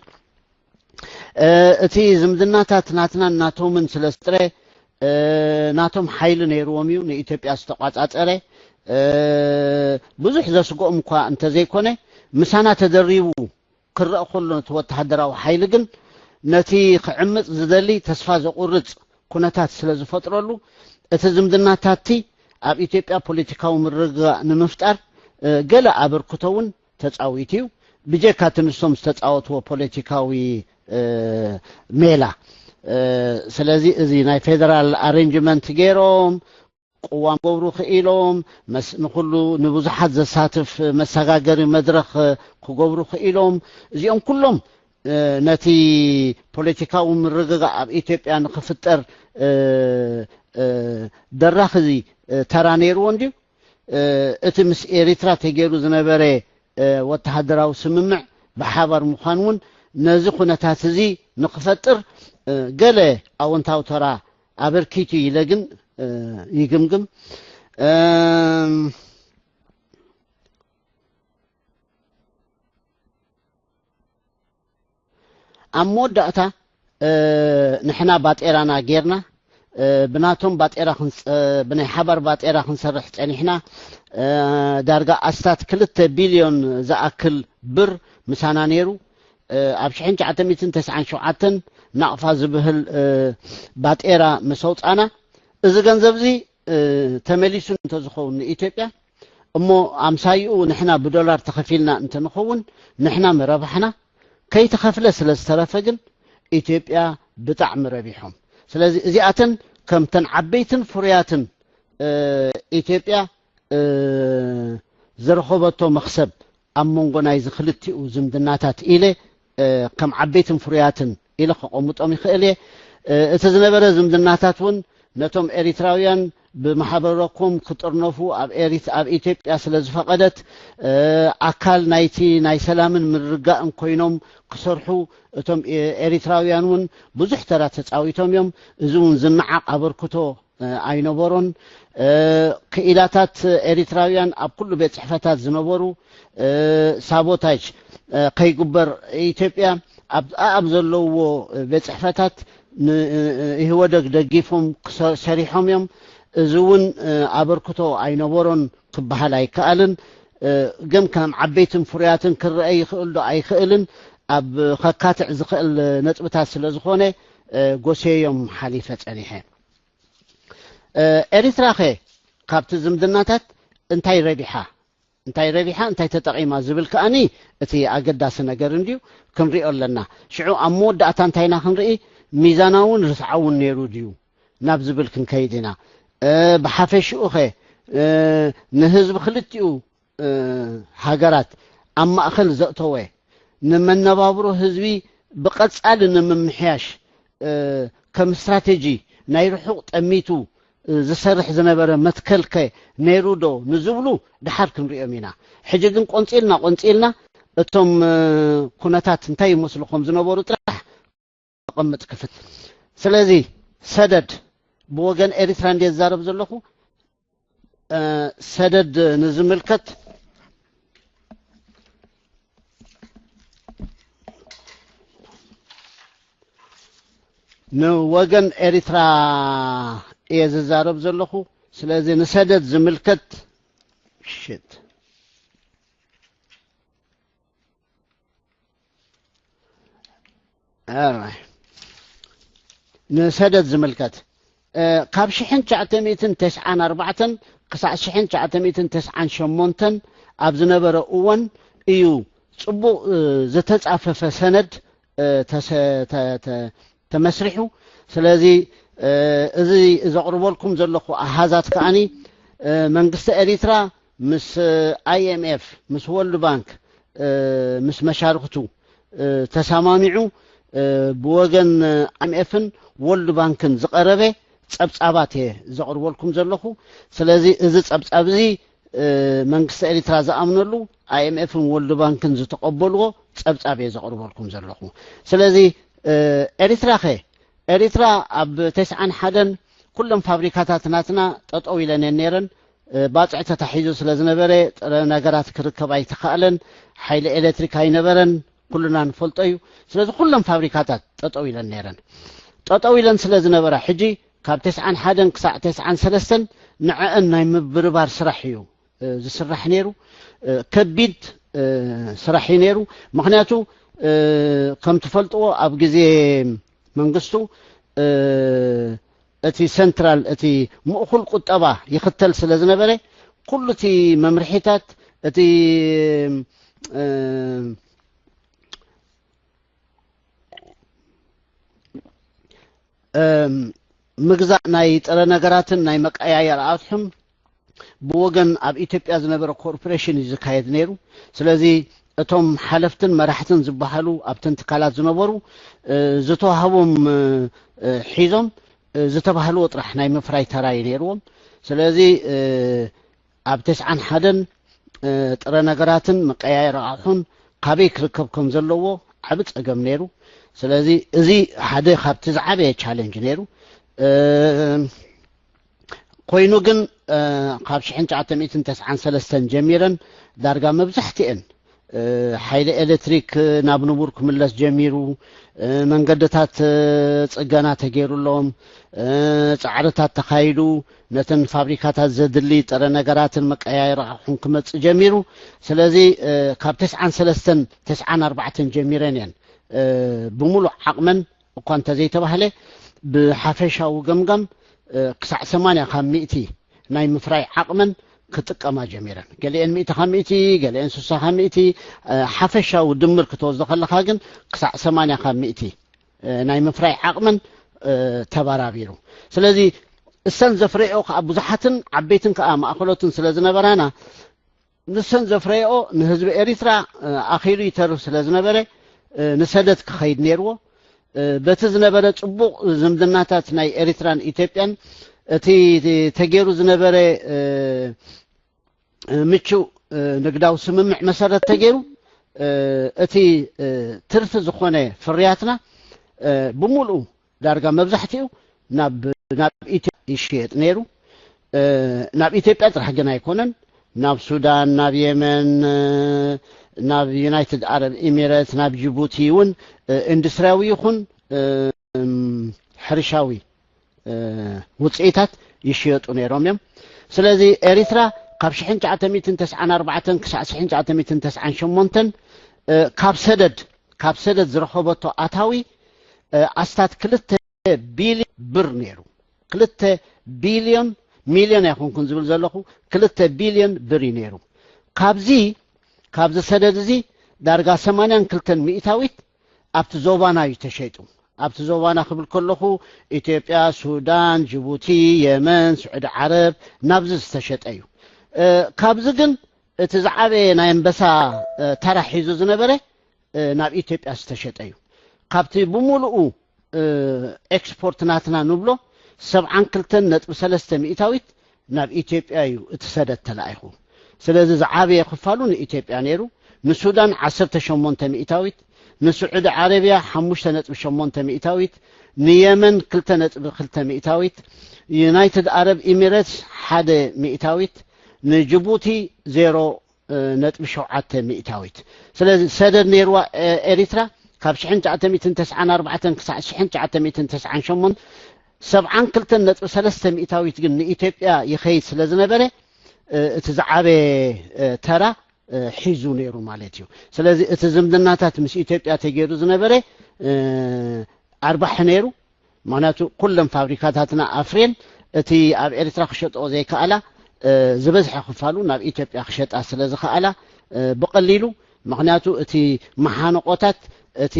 እ፣ እቲ ዝምድናታት ናትናን ናቶምን ስለ ዝጥረ፣ እ፣ ናቶም ሓይሊ ነይርዎም እዩ ንኢትዮጵያ ዝተቋጻጸረ። እ፣ ብዙሕ ዘስግኦም እኳ እንተዘይኮነ፣ ምሳና ተደሪቡ ክረኣ ከሎ፣ ነቲ ወተሃደራዊ ሓይሊ ግን ነቲ ክዕምጽ ዝደሊ ተስፋ ዘቑርጽ ኩነታት ስለ ዝፈጥረሉ፣ እቲ ዝምድናታትቲ ኣብ ኢትዮጵያ ፖለቲካዊ ምርግጋእ ንምፍጣር፣ እ፣ ገለ ኣበርክቶ እውን ተጻዊቱ እዩ። ብጀካ እቲ ንሶም ዝተጻወትዎ ፖለቲካዊ፣ እ፣ ሜላ። እ፣ ስለዚ እዚ ናይ ፌደራል ኣሬንጅመንት ገይሮም፣ ቅዋም ክገብሩ ክኢሎም፣ መስ-፣ ንኹሉ፣ ንብዙሓት ዘሳትፍ መሰጋገሪ መድረኽ ክገብሩ ክኢሎም። እዚኦም ኩሎም፣ እ፣ ነቲ ፖለቲካዊ ምርግጋእ ኣብ ኢትዮጵያ ንኽፍጠር፣ እ፣ እ፣ ደራኺ፣ እ፣ ተራ ነይርዎ እንድዩ። እ፣ እቲ ምስ ኤሪትራ ተገይሩ ዝነበረ፣ እ፣ ወተሃደራዊ ስምምዕ ብሓባር ምዃን እውን ነዚ ኩነታት እዚ ንኽፈጥር፣ እ፣ ገለ ኣወንታዊ ተራ ኣበርኪቱ ኢለ ግን፣ እ፣ ይግምግም። እም፣ ኣብ መወዳእታ፣ እ፣ ንሕና ባጤራና ጌርና፣ እ፣ ብናቶም ባጤራ ክንጸ-፣ ብናይ ሓባር ባጤራ ክንሰርሕ ጸኒሕና። እ፣ ዳርጋ ኣስታት ክልተ ቢልዮን ዝኣክል ብር ምሳና ነይሩ። እ፣ ኣብ ሽሕን ትሽዓተ ሚእትን ተስዓን ሸውዓተን ናቕፋ ዝብህል፣ እ፣ ባጤራ ምስ ኣውጻና፣ እዚ ገንዘብ እዚ፣ እ፣ ተመሊሱ እንተዝኸውን ንኢትዮጵያ፣ እሞ ኣምሳይኡ ንሕና ብዶላር ተኸፊልና እንተንኸውን፣ ንሕና ምረባሕና፣ ከይተኸፍለ ስለ ዝተረፈ ግን ኢትዮጵያ ብጣዕሚ ረቢሖም። ስለዚ እዚኣተን ከምተን ዓበይትን ፍሩያትን፣ እ፣ ኢትዮጵያ፣ እ፣ ዝረኸበቶ መኽሰብ ኣብ መንጎ ናይዚ ክልቲኡ ዝምድናታት ኢለ፣ እ፣ ከም ዓበይትን ፍሩያትን ኢለ ከቐምጦም ይኽእል እየ። እ፣ እቲ ዝነበረ ዝምድናታት እውን ነቶም ኤሪትራውያን ብማሕበረኩም ክጥርነፉ ኣብ ኤሪት-፣ ኣብ ኢትዮጵያ ስለ ዝፈቐደት፣ እ፣ ኣካል ናይቲ ናይ ሰላምን ምርግጋእን ኮይኖም ክሰርሑ እቶም ኤ-፣ ኤሪትራውያን እውን ብዙሕ ተራ ተጻዊቶም እዮም። እዚ እውን ዝነዓቕ ኣበርክቶ፣ እ፣ ኣይነበሮን። እ፣ ክኢላታት ኤሪትራውያን ኣብ ኩሉ ቤት ጽሕፈታት ዝነበሩ፣ እ፣ ሳቦታጅ፣ እ፣ ከይግበር ኢትዮጵያ ኣብ፣ ኣብ ዘለውዎ ቤት ጽሕፈታት ን-፣ እ፣ ኢህወደግ ደጊፎም ክሰ-፣ ሰሪሖም እዮም። እዚ እውን፣ እ፣ ኣበርክቶ ኣይነበሮን ክበሃል ኣይከኣልን። እ፣ ግን ከም ዓበይትን ፍሩያትን ክረአ ይኽእል ዶ ኣይኽእልን ኣብ ከካትዕ ዝኽእል ነጥብታት ስለ ዝኾነ፣ እ፣ ጎስየዮም ሓሊፈ ጸኒሐ። እ፣ ኤሪትራኸ ካብቲ ዝምድናታት እንታይ ረቢሓ? እንታይ ረቢሓ፣ እንታይ ተጠቒማ ዝብል ከኣኒ እቲ ኣገዳሲ ነገር እንድዩ፣ ክንሪኦ ኣለና። ሽዑ ኣብ መወዳእታ እንታይ ኢና ክንርኢ? ሚዛናውን ርትዓውን ነይሩ ድዩ ናብ ዝብል ክንከይድ ኢና። እ፣ ብሓፈሽኡኸ፣ እ፣ ንህዝቢ ክልቲኡ፣ እ፣ ሃገራት ኣብ ማእከል ዘእተወ፣ ንመነባብሮ ህዝቢ ብቐጻሊ ንምምሕያሽ፣ እ፣ ከም ስትራቴጂ ናይ ርሑቕ ጠሚቱ፣ እ፣ ዝሰርሕ ዝነበረ መትከልከ ነይሩ ዶ ንዝብሉ ድሓር ክንሪኦም ኢና። ሕጂ ግን ቆንጺልና ቆንጺልና እቶም፣ እ፣ ኩነታት እንታይ ይመስሉ ከም ዝነበሩ ጥራሕ ከቐምጥ ክፍት። ስለዚ ሰደድ ብወገን ኤሪትራ እንድየ ዝዛረብ ዘለኹ፣ እ፣ ሰደድ ንዝምልከት ንወገን ኤሪትራ እየ ዝዛረብ ዘለኹ። ስለዚ ንሰደድ ዝምልከት፣ ሽት። ኣራይ። ንሰደድ ዝምልከት፣ እ፣ ካብ ሽሕን ትሽዓተ ሚእትን ተስዓን ኣርባዕተን ክሳዕ ሽሕን ትሽዓተ ሚእትን ተስዓን ሸሞንተን ኣብ ዝነበረ እዋን እዩ ጽቡቕ፣ እ፣ ዝተጻፈፈ ሰነድ፣ እ፣ ተሰ-፣ ተ-፣ ተ-፣ ተመስሪሑ። ስለዚ፣ እ፣ እዚ ዘቕርበልኩም ዘለኹ ኣሃዛት ከኣኒ፣ እ፣ መንግስቲ ኤሪትራ ምስ፣ እ፣ ኣይ ኤም ኤፍ፣ ምስ ወርልድ ባንክ፣ እ፣ ምስ መሻርክቱ፣ እ፣ ተሰማሚዑ፣ እ፣ ብወገን ኣይ ኤም ኤፍን ወርልድ ባንክን ዝቐረበ ጸብጻባት እየ ዘቕርበልኩም ዘለኹ። ስለዚ እዚ ጸብጻብ እዚ፣ እ፣ መንግስቲ ኤሪትራ ዝኣምነሉ፣ ኣይ ኤም ኤፍን ወርልድ ባንክን ዝተቐበልዎ ጸብጻብ እየ ዘቕርበልኩም ዘለኹ። ስለዚ፣ እ፣ ኤሪትራኸ? ኤሪትራ ኣብ ተስዓን ሓደን ኩለን ፋብሪካታት ናትና ጠጠው ኢለን እየን ነይረን። እ፣ ባጽዕ ተታሒዙ ስለ ዝነበረ ጥረ ነገራት ክርከብ ኣይተኻእለን። ሓይሊ ኤሌክትሪክ ኣይነበረን፣ ኩልና ንፈልጦ እዩ። ስለዚ ኩለን ፋብሪካታት ጠጠው ኢለን ነይረን። ጠጠው ኢለን ስለ ዝነበራ ሕጂ ካብ ተስዓን ሓደን ክሳዕ ተስዓን ሰለስተን ንዐአን ናይ ምብርባር ስራሕ እዩ፣ እ፣ ዝስራሕ ነይሩ። እ፣ ከቢድ ስራሕ እዩ ነይሩ። ምኽንያቱ ከም ትፈልጥዎ ኣብ ግዜ መንግስቱ እቲ ሰንትራል እቲ ምእኹል ቁጠባ ይኽተል ስለ ዝነበረ ኩሉ እቲ መምርሒታት እቲ ምግዛእ ናይ ጥረ ነገራትን ናይ መቀያየር ኣቑሑን ብወገን ኣብ ኢትዮጵያ ዝነበረ ኮርፖሬሽን እዩ ዝካየድ ነይሩ። ስለዚ እቶም ሓለፍትን መራሕትን ዝበሃሉ ኣብተን ትካላት ዝነበሩ ዝተዋህቦም ሒዞም ዝተባህልዎ ጥራሕ ናይ ምፍራይ ተራ እዩ ነይርዎም። ስለዚ ኣብ ተስዓን ሓደን ጥረ ነገራትን መቀያየሪ ኣቑሑን ካበይ ክርከብ ከም ዘለዎ ዓቢ ጸገም ነይሩ። ስለዚ እዚ ሓደ ካብቲ ዝዓበየ ቻለንጅ ነይሩ። ኮይኑ ግን ካብ ሽሕን ትሽዓተ ሚእትን ተስዓን ሰለስተን ጀሚረን ዳርጋ መብዛሕትኤን ሓይሊ ኤሌክትሪክ ናብ ንቡር ክምለስ ጀሚሩ፣ መንገድታት ጽገና ተገይሩሎም፣ ጻዕርታት ተኻይዱ፣ ነተን ፋብሪካታት ዘድሊ ጥረ ነገራትን መቀያየሪ ኣቑሑን ክመጽእ ጀሚሩ። ስለዚ ካብ ተስዓን ሰለስተን ተስዓን ኣርባዕተን ጀሚረን እየን ብሙሉእ ዓቕመን እኳ እንተዘይተባህለ ብሓፈሻዊ ገምጋም ክሳዕ ሰማንያ ካብ ሚእቲ ናይ ምፍራይ ዓቕመን ክጥቀማ ጀሚረን። ገሊአን ሚእቲ ካብ ሚእቲ፣ ገሊአን ስሳ ካብ ሚእቲ፣ ሓፈሻዊ ድምር ክትወስዶ ከለኻ ግን ክሳዕ ሰማንያ ካብ ሚእቲ ናይ ምፍራይ ዓቕመን ተባራቢሩ። ስለዚ እሰን ዘፍረዮ ከዓ ብዙሓትን ዓበይትን ከዓ ማእኸሎትን ስለ ዝነበራና ንሰን ዘፍረየኦ ንህዝቢ ኤሪትራ ኣኺሉ ይተርፍ ስለ ዝነበረ ንሰደት ክኸይድ ነይርዎ። በቲ ዝነበረ ጽቡቕ ዝምድናታት ናይ ኤሪትራን ኢትዮጵያን እቲ ተገይሩ ዝነበረ ምቹእ ንግዳዊ ስምምዕ መሰረት ተገይሩ እቲ ትርፊ ዝኾነ ፍርያትና ብምሉኡ ዳርጋ መብዛሕትኡ ናብ ናብ ኢትዮጵያ ይሽየጥ ነይሩ። ናብ ኢትዮጵያ ጥራሕ ግን ኣይኮነን፣ ናብ ሱዳን፣ ናብ የመን፣ ናብ ዩናይትድ ኣረብ ኢሚሬትስ፣ ናብ ጅቡቲ እውን ኢንዱስትሪያዊ ይኹን ሕርሻዊ ውፅኢታት ይሽየጡ ነይሮም እዮም። ስለዚ ኤሪትራ ካብ ሽሕን ትሽዓተ ሚእትን ተስዓን ኣርባዕተን ክሳዕ ሽሕን ትሽዓተ ሚእትን ተስዓን ሸሞንተን ካብ ሰደድ ካብ ሰደድ ዝረኸበቶ ኣታዊ ኣስታት ክልተ ቢልዮን ብር ነይሩ። ክልተ ቢልዮን፣ ሚልዮን ኣይኮንኩን ዝብል ዘለኹ፣ ክልተ ቢልዮን ብር እዩ ነይሩ። ካብዚ ካብዚ ሰደድ እዚ ዳርጋ ሰማንያን ክልተን ሚእታዊት ኣብቲ ዞባና እዩ ተሸይጡ። ኣብቲ ዞባና ክብል ከለኹ ኢትዮጵያ፣ ሱዳን፣ ጅቡቲ፣ የመን፣ ስዑዲ ዓረብ ናብዚ ዝተሸጠ እዩ። ካብዚ ግን እቲ ዝዓበየ ናይ ኣንበሳ ተራ ሒዙ ዝነበረ ናብ ኢትዮጵያ ዝተሸጠ እዩ። ካብቲ ብምሉኡ ኤክስፖርት ናትና ንብሎ ሰብዓን ክልተን ነጥቢ ሰለስተ ሚእታዊት ናብ ኢትዮጵያ እዩ እቲ ሰደድ ተላኢኹ። ስለዚ ዝዓበየ ክፋሉ ንኢትዮጵያ ነይሩ። ንሱዳን ዓሰርተ ሸሞንተ ሚእታዊት፣ ንስዑዲ ዓረብያ ሓሙሽተ ነጥቢ ሸሞንተ ሚእታዊት፣ ንየመን ክልተ ነጥቢ ክልተ ሚእታዊት፣ ዩናይትድ ኣረብ ኢሚሬትስ ሓደ ሚእታዊት፣ ንጅቡቲ ዜሮ ነጥቢ ሸውዓተ ሚእታዊት። ስለዚ ሰደድ ነይርዋ ኤሪትራ ካብ ሽሕን ትሽዓተ ሚእትን ተስዓን ኣርባዕተን ክሳዕ ሽሕን ትሽዓተ ሚእትን ተስዓን ሸሞንተን ሰብዓን ክልተን ነጥቢ ሰለስተ ሚእታዊት ግን ንኢትዮጵያ ይኸይድ ስለ ዝነበረ እቲ ዝዓበየ ተራ ሒዙ ነይሩ ማለት እዩ። ስለዚ እቲ ዝምድናታት ምስ ኢትዮጵያ ተገይሩ ዝነበረ ኣርባሒ ነይሩ። ምክንያቱ ኩለን ፋብሪካታትና ኣፍርየን እቲ ኣብ ኤርትራ ክሸጥኦ ዘይከኣላ ዝበዝሐ ክፋሉ ናብ ኢትዮጵያ ክሸጣ ስለ ዝኸኣላ ብቐሊሉ፣ ምክንያቱ እቲ መሓንቆታት እቲ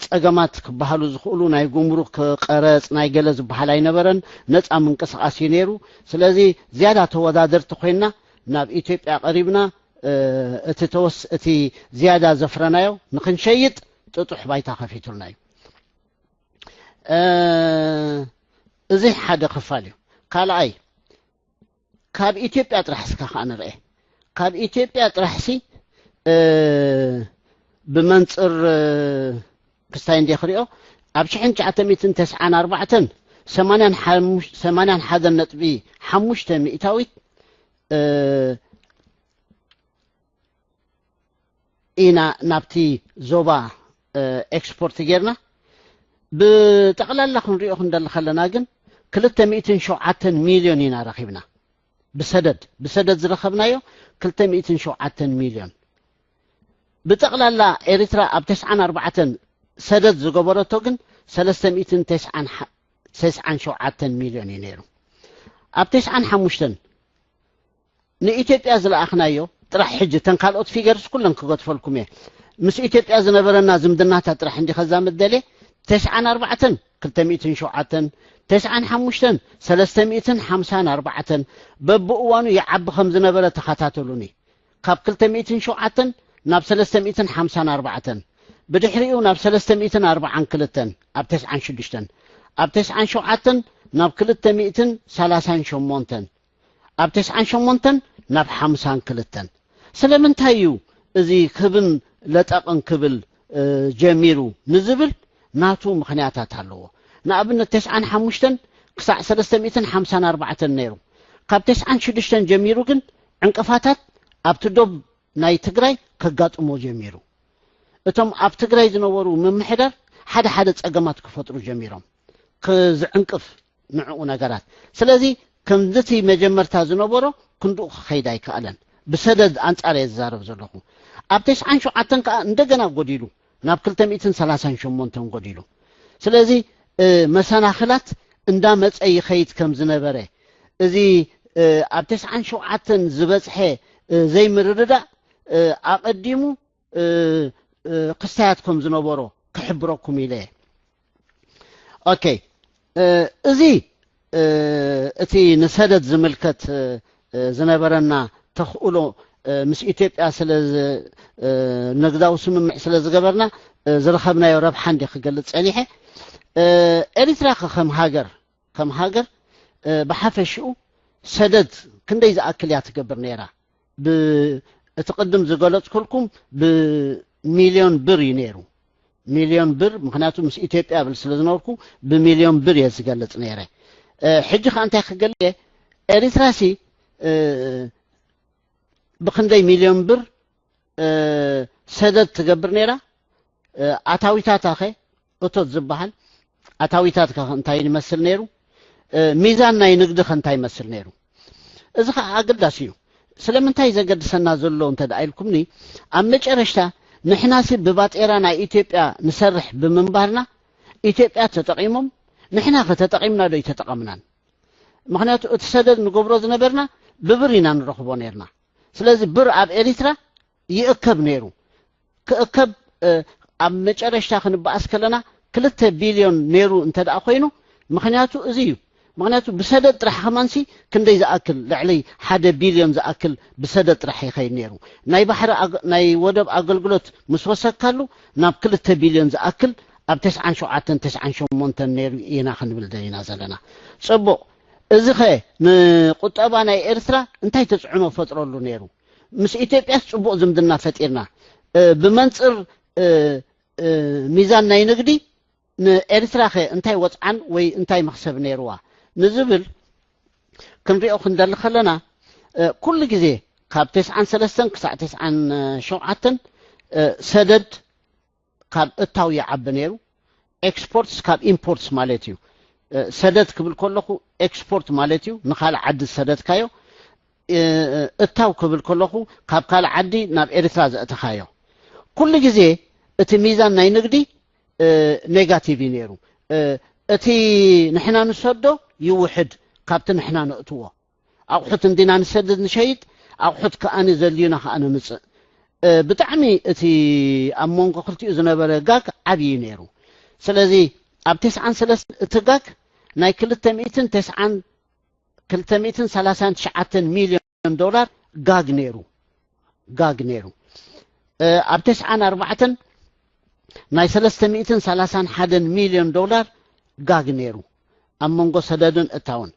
ጸገማት ክበሃሉ ዝኽእሉ ናይ ጉምሩክ ቀረጽ ናይ ገለ ዝበሃል ኣይነበረን። ነጻ ምንቅስቃስ እዩ ነይሩ። ስለዚ ዝያዳ ተወዳደርቲ ኮይና ናብ ኢትዮጵያ ቀሪብና እቲ ተወስ እቲ ዝያዳ ዘፍረናዮ ንክንሸይጥ ጥጡሕ ባይታ ከፊቱልና እዩ። እዚ ሓደ ክፋል እዩ። ካልኣይ ካብ ኢትዮጵያ ጥራሕ እስካ ከዓ ንርአ። ካብ ኢትዮጵያ ጥራሕሲ ብመንፅር ክስታይ እንደ ክሪኦ ኣብ ሽሕን ትሽዓተ ሚእትን ተስዓን ኣርባዕተን ሰማንያን ሓደን ነጥቢ ሓሙሽተ ሚእታዊት ኢና ናብቲ ዞባ ኤክስፖርት ጌርና። ብጠቕላላ ክንሪኦ ክንደሊ ከለና ግን ክልተ ሚእትን ሸውዓተን ሚልዮን ኢና ረኺብና። ብሰደድ ብሰደድ ዝረኸብናዮ ክልተ ሚእትን ሸውዓተን ሚልዮን። ብጠቕላላ ኤርትራ ኣብ ተስዓን ኣርባዕተን ሰደድ ዝገበረቶ ግን ሰለስተ ሚእትን ተስዓን ሸውዓተን ሚልዮን እዩ ነይሩ። ኣብ ተስዓን ሓሙሽተን ንኢትዮጵያ ዝለኣኽናዮ ጥራሕ፣ ሕጂ እተን ካልኦት ፊገርስ ኩለን ክገድፈልኩም እየ። ምስ ኢትዮጵያ ዝነበረና ዝምድናታት ጥራሕ እንዲ ከዛምድ ደልየ። ተስዓን ኣርባዕተን ክልተ ሚእትን ሸውዓተን፣ ተስዓን ሓሙሽተን ሰለስተ ሚእትን ሓምሳን ኣርባዕተን፣ በብእዋኑ ይዓቢ ከም ዝነበረ ተኸታተሉኒ። ካብ ክልተ ሚእትን ሸውዓተን ናብ ሰለስተ ሚእትን ሓምሳን ኣርባዕተን፣ ብድሕሪኡ ናብ ሰለስተ ሚእትን ኣርባዓን ክልተን ኣብ ተስዓን ሽዱሽተን፣ ኣብ ተስዓን ሸውዓተን ናብ ክልተ ሚእትን ሰላሳን ሸሞንተን፣ ኣብ ተስዓን ሸሞንተን ናብ ሓምሳን ክልተን። ስለምንታይ እዩ እዚ ክብን ለጠቕን ክብል እ፣ ጀሚሩ ንዝብል ናቱ ምኽንያታት ኣለዎ። ንኣብነት ተስዓን ሓሙሽተን ክሳዕ ሰለስተ ሚእትን ሓምሳን ኣርባዕተን ነይሩ። ካብ ተስዓን ሽዱሽተን ጀሚሩ ግን ዕንቅፋታት ኣብቲ ዶብ ናይ ትግራይ ከጋጥሞ ጀሚሩ። እቶም ኣብ ትግራይ ዝነበሩ ምምሕዳር ሓደ ሓደ ጸገማት ክፈጥሩ ጀሚሮም። ክዝዕንቅፍ ንዕኡ ነገራት። ስለዚ ከምዚ እቲ መጀመርታ ዝነበሮ ክንድኡ ክኸይድ ኣይከኣለን። ብሰደድ ኣንጻር እየ ዝዛረብ ዘለኹ። ኣብ ተስዓን ሸውዓተን ከኣ እንደገና ጎዲሉ ናብ ክልተ ሚእትን ሰላሳን ሸሞንተን ጎዲሉ። ስለዚ እ፣ መሰናኽላት እንዳመጸ ይኸይድ ከም ዝነበረ፣ እዚ እ፣ ኣብ ተስዓን ሸውዓተን ዝበጽሐ እ፣ ዘይምርድዳእ እ፣ ኣቐዲሙ እ፣ እ፣ ክስታያት ከም ዝነበሮ ክሕብረኩም ኢለ እየ። ኦኬ፣ እ፣ እዚ እ፣ እቲ ንሰደድ ዝምልከት እ፣ እ፣ ዝነበረና ተኽእሎ እ፣ ምስ ኢትዮጵያ ስለ ዝ-፣ እ፣ ንግዳዊ ስምምዕ ስለ ዝገበርና እ፣ ዝረኸብናዮ ረብሓ እንዲ ክገልጽ ጸኒሐ። እ፣ ኤሪትራ ከ ከም ሃገር፣ ከም ሃገር እ፣ ብሓፈሽኡ ሰደድ ክንደይ ዝኣክል እያ ትገብር ነይራ? ብ-፣ እቲ ቅድም ዝገለጽኩልኩም ብሚልዮን ብር እዩ ነይሩ። ሚልዮን ብር፣ ምኽንያቱ ምስ ኢትዮጵያ ብል ስለ ዝነበርኩ ብሚልዮን ብር እየ ዝገልጽ ነይረ። እ፣ ሕጂ ከኣ እንታይ ክገልጽ እየ? ኤሪትራሲ እ፣ ብኽንደይ ሚልዮን ብር እ፣ ሰደድ ትገብር ነይራ? እ፣ ኣታዊታታ ኸ እቶት ዝበሃል ኣታዊታት ከ እንታይ ይመስል ነይሩ? እ፣ ሚዛን ናይ ንግዲ ከ እንታይ ይመስል ነይሩ? እዚ ኸዓ ኣገዳሲ እዩ። ስለምንታይ ዘገድሰና ዘሎ እንተ ደኣ ኢልኩምኒ፣ ኣብ መጨረሽታ ንሕናሲ ብባጤራ ናይ ኢትዮጵያ ንሰርሕ ብምንባርና፣ ኢትዮጵያ ተጠቒሞም፣ ንሕና ከ ተጠቒምና ዶ ኣይተጠቐምናን? ምኽንያቱ እቲ ሰደድ ንገብሮ ዝነበርና ብብር ኢና ንረኽቦ ነይርና። ስለዚ ብር ኣብ ኤሪትራ ይእከብ ነይሩ። ክእከብ እ፣ ኣብ መጨረሽታ ክንበኣስ ከለና ክልተ ቢልዮን ነይሩ እንተ ደኣ ኮይኑ፣ ምኽንያቱ እዚ እዩ። ምኽንያቱ ብሰደድ ጥራሕ ከማንሲ ክንደይ ዝኣክል፣ ልዕሊ ሓደ ቢልዮን ዝኣክል ብሰደድ ጥራሕ ይኸይድ ነይሩ። ናይ ባሕሪ ኣገ-፣ ናይ ወደብ ኣገልግሎት ምስ ወሰካሉ ናብ ክልተ ቢልዮን ዝኣክል ኣብ ተስዓን ሸውዓተን ተስዓን ሸሞንተን ነይሩ ኢና ክንብል ደሊና ዘለና። ጽቡቕ። እዚ ኸ ንቁጠባ ናይ ኤርትራ እንታይ ተጽዕኖ ፈጥረሉ ነይሩ? ምስ ኢትዮጵያስ ጽቡቕ ዝምድና ፈጢርና። እ፣ ብመንጽር እ፣ እ፣ ሚዛን ናይ ንግዲ ንኤርትራ ኸ እንታይ ወጽዓን ወይ እንታይ መኽሰብ ነይርዋ ንዝብል ክንሪኦ ክንደሊ ከለና፣ እ፣ ኩሉ ግዜ ካብ ተስዓን ሰለስተን ክሳዕ ተስዓን ሸውዓተን እ፣ ሰደድ ካብ እታው ይዓቢ ነይሩ። ኤክስፖርትስ ካብ ኢምፖርትስ ማለት እዩ። እ፣ ሰደድ ክብል ከለኹ ኤክስፖርት ማለት እዩ፣ ንኻልእ ዓዲ ዝሰደድካዮ። እ፣ እታው ክብል ከለኹ ካብ ካልእ ዓዲ ናብ ኤርትራ ዘእተኻዮ። ኩሉ ግዜ እቲ ሚዛን ናይ ንግዲ እ፣ ኔጋቲቭ እዩ ነይሩ። እ፣ እቲ ንሕና ንሰዶ ይውሕድ ካብቲ ንሕና ነእትዎ። ኣቑሑት እንዲና ንሰድድ ንሸይጥ፣ ኣቑሑት ከኣ ዘድልዩና ከኣ ነምጽእ። እ፣ ብጣዕሚ እቲ ኣብ መንጎ ክልቲኡ ዝነበረ ጋግ ዓብዪ እዩ ነይሩ። ስለዚ ኣብ ተስዓን ሰለስተን እቲ ጋግ ናይ ክልተ ሚእትን ተስዓን፣ ክልተ ሚእትን ሰላሳን ትሽዓተን ሚልዮን ዶላር ጋግ ነይሩ። ጋግ ነይሩ። እ፣ ኣብ ተስዓን ኣርባዕተን ናይ ሰለስተ ሚእትን ሰላሳን ሓደን ሚልዮን ዶላር ጋግ ነይሩ፣ ኣብ መንጎ ሰደድን እታውን።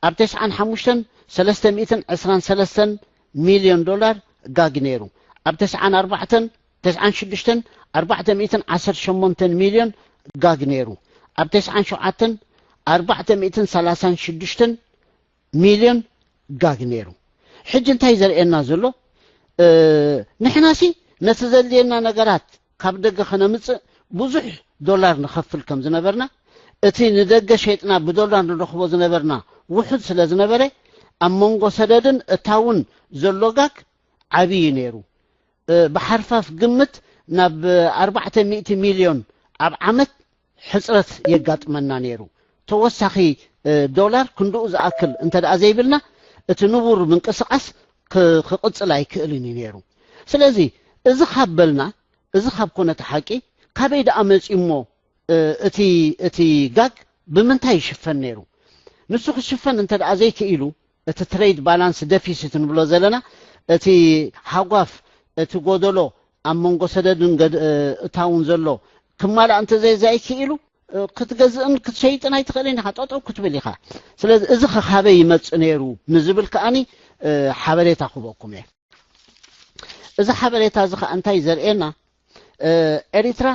ኣብ ተስዓን ሓሙሽተን ሰለስተ ሚእትን ዕስራን ሰለስተን ሚልዮን ዶላር ጋግ ነይሩ። ኣብ ተስዓን ኣርባዕተን፣ ተስዓን ሽዱሽተን ኣርባዕተ ሚእትን ዓሰርተ ሸሞንተን ሚልዮን ጋግ ነይሩ። ኣብ ተስዓን ሸውዓተን ኣርባዕተ ሚእትን ሰላሳን ሽዱሽተን ሚልዮን ጋግ ነይሩ። ሕጂ እንታይ ዘርእየና ዘሎ? እ፣ ንሕናሲ ነቲ ዘድልየና ነገራት ካብ ደገ ከነምጽእ ብዙሕ ዶላር ንኸፍል ከም ዝነበርና፣ እቲ ንደገ ሸይጥና ብዶላር ንረኽቦ ዝነበርና ውሑድ ስለ ዝነበረ፣ ኣብ መንጎ ሰደድን እታውን ዘሎ ጋግ ዓብዪ ነይሩ። ብሓርፋፍ ግምት ናብ ኣርባዕተ ሚእቲ ሚልዮን ኣብ ዓመት ሕፅረት የጋጥመና ነይሩ። ተወሳኺ ዶላር ክንድኡ ዝኣክል እንተ ደኣ ዘይብልና፣ እቲ ንቡር ምንቅስቓስ ክቕፅል ኣይክእልን እዩ ነይሩ። ስለዚ እዚ ካብ በልና፣ እዚ ካብ ኮነ እቲ ሓቂ፣ ካበይ ደኣ መፂኡ እሞ እቲ እቲ ጋግ ብምንታይ ይሽፈን ነይሩ? ንሱ ክሽፈን እንተ ደኣ ዘይክኢሉ፣ እቲ ትሬድ ባላንስ ደፊሲት ንብሎ ዘለና፣ እቲ ሃጓፍ፣ እቲ ጎደሎ ኣብ መንጎ ሰደድን እታውን ዘሎ ክማላእ እንተ ዘይክኢሉ፣ ክትገዝእን ክትሸይጥን ኣይትኽእልን ኢኻ፣ ጠጠው ክትብል ኢኻ። ስለዚ እዚ ኸ ካበይ ይመጽእ ነይሩ ንዝብል ከኣኒ ሓበሬታ ክህበኩም እየ። እዚ ሓበሬታ እዚ ኸኣ እንታይ ዘርእየና? ኤሪትራ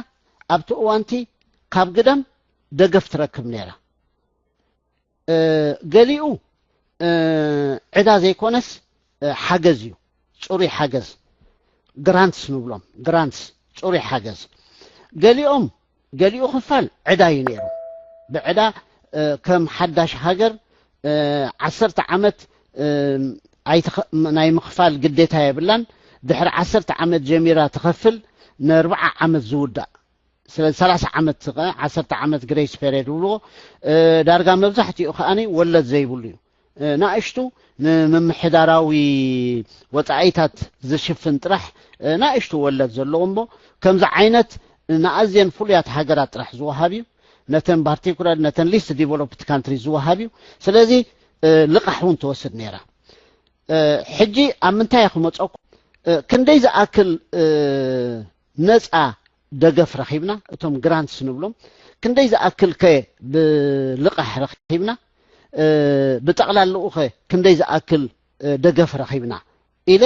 ኣብቲ እዋንቲ ካብ ግዳም ደገፍ ትረክብ ነይራ። ገሊኡ ዕዳ ዘይኮነስ ሓገዝ እዩ፣ ጽሩይ ሓገዝ፣ ግራንትስ ንብሎም፣ ግራንትስ፣ ጽሩይ ሓገዝ። ገሊኦም ገሊኡ ክፋል ዕዳ እዩ ነይሩ። ብዕዳ ከም ሓዳሽ ሃገር ዓሰርተ ዓመት ናይ ምኽፋል ግዴታ የብላን። ድሕሪ ዓሰርተ ዓመት ጀሚራ ትኸፍል፣ ንኣርብዓ ዓመት ዝውዳእ። ስለዚ ሰላሳ ዓመት፣ ዓሰርተ ዓመት ግሬስ ፔሬድ ይብልዎ። ዳርጋ መብዛሕትኡ ከኣ ወለድ ዘይብሉ እዩ። ናእሽቱ ንምምሕዳራዊ ወጻኢታት ዝሽፍን ጥራሕ ናእሽቱ ወለድ ዘለዎ እሞ፣ ከምዚ ዓይነት ንኣዝየን ፍሉያት ሃገራት ጥራሕ ዝወሃብ እዩ። ነተን ፓርቲኩላር፣ ነተን ሊስት ዲቨሎፕድ ካንትሪ ዝወሃብ እዩ። ስለዚ ልቓሕ እውን ትወስድ ነይራ። ሕጂ ኣብ ምንታይ ክመፀኩም፣ ክንደይ ዝኣክል ነፃ ደገፍ ረኺብና፣ እቶም ግራንትስ ንብሎም፣ ክንደይ ዝኣክል ከ ብልቓሕ ረኺብና፣ ብጠቕላላኡ ኸ ክንደይ ዝኣክል ደገፍ ረኺብና ኢለ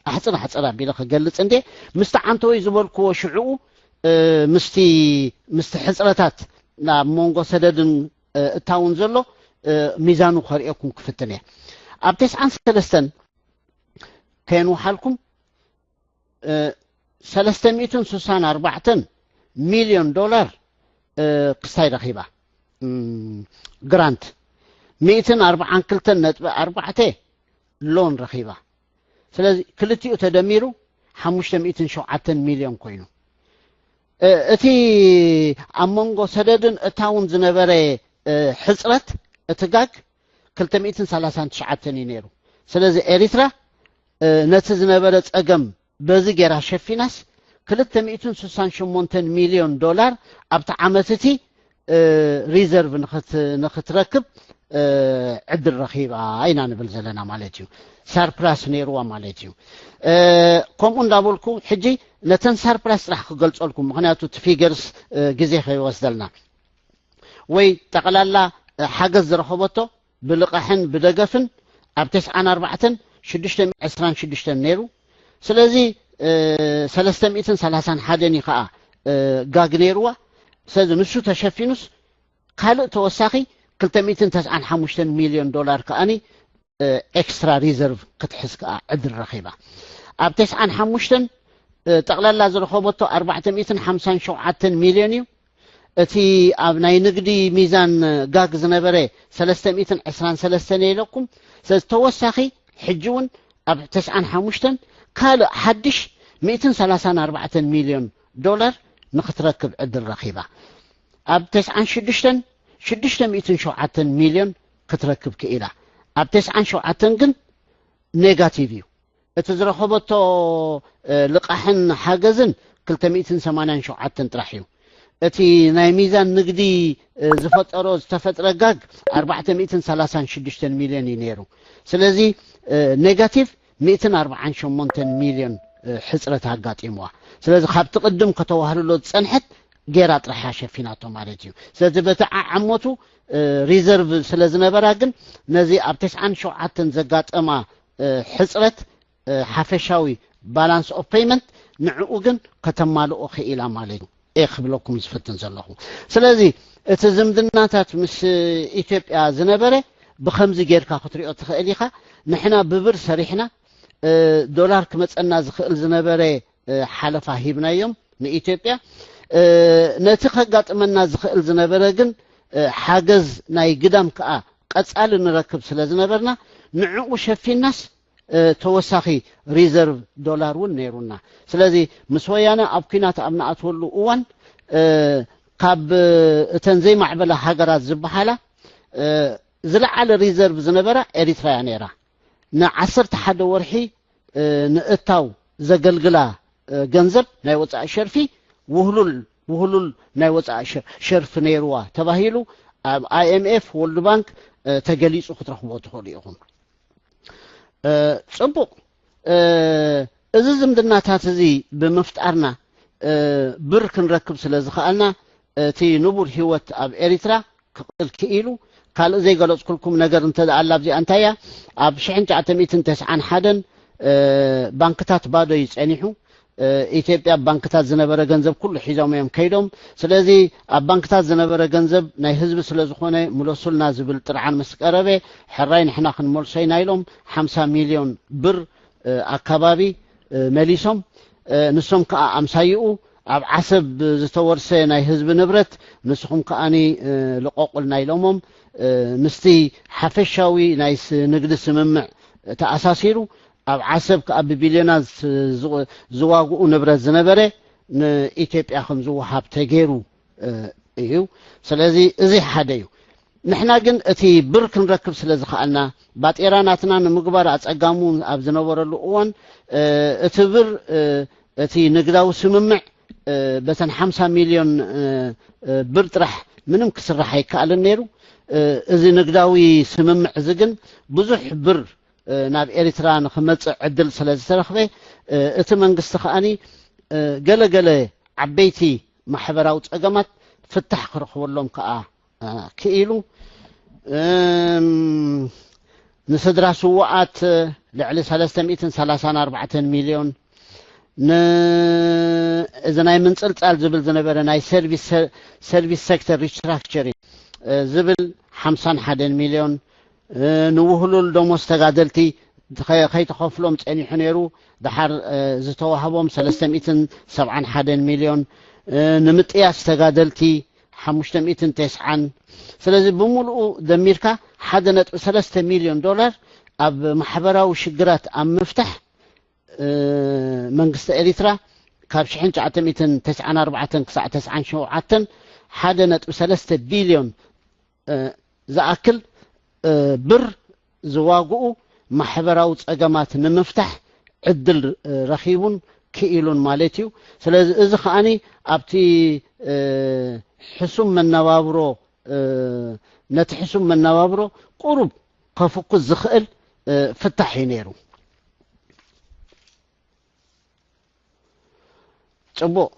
ኣሕፅር ኣሕፅር ኣቢለ ክገልፅ እንዴ፣ ምስቲ ዓንተወይ ዝበልክዎ ሽዕኡ ምስቲ ምስቲ ሕፅረታት ናብ መንጎ ሰደድን እታውን ዘሎ ሚዛኑ ከርእየኩም ክፍትን እየ። ኣብ ተስዓን ሰለስተን ከየንውሓልኩም ሰለስተ ሚእትን ስሳን ኣርባዕተን ሚልዮን ዶላር ክስታይ ረኺባ፣ ግራንት ሚእትን ኣርባዓን ክልተን ነጥቢ ኣርባዕተ ሎን ረኺባ። ስለዚ ክልቲኡ ተደሚሩ ሓሙሽተ ሚእትን ሸውዓተን ሚልዮን ኮይኑ፣ እቲ ኣብ መንጎ ሰደድን እታውን ዝነበረ ሕፅረት፣ እቲ ጋግ ክልተ ሚእትን ሰላሳን ትሽዓተን እዩ ነይሩ። ስለዚ ኤሪትራ ነቲ ዝነበረ ፀገም በዚ ጌራ ሸፊናስ፣ ክልተ ሚእትን ስሳን ሸሞንተን ሚልዮን ዶላር ኣብቲ ዓመት እቲ ሪዘርቭ ንኽትረክብ ዕድል ረኺባ ኢና ንብል ዘለና ማለት እዩ። ሳርፕላስ ነይርዋ ማለት እዩ። ከምኡ እንዳበልኩ ሕጂ ነተን ሳርፕላስ ጥራሕ ክገልፀልኩም፣ ምኽንያቱ እቲ ፊገርስ ግዜ ከይወስደልና። ወይ ጠቕላላ ሓገዝ ዝረኸበቶ ብልቓሕን ብደገፍን ኣብ ተስዓን ኣርባዕተን ሽዱሽተ ሚእትን ዕስራን ሽዱሽተን ነይሩ። ስለዚ ሰለስተ ሚእትን ሰላሳን ሓደን እዩ ከዓ ጋግ ነይርዋ። ስለዚ ንሱ ተሸፊኑስ ካልእ ተወሳኺ ክልተ ሚእትን ተስዓን ሓሙሽተን ሚልዮን ዶላር ከኣኒ ኤክስትራ ሪዘርቭ ክትሕዝ ከዓ ዕድል ረኺባ። ኣብ ተስዓን ሓሙሽተን ጠቕላላ ዝረኸበቶ ኣርባዕተ ሚእትን ሓምሳን ሸውዓተን ሚልዮን እዩ። እቲ ኣብ ናይ ንግዲ ሚዛን ጋግ ዝነበረ ሰለስተ ሚእትን ዕስራን ሰለስተን እየ ኢለኩም። ስለዚ ተወሳኺ ሕጂ እውን ኣብ ተስዓን ሓሙሽተን ካልእ ሓድሽ ሚእትን ሰላሳን ኣርባዕተን ሚልዮን ዶላር ንክትረክብ ዕድል ረኺባ። ኣብ ተስዓን ሽዱሽተን ሽዱሽተ ሚእትን ሸውዓተን ሚልዮን ክትረክብ ክኢላ። ኣብ ተስዓን ሸውዓተን ግን ኔጋቲቭ እዩ። እቲ ዝረኸበቶ ልቓሕን ሓገዝን ክልተ ሚእትን ሰማንያን ሸውዓተን ጥራሕ እዩ። እቲ ናይ ሚዛን ንግዲ ዝፈጠሮ ዝተፈጥረ ጋግ ኣርባዕተ ሚእትን ሰላሳን ሽዱሽተን ሚልዮን እዩ ነይሩ። ስለዚ ኔጋቲቭ ሚእትን ኣርባዓን ሸሞንተን ሚልዮን ሕፅረት ኣጋጢምዋ። ስለዚ ካብቲ ቅድም ከተዋህልሎ ዝፀንሐት ጌራ ጥራሕ እያ ሸፊናቶ ማለት እዩ። ስለዚ በቲ ዓዓሞቱ ሪዘርቭ ስለ ዝነበራ ግን ነዚ ኣብ ተስዓን ሸውዓተን ዘጋጠማ ሕፅረት ሓፈሻዊ ባላንስ ኦፍ ፔይመንት ንዕኡ ግን ከተማልኦ ክኢላ ማለት እዩ። እየ ክብለኩም ዝፍትን ዘለኹ። ስለዚ እቲ ዝምድናታት ምስ ኢትዮጵያ ዝነበረ ብኸምዚ ጌርካ ክትሪኦ ትኽእል ኢኻ። ንሕና ብብር ሰሪሕና ዶላር ክመፀና ዝኽእል ዝነበረ ሓለፋ ሂብናዮም ንኢትዮጵያ። ነቲ ከጋጥመና ዝኽእል ዝነበረ ግን ሓገዝ ናይ ግዳም ከዓ ቀፃሊ ንረክብ ስለ ዝነበርና ንዕኡ ሸፊናስ ተወሳኺ ሪዘርቭ ዶላር እውን ነይሩና። ስለዚ ምስ ወያነ ኣብ ኲናት ኣብ ንኣትወሉ እዋን ካብ እተን ዘይማዕበላ ሃገራት ዝበሃላ ዝለዓለ ሪዘርቭ ዝነበራ ኤሪትራ እያ ነይራ። ንዓሰርተ ሓደ ወርሒ ንእታው ዘገልግላ ገንዘብ ናይ ወፃኢ ሸርፊ ውህሉል ውህሉል ናይ ወፃኢ ሸርፊ ነይርዋ ተባሂሉ ኣብ ኣይኤምኤፍ፣ ወርልድ ባንክ ተገሊፁ ክትረኽቦ ትኽእሉ ኢኹም። ፅቡቕ፣ እዚ ዝምድናታት እዚ ብምፍጣርና ብር ክንረክብ ስለ ዝኸኣልና እቲ ንቡር ህይወት ኣብ ኤሪትራ ክቕፅል ክኢሉ። ካልእ ዘይገለፅኩልኩም ነገር እንተ ደኣ ኣላ ኣብዚኣ እንታይ እያ? ኣብ ሽሕን ትሽዓተ ሚእትን ተስዓን ሓደን ባንክታት ባዶ እዩ ፀኒሑ። ኢትዮጵያ ኣብ ባንክታት ዝነበረ ገንዘብ ኩሉ ሒዞም እዮም ከይዶም። ስለዚ ኣብ ባንክታት ዝነበረ ገንዘብ ናይ ህዝቢ ስለ ዝኾነ ምለሱልና ዝብል ጥርዓን ምስ ቀረበ፣ ሕራይ ንሕና ክንመልሶ ኢና ኢሎም ሓምሳ ሚልዮን ብር ኣካባቢ መሊሶም። ንሶም ከኣ ኣምሳይኡ ኣብ ዓሰብ ዝተወርሰ ናይ ህዝቢ ንብረት ንስኹም ከኣኒ ልቐቑልና ኢሎሞም። ምስቲ ሓፈሻዊ ናይ ንግዲ ስምምዕ ተኣሳሲሩ ኣብ ዓሰብ ከኣ ብቢልዮናት ዝዋግኡ ንብረት ዝነበረ ንኢትዮጵያ ከም ዝወሃብ ተገይሩ እዩ። ስለዚ እዚ ሓደ እዩ። ንሕና ግን እቲ ብር ክንረክብ ስለ ዝኸኣልና ባጤራ ናትና ንምግባር ኣጸጋሙ ኣብ ዝነበረሉ እዋን እቲ ብር እቲ ንግዳዊ ስምምዕ በተን ሓምሳ ሚልዮን ብር ጥራሕ ምንም ክስራሕ ኣይከኣልን ነይሩ። እዚ ንግዳዊ ስምምዕ እዚ ግን ብዙሕ ብር ናብ ኤሪትራ ንክመፅእ ዕድል ስለ ዝተረኽበ እቲ መንግስቲ ከኣኒ ገለገለ ዓበይቲ ማሕበራዊ ፀገማት ፍታሕ ክረኽበሎም ከዓ ክኢሉ። ንስድራ ስዋኣት ልዕሊ ሰለስተ ሚእትን ሰላሳን ኣርባዕተን ሚልዮን፣ እዚ ናይ ምንፅልፃል ዝብል ዝነበረ ናይ ሰርቪስ ሴክተር ሪስትራክቸሪንግ ዝብል ሓምሳን ሓደን ሚልዮን፣ ንውህሉል ደሞዝ ተጋደልቲ ከይተኸፍሎም ፀኒሑ ነይሩ። ድሓር ዝተዋህቦም ሰለስተ ሚእትን ሰብዓን ሓደን ሚልዮን፣ ንምጥያስ ተጋደልቲ ሓሙሽተ ሚእትን ተስዓን። ስለዚ ብምሉኡ ደሚርካ ሓደ ነጥቢ ሰለስተ ሚልዮን ዶላር ኣብ ማሕበራዊ ሽግራት ኣብ ምፍታሕ መንግስቲ ኤሪትራ ካብ ሽሕን ትሽዓተ ሚእትን ተስዓን ኣርባዕተን ክሳዕ ተስዓን ሸውዓተን ሓደ ነጥቢ ሰለስተ ቢልዮን ዝኣክል ብር ዝዋግኡ ማሕበራዊ ፀገማት ንምፍታሕ ዕድል ረኺቡን ክኢሉን ማለት እዩ። ስለዚ እዚ ከኣኒ ኣብቲ ሕሱም መነባብሮ ነቲ ሕሱም መነባብሮ ቁሩብ ከፍኩስ ዝኽእል ፍታሕ እዩ ነይሩ። ፅቡቕ።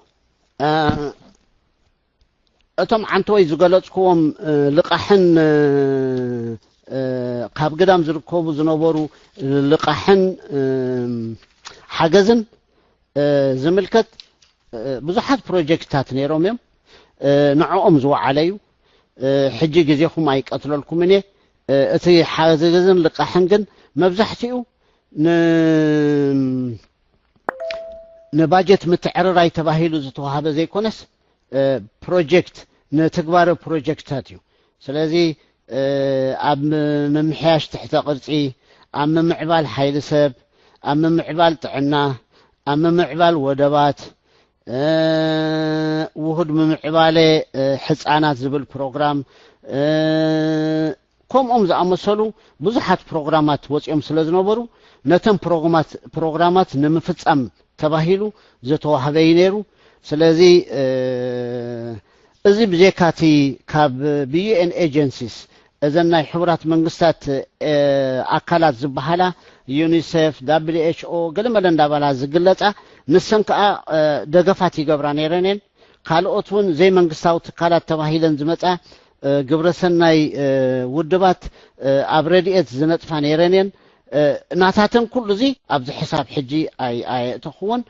እቶም ዓንተወይ ዝገለፅክዎም ልቃሕን ካብ ግዳም ዝርከቡ ዝነበሩ ልቃሕን ሓገዝን ዝምልከት ብዙሓት ፕሮጀክትታት ነይሮም እዮም። ንዕኦም ዝወዓለ እዩ። ሕጂ ግዜኹም ኣይቀትለልኩምን እየ። እቲ ሓገዝን ልቃሕን ግን መብዛሕትኡ ንባጀት ምትዕርራይ ተባሂሉ ዝተዋሃበ ዘይኮነስ ፕሮጀክት ንትግባረ ፕሮጀክትታት እዩ። ስለዚ ኣብ ምምሕያሽ ትሕተ ቅርፂ፣ ኣብ ምምዕባል ሓይሊ ሰብ፣ ኣብ ምምዕባል ጥዕና፣ ኣብ ምምዕባል ወደባት፣ ውሁድ ምምዕባለ ሕፃናት ዝብል ፕሮግራም፣ ከምኦም ዝኣመሰሉ ብዙሓት ፕሮግራማት ወፂኦም ስለ ዝነበሩ ነተን ፕሮግራማት ንምፍፃም ተባሂሉ ዝተዋህበ እዩ ነይሩ። ስለዚ እዚ ብጀካ እቲ ካብ ብዩኤን ኤጀንሲስ እዘን ናይ ሕቡራት መንግስታት ኣካላት ዝበሃላ ዩኒሴፍ፣ ዳብሊው ኤች ኦ ገለመለ እንዳባላ ዝግለፃ ንሰን ከዓ ደገፋት ይገብራ ነይረን እየን። ካልኦት እውን ዘይመንግስታዊ ትካላት ተባሂለን ዝመፃ ግብረሰናይ ውድባት ኣብ ረድኤት ዝነጥፋ ነይረን እየን። ናታተን ኩሉ እዚ ኣብዚ ሕሳብ ሕጂ ኣየእተኽዎን።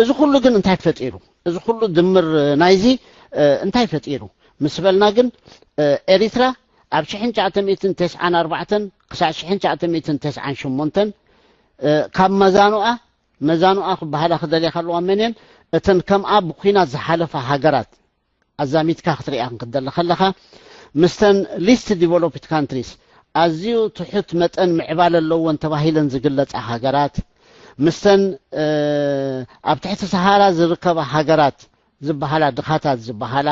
እዚ ኩሉ ግን እንታይ ፈጢሩ? እዚ ኩሉ ድምር ናይዚ እንታይ ፈጢሩ ምስ በልና ግን ኤሪትራ ኣብ ሽሕን ትሽዓተ ሚእትን ተስዓን ኣርባዕተን ክሳዕ ሽሕን ትሽዓተ ሚእትን ተስዓን ሸሞንተን ካብ መዛኑኣ መዛኑኣ ክበሃላ ክደልያ ከለዋ መን እየን? እተን ከምኣ ብኲናት ዝሓለፋ ሃገራት ኣዛሚትካ ክትሪኣ ክንክደሊ ከለኻ ምስተን ሊስት ዲቨሎፕድ ካንትሪስ ኣዝዩ ትሑት መጠን ምዕባለ ኣለወን ተባሂለን ዝግለጻ ሃገራት፣ ምስተን ኣብ ትሕቲ ሰሃራ ዝርከባ ሃገራት ዝበሃላ፣ ድኻታት ዝበሃላ፣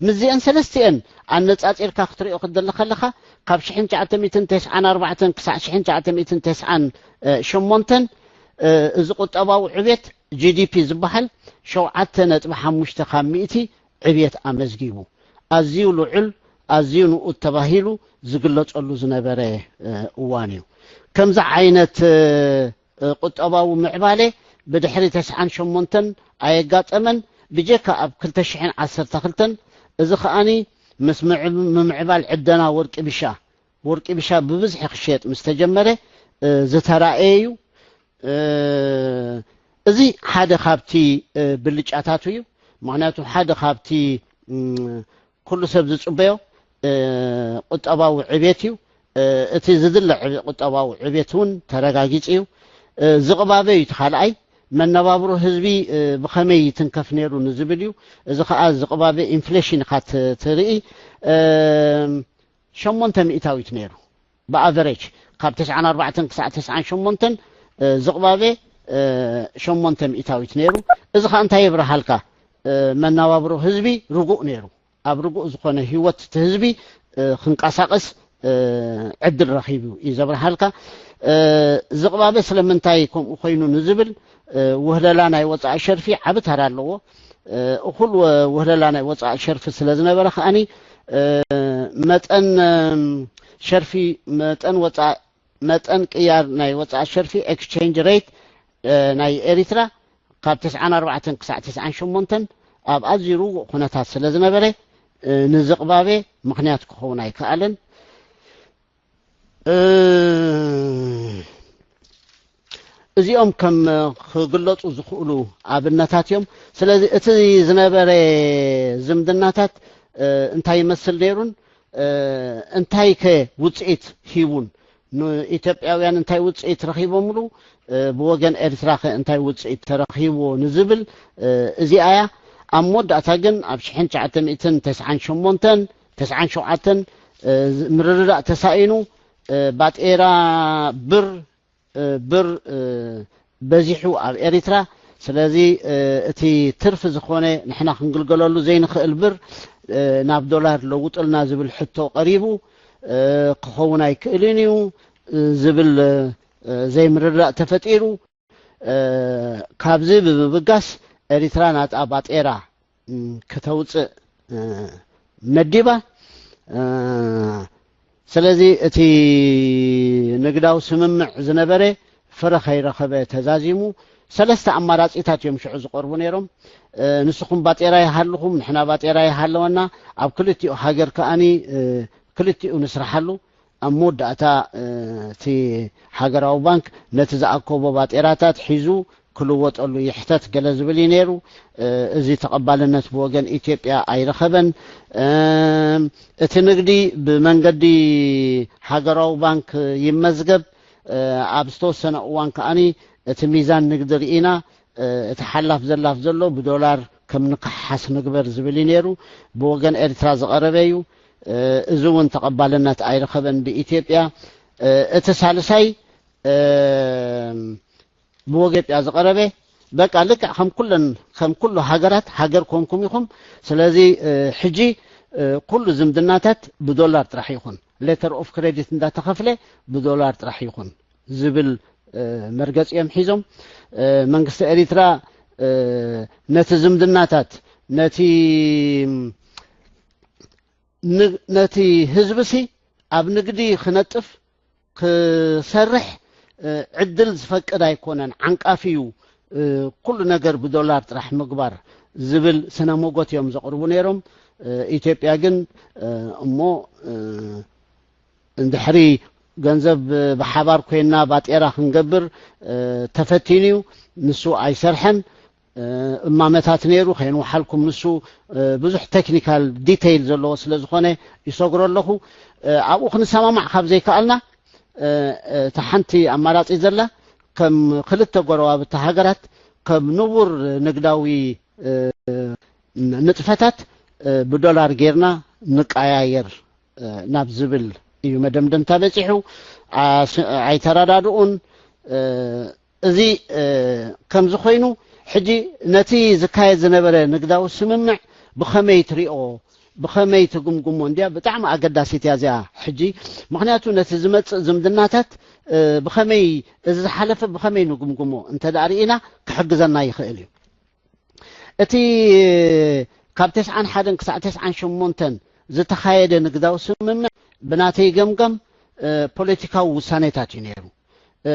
ምስዚአን ሰለስቲአን ኣነጻጺርካ ክትሪኦ ክትደሊ ከለኻ፣ ካብ ሽሕን ትሽዓተ ሚእትን ተስዓን ኣርባዕተን ክሳዕ ሽሕን ትሽዓተ ሚእትን ተስዓን ሸሞንተን እዚ ቁጠባዊ ዕቤት፣ ጂ ዲ ፒ ዝበሃል፣ ሸውዓተ ነጥቢ ሓሙሽተ ካብ ሚእቲ ዕብየት ኣመዝጊቡ። ኣዝዩ ልዑል፣ ኣዝዩ ንኡድ ተባሂሉ ዝግለጸሉ ዝነበረ እዋን እዩ። ከምዚ ዓይነት ቁጠባዊ ምዕባለ ብድሕሪ ተስዓን ሸሞንተን ኣየጋጠመን፣ ብጀካ ኣብ ክልተ ሽሕን ዓሰርተ ክልተን። እዚ ከኣኒ ምስ ምምዕባል ዕደና ወርቂ ብሻ፣ ወርቂ ብሻ ብብዝሒ ክሸየጥ ምስ ተጀመረ ዝተራእየ እዩ። እዚ ሓደ ካብቲ ብልጫታቱ እዩ። ምኽንያቱ ሓደ ካብቲ ኩሉ ሰብ ዝጽበዮ ቁጠባዊ ዕቤት እዩ። እቲ ዝድለ ቁጠባዊ ዕቤት እውን ተረጋጊጹ እዩ። ዝቕባበ እዩ እቲ ካልኣይ። መነባብሮ ህዝቢ ብኸመይ ይትንከፍ ነይሩ ንዝብል እዩ። እዚ ኸኣ ዝቕባበ ኢንፍሌሽን ኢኻ ትርኢ። ሸሞንተ ሚእታዊት ነይሩ ብኣቨሬጅ፣ ካብ ተስዓን ኣርባዕተን ክሳዕ ተስዓን ሸሞንተን ዝቕባበ ሸሞንተ ሚእታዊት ነይሩ። እዚ ኸኣ እንታይ የብርሃልካ? መነባብሮ ህዝቢ ርጉእ ነይሩ። ኣብ ርጉእ ዝኾነ ህይወት እቲ ህዝቢ ክንቀሳቐስ ዕድል ረኺቡ እዩ ዘብርሃልካ። ዝቕባበ ስለምንታይ ከምኡ ኮይኑ ንዝብል፣ ውህለላ ናይ ወፃኢ ሸርፊ ዓቢ ተራ ኣለዎ። እኹል ውህለላ ናይ ወፃኢ ሸርፊ ስለ ዝነበረ ከኣኒ፣ መጠን ሸርፊ፣ መጠን ወፃኢ፣ መጠን ቅያር ናይ ወፃኢ ሸርፊ፣ ኤክስቼንጅ ሬት ናይ ኤሪትራ ካብ ተስዓን ኣርባዕተን ክሳዕ ተስዓን ሸሞንተን ኣብ ኣዝዩ ርጉእ ኩነታት ስለ ዝነበረ፣ ንዝቕባበ ምኽንያት ክኸውን ኣይከኣለን። እዚኦም ከም ክግለጹ ዝኽእሉ ኣብነታት እዮም። ስለዚ እቲ ዝነበረ ዝምድናታት እንታይ ይመስል ነይሩን እንታይከ ውጽኢት ሂቡን፣ ንኢትዮጵያውያን እንታይ ውጽኢት ረኺቦምሉ፣ ብወገን ኤርትራኸ እንታይ ውጽኢት ተረኺብዎ ንዝብል እዚኣ እያ። ኣብ መወዳእታ ግን ኣብ ሽሕን ትሽዓተ ሚእትን ተስዓን ሸሞንተን፣ ተስዓን ሸውዓተን ምርድዳእ ተሳኢኑ፣ ባጤራ ብር፣ ብር በዚሑ ኣብ ኤሪትራ። ስለዚ እቲ ትርፊ ዝኾነ ንሕና ክንግልገለሉ ዘይንኽእል ብር ናብ ዶላር ለውጥልና ዝብል ሕቶ ቀሪቡ። ክኸውን ኣይክእልን እዩ ዝብል ዘይምርድዳእ ተፈጢሩ። ካብዚ ብምብጋስ ኤሪትራ ናጻ ባጤራ ክተውፅእ መዲባ። ስለዚ እቲ ንግዳዊ ስምምዕ ዝነበረ ፍረ ከይረኸበ ተዛዚሙ። ሰለስተ ኣማራፂታት እዮም ሽዑ ዝቐርቡ ነይሮም። ንስኹም ባጤራ ይሃልኹም፣ ንሕና ባጤራ ይሃለወና፣ ኣብ ክልቲኡ ሃገር ከኣኒ ክልቲኡ ንስርሓሉ። ኣብ መወዳእታ እቲ ሃገራዊ ባንክ ነቲ ዝኣከቦ ባጤራታት ሒዙ ክልወጠሉ ይሕተት ገለ ዝብል እዩ ነይሩ። እዚ ተቐባልነት ብወገን ኢትዮጵያ ኣይረኸበን። እቲ ንግዲ ብመንገዲ ሃገራዊ ባንክ ይመዝገብ። ኣብ ዝተወሰነ እዋን ከኣኒ እቲ ሚዛን ንግዲ ርኢና፣ እቲ ሓላፍ ዘላፍ ዘሎ ብዶላር ከም ንከሓስ ንግበር ዝብል እዩ ነይሩ። ብወገን ኤርትራ ዝቐረበ እዩ። እዚ እውን ተቐባልነት ኣይረኸበን ብኢትዮጵያ። እቲ ሳልሳይ ብወገን ኢትዮጵያ ዝቐረበ፣ በቃ ልክዕ ከም ኩለን፣ ከም ኩሉ ሃገራት ሃገር ኮንኩም ኢኹም። ስለዚ ሕጂ ኩሉ ዝምድናታት ብዶላር ጥራሕ ይኹን፣ ሌተር ኦፍ ክሬዲት እንዳተኸፍለ ብዶላር ጥራሕ ይኹን ዝብል መርገፂ እዮም ሒዞም። መንግስቲ ኤሪትራ ነቲ ዝምድናታት፣ ነቲ ነቲ ህዝብሲ ኣብ ንግዲ ክነጥፍ ክሰርሕ ዕድል ዝፈቅድ ኣይኮነን፣ ዓንቃፊ እዩ ኩሉ ነገር ብዶላር ጥራሕ ምግባር ዝብል ስነ ሞጎት እዮም ዘቕርቡ ነይሮም። ኢትዮጵያ ግን እሞ እንድሕሪ ገንዘብ ብሓባር ኮይና ባጤራ ክንገብር ተፈቲኑ እዩ፣ ንሱ ኣይሰርሐን። እማመታት ነይሩ ከይንወሓልኩም፣ ንሱ ብዙሕ ቴክኒካል ዲተይል ዘለዎ ስለ ዝኾነ ይሰግሮ ኣለኹ። ኣብኡ ክንሰማማዕ ካብ ዘይከኣልና፣ እታ ሓንቲ ኣማራጺ ዘላ፣ ከም ክልተ ጎረባብቲ ሃገራት ከም ንቡር ንግዳዊ ንጥፈታት ብዶላር ጌርና ንቀያየር ናብ ዝብል እዩ መደምደምታ በጺሑ። ኣስ-፣ ኣይተረዳድኡን። እ፣ እዚ፣ እ፣ ከምዚ ኮይኑ፣ ሕጂ ነቲ ዝካየድ ዝነበረ ንግዳዊ ስምምዕ ብኸመይ ትሪኦ፣ ብኸመይ ትግምግሞ? እንድያ ብጣዕሚ ኣገዳሲት እያ እዚኣ ሕጂ። ምኽንያቱ ነቲ ዝመጽእ ዝምድናታት፣ እ፣ ብኸመይ፣ እዚ ዝሓለፈ ብኸመይ ንግምግሞ እንተ ደኣ ርኢና ክሕግዘና ይኽእል እዩ። እቲ ካብ ተስዓን ሓደን ክሳዕ ተስዓን ሸሞንተን ዝተኻየደ ንግዳዊ ስምምዕ ብናተይ ገምገም፣ እ፣ ፖለቲካዊ ውሳኔታት እዩ ነይሩ። እ፣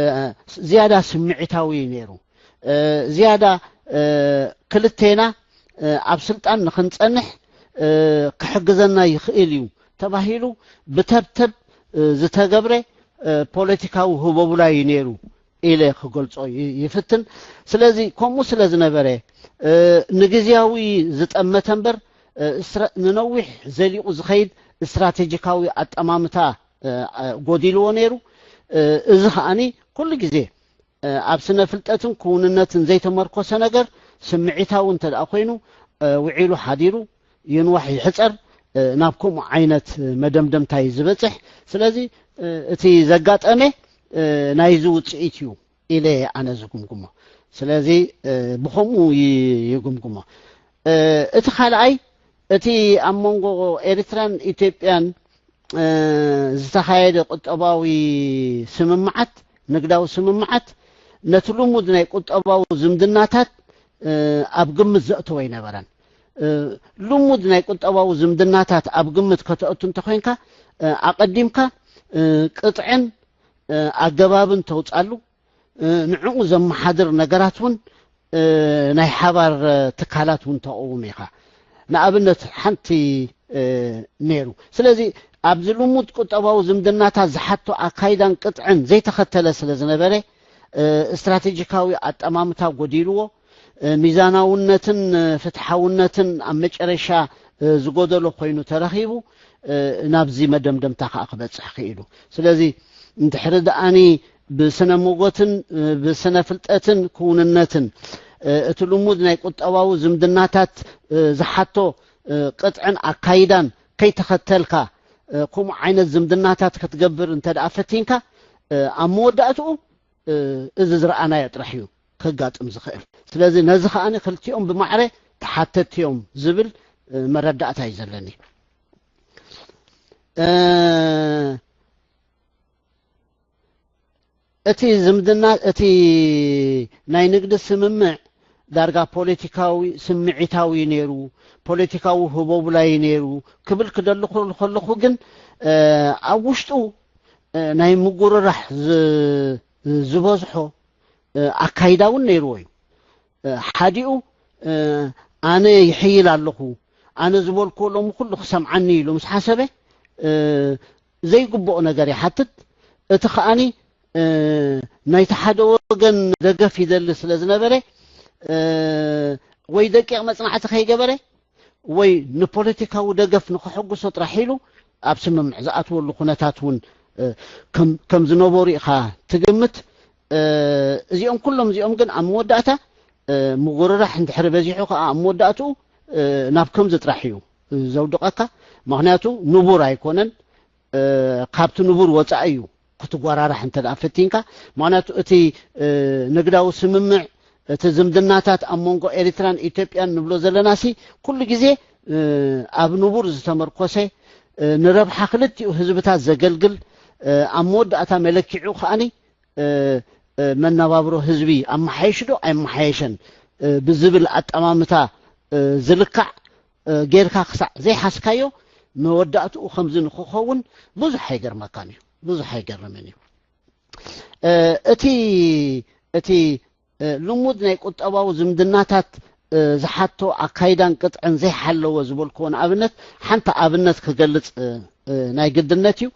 ዝያዳ ስምዒታዊ እዩ ነይሩ። እ፣ ዝያዳ፣ እ፣ ክልቴና፣ እ፣ ኣብ ስልጣን ንኽንጸንሕ፣ እ፣ ክሕግዘና ይኽእል እዩ ተባሂሉ ብተብተብ፣ እ፣ ዝተገብረ፣ እ፣ ፖለቲካዊ ህቦብላ እዩ ነይሩ ኢለ ክገልጾ ይ-፣ ይፍትን። ስለዚ ከምኡ ስለ ዝነበረ፣ እ፣ ንግዝያዊ ዝጠመተ እምበር፣ እ፣ እስራ-፣ ንነዊሕ ዘሊቑ ዝኸይድ ስትራቴጂካዊ ኣጠማምታ፣ እ፣ እ፣ ጎዲልዎ ነይሩ። እ፣ እዚ ከኣኒ ኩሉ ግዜ፣ እ፣ ኣብ ስነ ፍልጠትን ክውንነትን ዘይተመርኮሰ ነገር ስምዒታዊ እንተ ደኣ ኮይኑ፣ እ፣ ውዒሉ ሓዲሩ ይንዋሕ ይሕጸር፣ እ፣ ናብ ከምኡ ዓይነት መደምደምታ እዩ ዝበጽሕ። ስለዚ፣ እ፣ እቲ ዘጋጠመ፣ እ፣ ናይዚ ውጽኢት እዩ ኢለ ኣነ ዝግምግሞ። ስለዚ፣ እ፣ ብኸምኡ ይ-፣ ይግምግሞ። እ፣ እቲ ካልኣይ፣ እቲ ኣብ መንጎ ኤርትራን ኢትዮጵያን፣ እ፣ ዝተኻየደ ቁጠባዊ ስምምዓት፣ ንግዳዊ ስምምዓት፣ ነቲ ልሙድ ናይ ቁጠባዊ ዝምድናታት፣ እ፣ ኣብ ግምት ዘእተወ ኣይነበረን። እ፣ ልሙድ ናይ ቁጠባዊ ዝምድናታት ኣብ ግምት ከተእቱ እንተኾይንካ፣ እ፣ ኣቐዲምካ፣ እ፣ ቅጥዕን፣ እ፣ ኣገባብን ተውጻሉ፣ እ፣ ንዕኡ ዘመሓድር ነገራት እውን፣ እ፣ ናይ ሓባር፣ እ፣ ትካላት እውን ተቕውም ኢኻ። ንኣብነት ሓንቲ፣ እ፣ ነይሩ። ስለዚ ኣብዚ ልሙድ ቁጠባዊ ዝምድናታት ዝሓቶ ኣካይዳን ቅጥዕን ዘይተኸተለ ስለ ዝነበረ፣ እ፣ ስትራቴጂካዊ ኣጠማምታ ጎዲልዎ፣ እ፣ ሚዛናውነትን፣ እ፣ ፍትሓውነትን ኣብ መጨረሻ፣ እ፣ ዝጎደሎ ኮይኑ ተረኺቡ፣ እ፣ ናብዚ መደምደምታ ከኣ ክበጽሕ ክኢሉ። ስለዚ እንድሕሪ ደኣኒ ብስነ ሞጎትን፣ እ፣ ብስነ ፍልጠትን ክውንነትን፣ እ፣ እቲ ልሙድ ናይ ቁጠባዊ ዝምድናታት፣ እ፣ ዝሓቶ፣ እ፣ ቅጥዕን ኣካይዳን ከይተኸተልካ፣ እ፣ ከምኡ ዓይነት ዝምድናታት ክትገብር እንተ ደኣ ፈቲንካ፣ እ፣ ኣብ መወዳእትኡ፣ እ፣ እዚ ዝረኣናዮ ጥራሕ እዩ ከጋጥም ዝኽእል። ስለዚ ነዚ ከኣ ክልቲኦም ብማዕረ ተሓተትቲ እዮም ዝብል፣ እ፣ መረዳእታ እዩ ዘለኒ። እ፣ እቲ ዝምድና፣ እቲ ናይ ንግዲ ስምምዕ ዳርጋ ፖለቲካዊ፣ ስምዒታዊ ነይሩ፣ ፖለቲካዊ ህቦብላይ ነይሩ ክብል ክደሊ ከለኹ ግን፣ እ፣ ኣብ ውሽጡ፣ እ፣ ናይ ምጉርራሕ ዝ-፣ ዝበዝሖ፣ እ፣ ኣካይዳ እውን ነይርዎ እዩ። እ፣ ሓዲኡ፣ እ፣ ኣነ ይሕይል ኣለኹ፣ ኣነ ዝበልክዎ ሎሚ ኩሉ ክሰምዓኒ ኢሉ ምስ ሓሰበ፣ እ፣ ዘይግብኦ ነገር ይሓትት። እቲ ከኣኒ፣ እ፣ ናይቲ ሓደ ወገን ደገፍ ይደሊ ስለ ዝነበረ፣ እ፣ ወይ ደቂቕ መጽናዕቲ ከይገበረ፣ ወይ ንፖለቲካዊ ደገፍ ንኸሐጉሶ ጥራሕ ኢሉ ኣብ ስምምዕ ዝኣትወሉ ኩነታት እውን፣ እ፣ ከም፣ ከም ዝነበሩ ኢኻ ትግምት። እ፣ እዚኦም ኩሎም እዚኦም ግን ኣብ መወዳእታ፣ እ፣ ምጉርራሕ እንድሕሪ በዚሑ ከኣ ኣብ መወዳእትኡ፣ እ፣ ናብ ከምዚ ጥራሕ እዩ ዘውድቐካ። ምኽንያቱ ንቡር ኣይኮነን። እ፣ ካብቲ ንቡር ወጻኢ እዩ ክትጓራራሕ እንተ ደኣ ፈቲንካ። ምኽንያቱ እቲ፣ እ፣ ንግዳዊ ስምምዕ፣ እቲ ዝምድናታት ኣብ መንጎ ኤርትራን ኢትዮጵያን ንብሎ ዘለናሲ ኩሉ ግዜ፣ እ፣ ኣብ ንቡር ዝተመርኮሰ፣ እ፣ ንረብሓ ክልቲኡ ህዝብታት ዘገልግል፣ እ፣ ኣብ መወዳእታ መለኪዑ ከኣኒ፣ እ፣ እ፣ መነባብሮ ህዝቢ ኣመሓየሽ ዶ ኣይመሓየሸን፣ እ፣ ብዝብል ኣጠማምታ፣ እ፣ ዝልካዕ፣ እ፣ ጌርካ ክሳዕ ዘይሓዝካዮ መወዳእትኡ ከምዚ ንክኸውን ብዙሕ ኣይገርመካን እዩ። ብዙሕ ኣይገርምን እዩ። እ፣ እቲ፣ እቲ፣ እ፣ ልሙድ ናይ ቁጠባዊ ዝምድናታት፣ እ፣ ዝሓቶ ኣካይዳን ቅጥዕን ዘይሓለወ ዝበልክዎ ንኣብነት፣ ሓንቲ ኣብነት ክገልጽ፣ እ፣ እ፣ ናይ ግድነት እዩ።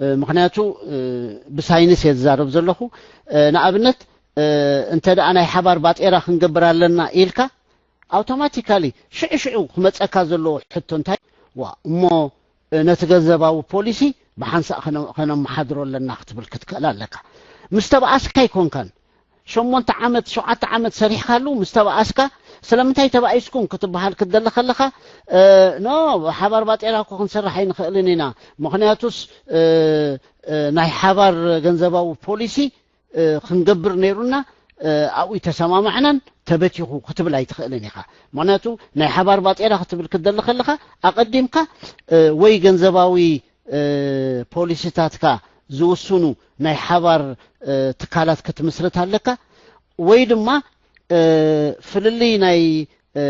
እ፣ ምኽንያቱ፣ እ፣ ብሳይንስ እየ ዝዛረብ ዘለኹ። እ፣ ንኣብነት፣ እ፣ እንተ ደኣ ናይ ሓባር ባጤራ ክንገብር ኣለና ኢልካ፣ ኣውቶማቲካሊ ሽዑ ሽዑ ክመጸካ ዘለዎ ሕቶ እንታይ? ዋ፣ እሞ፣ እ፣ ነቲ ገንዘባዊ ፖሊሲ ብሓንሳእ ከነ-፣ ከነመሓድሮ ኣለና ክትብል ክትክእል ኣለካ። ምስ ተባኣስካ ኣይኮንካን። ሸሞንተ ዓመት፣ ሸውዓተ ዓመት ሰሪሕካሉ ምስ ተባኣስካ፣ ስለምንታይ ተባኢስኩም ክትበሃል ክትደሊ ከለኻ፣ እ፣ ኖ፣ ሓባር ባጤራ እኮ ክንሰርሕ ኣይንኽእልን ኢና። ምኽንያቱስ፣ እ፣ እ፣ ናይ ሓባር ገንዘባዊ ፖሊሲ፣ እ፣ ክንገብር ነይሩና፣ እ፣ ኣብኡ ተሰማማዕናን ተበቲኹ ክትብል ኣይትኽእልን ኢኻ። ምኽንያቱ ናይ ሓባር ባጤራ ክትብል ክትደሊ ከለኻ፣ ኣቐዲምካ፣ እ፣ ወይ ገንዘባዊ፣ እ፣ ፖሊሲታትካ ዝውስኑ ናይ ሓባር፣ እ፣ ትካላት ክትምስርት ኣለካ፣ ወይ ድማ፣ እ፣ ፍልልይ ናይ፣ እ፣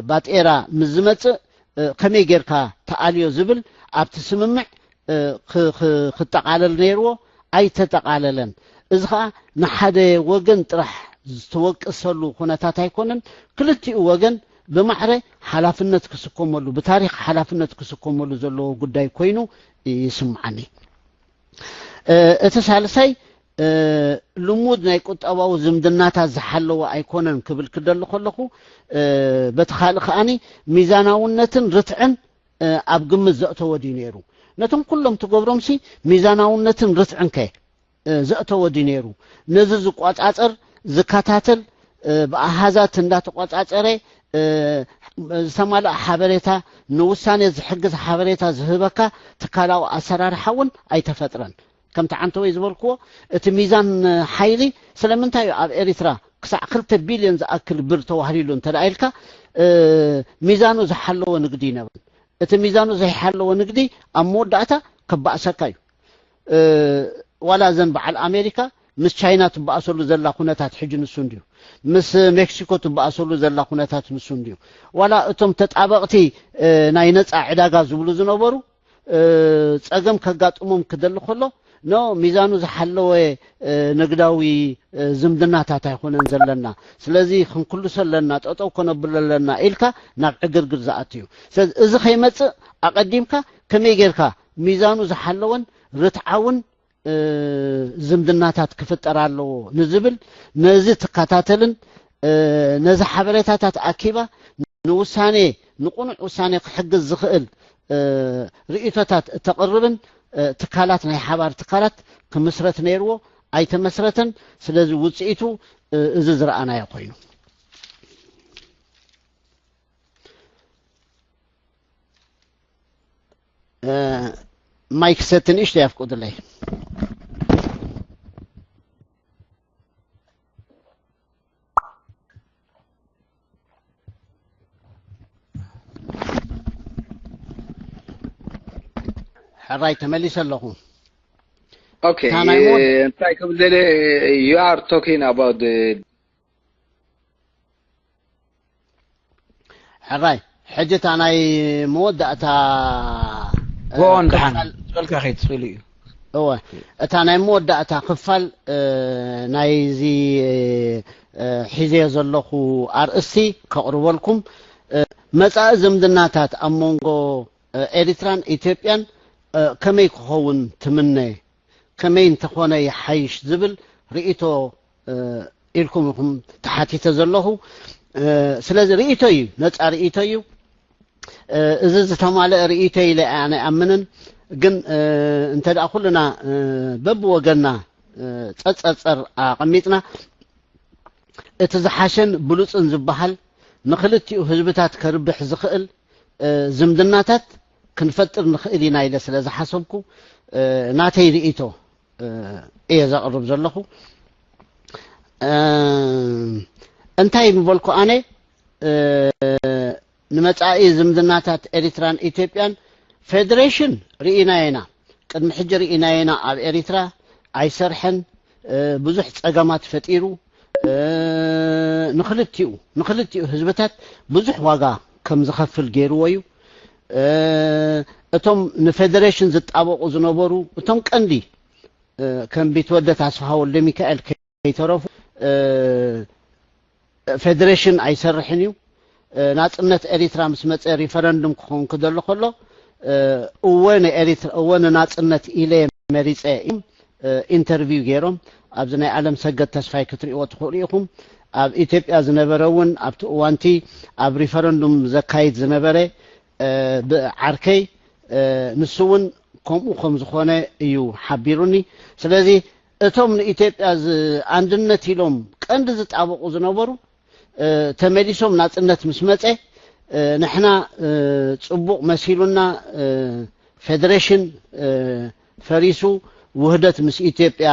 ባጤራ ምስ ዝመጽእ፣ እ፣ ከመይ ጌርካ ተኣልዮ ዝብል ኣብቲ ስምምዕ፣ እ፣ ክ-፣ ክ-፣ ክጠቓለል ነይርዎ፣ ኣይተጠቓለለን። እዚ ኸኣ ንሓደ ወገን ጥራሕ ዝተወቀሰሉ ኩነታት ኣይኮነን። ክልቲኡ ወገን ብማዕረ ሓላፍነት ክስከመሉ፣ ብታሪኽ ሓላፍነት ክስከመሉ ዘለዎ ጉዳይ ኮይኑ ይስምዓኒ። እ፣ እቲ ሳልሳይ፣ እ፣ ልሙድ ናይ ቁጠባዊ ዝምድናታት ዝሓለወ ኣይኮነን ክብል ክደሊ ከለኹ፣ እ፣ በቲ ካልእ ከኣኒ ሚዛናውነትን ርትዕን፣ እ፣ ኣብ ግምት ዘእተወ ድዩ ነይሩ? ነቶም ኩሎም ትገብሮምሲ ሚዛናውነትን ርትዕን ከ፣ እ፣ ዘእተወ ድዩ ነይሩ? ነዚ ዝቆጻጸር፣ ዝከታተል፣ እ፣ ብኣሃዛት እንዳተቆጻጸረ፣ እ፣ ዝተማልኣ ሓበሬታ፣ ንውሳኔ ዝሕግዝ ሓበሬታ ዝህበካ ትካላዊ ኣሰራርሓ እውን ኣይተፈጥረን። ከምቲ ዓንተወይ ዝበልክዎ፣ እቲ ሚዛን ሓይሊ ስለምንታይ እዩ ኣብ ኤሪትራ ክሳዕ ክልተ ቢልዮን ዝኣክል ብር ተዋህሊሉ እንተ ደኣ ኢልካ፣ እ፣ ሚዛኑ ዝሓለወ ንግዲ ይነብር። እቲ ሚዛኑ ዘይሓለወ ንግዲ ኣብ መወዳእታ ከባእሰካ እዩ። እ፣ ዋላ እዘን በዓል ኣሜሪካ ምስ ቻይና ትበኣሰሉ ዘላ ኩነታት ሕጂ ንሱ እንድዩ። ምስ ሜክሲኮ ትበኣሰሉ ዘላ ኩነታት ንሱ እንድዩ። ዋላ እቶም ተጣበቕቲ፣ እ፣ ናይ ነጻ ዕዳጋ ዝብሉ ዝነበሩ፣ እ፣ ጸገም ከጋጥሞም ክደሊ ከሎ፣ ኖ፣ ሚዛኑ ዝሓለወ፣ እ፣ ንግዳዊ፣ እ፣ ዝምድናታት ኣይኮነን ዘለና። ስለዚ ክንክልሶ ኣለና፣ ጠጠው ከነብሎ ኣለና ኢልካ ናብ ዕግርግር ዝኣቱ እዩ። ስለዚ እዚ ከይመጽእ ኣቐዲምካ ከመይ ጌርካ ሚዛኑ ዝሓለወን ርትዓውን፣ እ፣ ዝምድናታት ክፍጠር ኣለዎ ንዝብል፣ ነዚ ትከታተልን፣ እ፣ ነዚ ሓበሬታታት ኣኪባ ንውሳኔ፣ ንቕኑዕ ውሳኔ ክሕግዝ ዝኽእል፣ እ፣ ርእይቶታት እተቕርብን፣ እ፣ ትካላት፣ ናይ ሓባር ትካላት ክምስረት ነይርዎ፣ ኣይተመስረተን። ስለዚ ውጽኢቱ፣ እ፣ እዚ ዝረኣናዮ ኮይኑ። እ፣ ማይክ ሰቲ ንእሽተይ ኣፍቁድለይ። ሕራይ ተመሊሰ ኣለኹ። Okay, እንታይ ክብል ደለ you are talking about the ሕራይ ሕጂ እታ ናይ መወዳእታ ጎን ድሓን ዝበልካ ከይትስእሉ እዩ። እወ፣ እታ ናይ መወዳእታ ክፋል ናይዚ ሒዘዮ ዘለኹ ኣርእስቲ ከቕርበልኩም። መጻኢ ዝምድናታት ኣብ መንጎ ኤሪትራን ኢትዮጵያን ከመይ ክኸውን ትምነ፣ ከመይ እንተኾነ ይሓይሽ ዝብል ርእይቶ ኢልኩም ኢኹም ተሓቲተ ዘለኹ። ስለዚ ርእይቶ እዩ፣ ነጻ ርእይቶ እዩ። እዚ ዝተማልአ ርእይቶ ኢለ ኣነ ኣይኣምንን። ግን እንተ ደኣ ኩልና በብወገንና ጸጸርጸር ኣቐሚጥና እቲ ዝሓሸን ብሉጽን ዝበሃል ንኽልቲኡ ህዝብታት ከርብሕ ዝኽእል ዝምድናታት ክንፈጥር ንኽእል ኢና ኢለ ስለ ዝሓሰብኩ ናተይ ርእይቶ እየ ዘቕርብ ዘለኹ። እንታይ ምበልኩ ኣነ ንመጻኢ ዝምድናታት ኤሪትራን ኢትዮጵያን ፌደሬሽን ርኢናዮ ኢና። ቅድሚ ሕጂ ርኢናዮ ኢና። ኣብ ኤሪትራ ኣይሰርሐን። ብዙሕ ጸገማት ፈጢሩ። ንኽልቲኡ ንኽልቲኡ ህዝብታት ብዙሕ ዋጋ ከም ዝኸፍል ገይርዎ እዩ። እቶም ንፌደሬሽን ዝጣበቑ ዝነበሩ እቶም ቀንዲ ከም ቢትወደድ ኣስፍሃ ወልደሚካኤል ከይተረፉ ፌደሬሽን ኣይሰርሕን እዩ። ናጽነት ኤሪትራ ምስ መጸ ሪፈረንዱም ክኸውን ክደሎ ከሎ እወ ንኤሪትራ እወ ንናጽነት ኢለ መሪጸ ኢንተርቪው ገይሮም። ኣብዚ ናይ ኣለም ሰገድ ተስፋይ ክትሪእዎ ትኽእሉ ኢኹም። ኣብ ኢትዮጵያ ዝነበረ እውን ኣብቲ እዋንቲ ኣብ ሪፈረንዱም ዘካይድ ዝነበረ ብዓርከይ ንሱ እውን ከምኡ ከም ዝኾነ እዩ ሓቢሩኒ። ስለዚ እቶም ንኢትዮጵያ ዝ- ኣንድነት ኢሎም ቀንዲ ዝጣበቑ ዝነበሩ ተመሊሶም ናፅነት ምስ መፀ ንሕና ፅቡቕ መሲሉና ፌደሬሽን ፈሪሱ ውህደት ምስ ኢትዮጵያ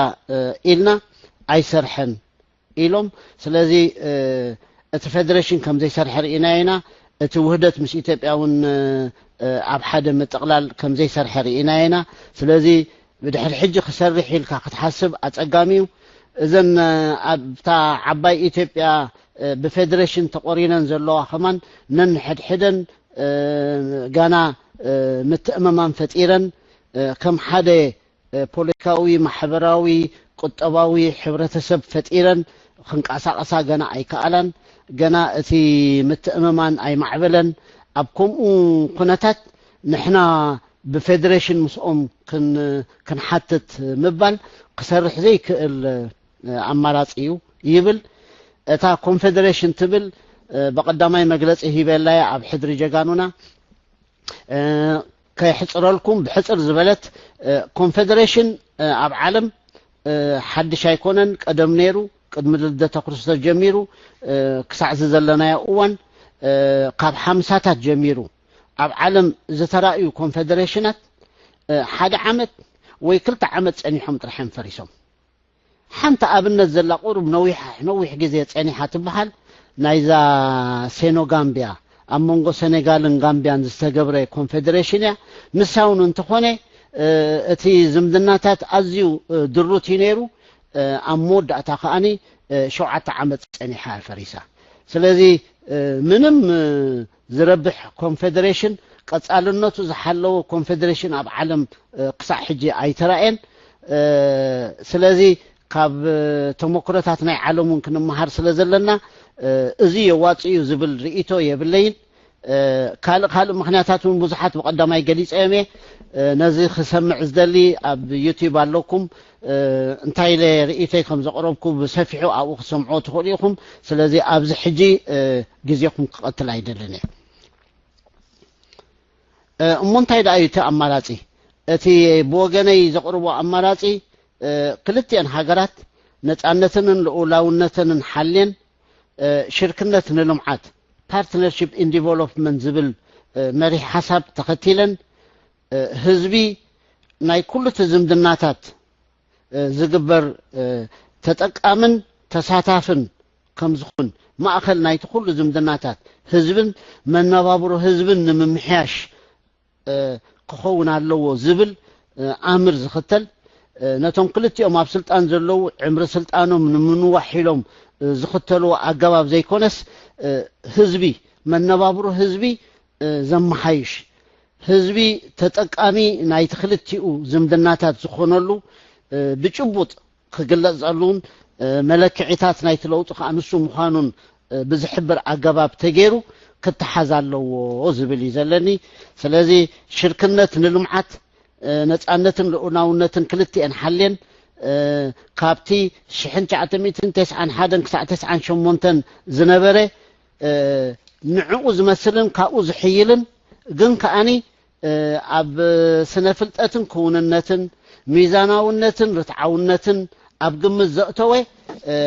ኢልና ኣይሰርሐን ኢሎም። ስለዚ እቲ ፌደሬሽን ከም ዘይሰርሐ ርኢናዮ ኢና። እቲ ውህደት ምስ ኢትዮጵያ እውን ኣብ ሓደ ምጥቕላል ከም ዘይሰርሐ ርኢናዮ ኢና። ስለዚ ብድሕሪ ሕጂ ክሰርሕ ኢልካ ክትሓስብ ኣጸጋሚ እዩ። እዘን ኣብታ ዓባይ ኢትዮጵያ ብፌደሬሽን ተቖሪነን ዘለዋ ከማን ነንሕድሕደን ጋና ምትእምማን ፈጢረን ከም ሓደ ፖለቲካዊ፣ ማሕበራዊ፣ ቁጠባዊ ሕብረተሰብ ፈጢረን ክንቀሳቐሳ ገና ኣይከኣላን። ገና እቲ ምትእምማን ኣይማዕበለን። ኣብ ከምኡ ኩነታት ንሕና ብፌደሬሽን ምስኦም ክንሓትት ምባል ክሰርሕ ዘይክእል ኣማራፂ እዩ ይብል። እታ ኮንፌደሬሽን ትብል ብቐዳማይ መግለፂ ሂበላያ ኣብ ሕድሪ ጀጋኑና ከየሕፅረልኩም ብሕፅር ዝበለት ኮንፌደሬሽን ኣብ ዓለም ሓድሽ ኣይኮነን። ቀደም ነይሩ፣ ቅድሚ ልደተ ክርስቶስ ጀሚሩ ክሳዕ እዚ ዘለናዮ እዋን ካብ ሓምሳታት ጀሚሩ ኣብ ዓለም ዝተራእዩ ኮንፌደሬሽናት ሓደ ዓመት ወይ ክልተ ዓመት ፀኒሖም ጥራሕ እዮም ፈሪሶም። ሓንቲ ኣብነት ዘላ ቁሩብ ነዊሕ ነዊሕ ግዜ ጸኒሓ ትበሃል ናይዛ ሴኖጋምቢያ ኣብ መንጎ ሰኔጋልን ጋምቢያን ዝተገብረ ኮንፌደሬሽን እያ። ንሳ እውን እንተኾነ እቲ ዝምድናታት ኣዝዩ ድሩት እዩ ነይሩ። ኣብ መወዳእታ ከኣኒ ሸውዓተ ዓመት ጸኒሓ እያ ፈሪሳ። ስለዚ ምንም ዝረብሕ ኮንፌደሬሽን ቀጻልነቱ ዝሓለወ ኮንፌደሬሽን ኣብ ዓለም ክሳዕ ሕጂ ኣይተራእየን። ስለዚ ካብ ተመክሮታት ናይ ዓለም እውን ክንመሃር ስለ ዘለና እዚ የዋጽእ እዩ ዝብል ርእይቶ የብለይን። ካልእ ካልእ ምኽንያታት እውን ብዙሓት ብቐዳማይ ገሊጸዮም እየ። ነዚ ክሰምዕ ዝደሊ ኣብ ዩቲዩብ ኣለኩም። እንታይ ኢለ ርእይቶይ ከም ዘቕረብኩ ብሰፊሑ ኣብኡ ክትሰምዕዎ ትኽእሉ ኢኹም። ስለዚ ኣብዚ ሕጂ ግዜኹም ክቐትል ኣይደልን እየ። እሞ እንታይ ደኣ እዩ እቲ ኣማራጺ? እቲ ብወገነይ ዘቕርቦ ኣማራጺ ክልቲአን ሃገራት ነጻነተንን ልኡላውነተንን ሓልየን ሽርክነት ንልምዓት፣ ፓርትነርሺፕ ኢን ዲቨሎፕመንት ዝብል መሪሕ ሓሳብ ተኸቲለን ህዝቢ ናይ ኩሉ እቲ ዝምድናታት ዝግበር ተጠቃምን ተሳታፍን ከም ዝኹን ማእኸል ናይቲ ኩሉ ዝምድናታት ህዝብን መነባብሮ ህዝብን ንምምሕያሽ ክኸውን ኣለዎ ዝብል ኣምር ዝኽተል ነቶም ክልቲኦም ኣብ ስልጣን ዘለዉ ዕምሪ ስልጣኖም ንምንዋሕ ኢሎም ዝኽተልዎ ኣገባብ ዘይኮነስ ህዝቢ መነባብሮ ህዝቢ ዘመሓይሽ ህዝቢ ተጠቃሚ ናይቲ ክልቲኡ ዝምድናታት ዝኾነሉ ብጭቡጥ ክግለጸሉን መለክዒታት ናይቲ ለውጢ ከዓ ንሱ ምዃኑን ብዝሕብር ኣገባብ ተገይሩ ክተሓዝ ኣለዎ ዝብል እዩ ዘለኒ። ስለዚ ሽርክነት ንልምዓት ነጻነትን ልኡላውነትን ክልቲኤን ሓልየን ካብቲ ሽሕን ትሽዓተ ሚእትን ተስዓን ሓደን ክሳዕ ተስዓን ሸሞንተን ዝነበረ ንዕኡ ዝመስልን ካብኡ ዝሕይልን ግን ከኣኒ ኣብ ስነ ፍልጠትን ክውንነትን ሚዛናውነትን ርትዓውነትን ኣብ ግምት ዘእተወ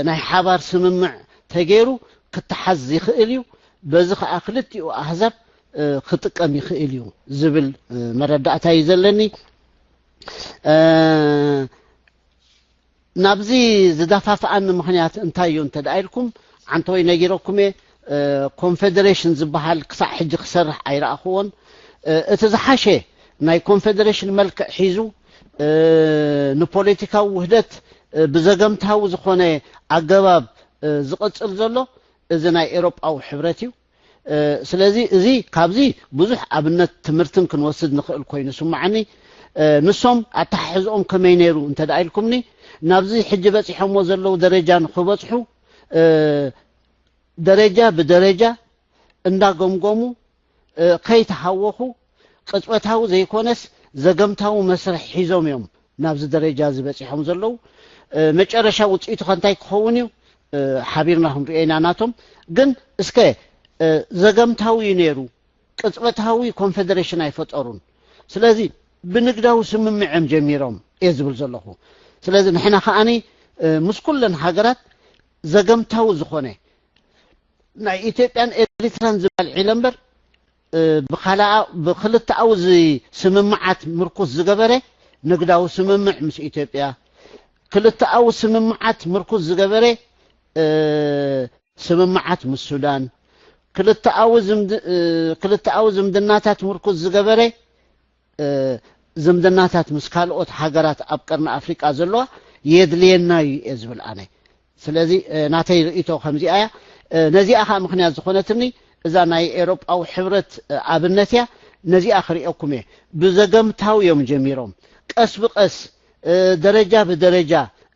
ናይ ሓባር ስምምዕ ተገይሩ ክተሓዝ ይኽእል እዩ። በዚ ከዓ ክልቲኡ ኣህዛብ ክጥቀም ይኽእል እዩ ዝብል መረዳእታ እዩ ዘለኒ። ናብዚ ዝደፋፍኣኒ ምኽንያት እንታይ እዩ እንተ ደኣ ኢልኩም ዓንተወይ ነጊረኩም እየ። ኮንፌደሬሽን ዝበሃል ክሳዕ ሕጂ ክሰርሕ ኣይረኣኽዎን። እቲ ዝሓሸ ናይ ኮንፌደሬሽን መልክዕ ሒዙ ንፖለቲካዊ ውህደት ብዘገምታዊ ዝኾነ ኣገባብ ዝቕጽል ዘሎ እዚ ናይ ኤሮጳዊ ሕብረት እዩ። ስለዚ እዚ ካብዚ ብዙሕ ኣብነት ትምህርትን ክንወስድ ንኽእል ኮይኑ ስምዓኒ። ንሶም ኣተሓሕዝኦም ከመይ ነይሩ እንተ ደኣ ኢልኩምኒ ናብዚ ሕጂ በፂሖሞ ዘለዉ ደረጃ ንኽበፅሑ ደረጃ ብደረጃ እንዳገምገሙ ከይተሃወኹ ቅፅበታዊ ዘይኮነስ ዘገምታዊ መስርሕ ሒዞም እዮም ናብዚ ደረጃ እዚ በፂሖም ዘለዉ። መጨረሻ ውፅኢቱ ከ እንታይ ክኸውን እዩ ሓቢርና ክንሪኦ ኢና ናቶም። ግን እስከ ዘገምታዊ እዩ ነይሩ፣ ቅፅበታዊ ኮንፌደሬሽን ኣይፈጠሩን። ስለዚ ብንግዳዊ ስምምዕ እዮም ጀሚሮም እየ ዝብል ዘለኹ። ስለዚ ንሕና ከዓኒ ምስ ኩለን ሃገራት ዘገምታዊ ዝኾነ ናይ ኢትዮጵያን ኤሪትራን ዝበልዒለ እምበር ብካልኣ ብክልተኣዊ ስምምዓት ምርኩስ ዝገበረ ንግዳዊ ስምምዕ ምስ ኢትዮጵያ፣ ክልተኣዊ ስምምዓት ምርኩስ ዝገበረ ስምምዓት ምስ ሱዳን፣ ክልተኣዊ ዝምድናታት ምርኩስ ዝገበረ ዝምድናታት ምስ ካልኦት ሃገራት ኣብ ቀርኒ ኣፍሪቃ ዘለዋ የድልየና እዩ እየ ዝብል ኣነ። ስለዚ ናተይ ርእይቶ ከምዚኣ እያ። ነዚኣ ከዓ ምክንያት ዝኾነትኒ እዛ ናይ ኤሮጳዊ ሕብረት ኣብነት እያ። ነዚኣ ክርእየኩም እየ። ብዘገምታዊ እዮም ጀሚሮም፣ ቀስ ብቀስ ደረጃ ብደረጃ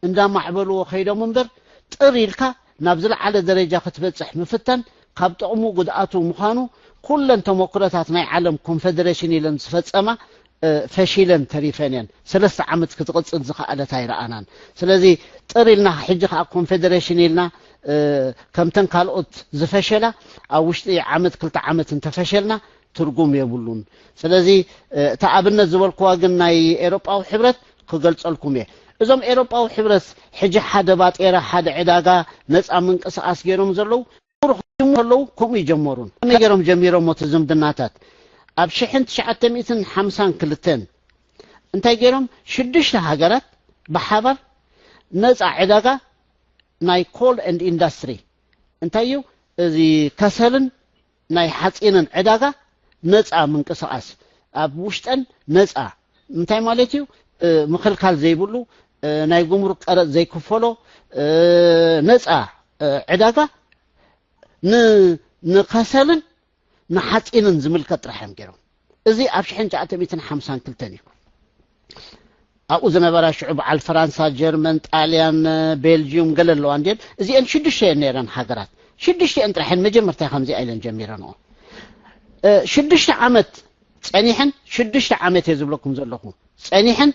እንዳማዕበልዎ ከይዶም እምበር ጥር ኢልካ ናብ ዝለዓለ ደረጃ ክትበፅሕ ምፍታን ካብ ጥቕሙ ጉድኣቱ ምዃኑ ኩለን ተመክሮታት ናይ ዓለም ኮንፌደሬሽን ኢለን ዝፈፀማ ፈሺለን ተሪፈን እየን። ሰለስተ ዓመት ክትቕፅል ዝኸኣለት ኣይረኣናን። ስለዚ ጥር ኢልና ሕጂ ከዓ ኮንፌደሬሽን ኢልና ከምተን ካልኦት ዝፈሸላ ኣብ ውሽጢ ዓመት ክልተ ዓመት እንተፈሸልና ትርጉም የብሉን። ስለዚ እታ ኣብነት ዝበልኩዋ ግን ናይ ኤሮጳዊ ሕብረት ክገልጸልኩም እየ። እዞም ኤሮጳዊ ሕብረት ሕጂ ሓደ ባጤራ፣ ሓደ ዕዳጋ፣ ነፃ ምንቅስቃስ ገይሮም ዘለዉ ከለዉ ከምኡ ይጀመሩን። ከመይ ገይሮም ጀሚሮም እቲ ዝምድናታት? ኣብ ሽሕን ትሽዓተ ሚእትን ሓምሳን ክልተን እንታይ ገይሮም? ሽዱሽተ ሃገራት ብሓባር ነፃ ዕዳጋ ናይ ኮል ኤንድ ኢንዳስትሪ እንታይ እዩ እዚ ከሰልን ናይ ሓፂንን ዕዳጋ ነፃ ምንቅስቃስ ኣብ ውሽጠን ነፃ እንታይ ማለት እዩ? ምክልካል ዘይብሉ ናይ ጉምሩክ ቀረፅ ዘይክፈሎ ነፃ ዕዳጋ ንከሰልን ንሓፂንን ዝምልከት ጥራሕ እዮም ገይሮም። እዚ ኣብ ሽሕን ትሽዓተ ሚእትን ሓምሳን ክልተን እዩ። ኣብኡ ዝነበራ ሽዑ በዓል ፈራንሳ፣ ጀርመን፣ ጣልያን፣ ቤልጅዩም ገለ ኣለዋ እንድየን። እዚአን ሽዱሽተ እየን ነይረን ሃገራት። ሽዱሽተ እየን ጥራሐን መጀመርታ ከምዚኣ ኢለን ጀሚረንኦ። ሽዱሽተ ዓመት ጸኒሐን፣ ሽዱሽተ ዓመት እየ ዝብለኩም ዘለኹ ጸኒሐን።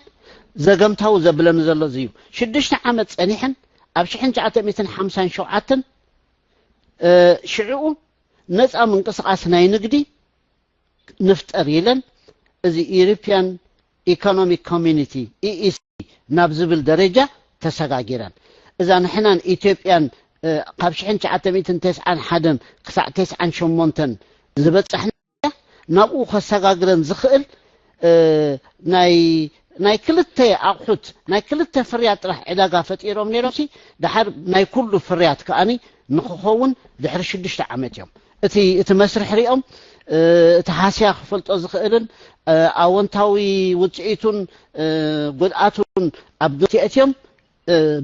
ዘገምታዊ ዘብለኒ ዘሎ እዚ እዩ። ሽዱሽተ ዓመት ጸኒሐን ኣብ ሽሕን ትሽዓተ ሚእትን ሓምሳን ሸውዓተን ሽዕኡ ነፃ ምንቅስቃስ ናይ ንግዲ ንፍጠር ኢለን እዚ European Economic Community EEC ናብ ዝብል ደረጃ ተሰጋጊረን። እዛ ንሕናን ኢትዮጵያን ካብ ሽሕን ትሽዓተ ሚእትን ተስዓን ሓደን ክሳዕ ተስዓን ሸሞንተን ዝበጻሕና ናብኡ ከሰጋግረን ዝኽእል ናይ ናይ ክልተ ኣቑሑት ናይ ክልተ ፍርያት ጥራሕ ዕዳጋ ፈጢሮም ነይሮም ሲ ድሓር ናይ ኩሉ ፍርያት ከኣኒ ንክኸውን ድሕሪ ሽዱሽተ ዓመት እዮም። እቲ እቲ መስርሕ ሪኦም እቲ ሃስያ ክፈልጦ ዝኽእልን ኣወንታዊ ውፅኢቱን ጉድኣቱን ኣብ ግምት የእትዮም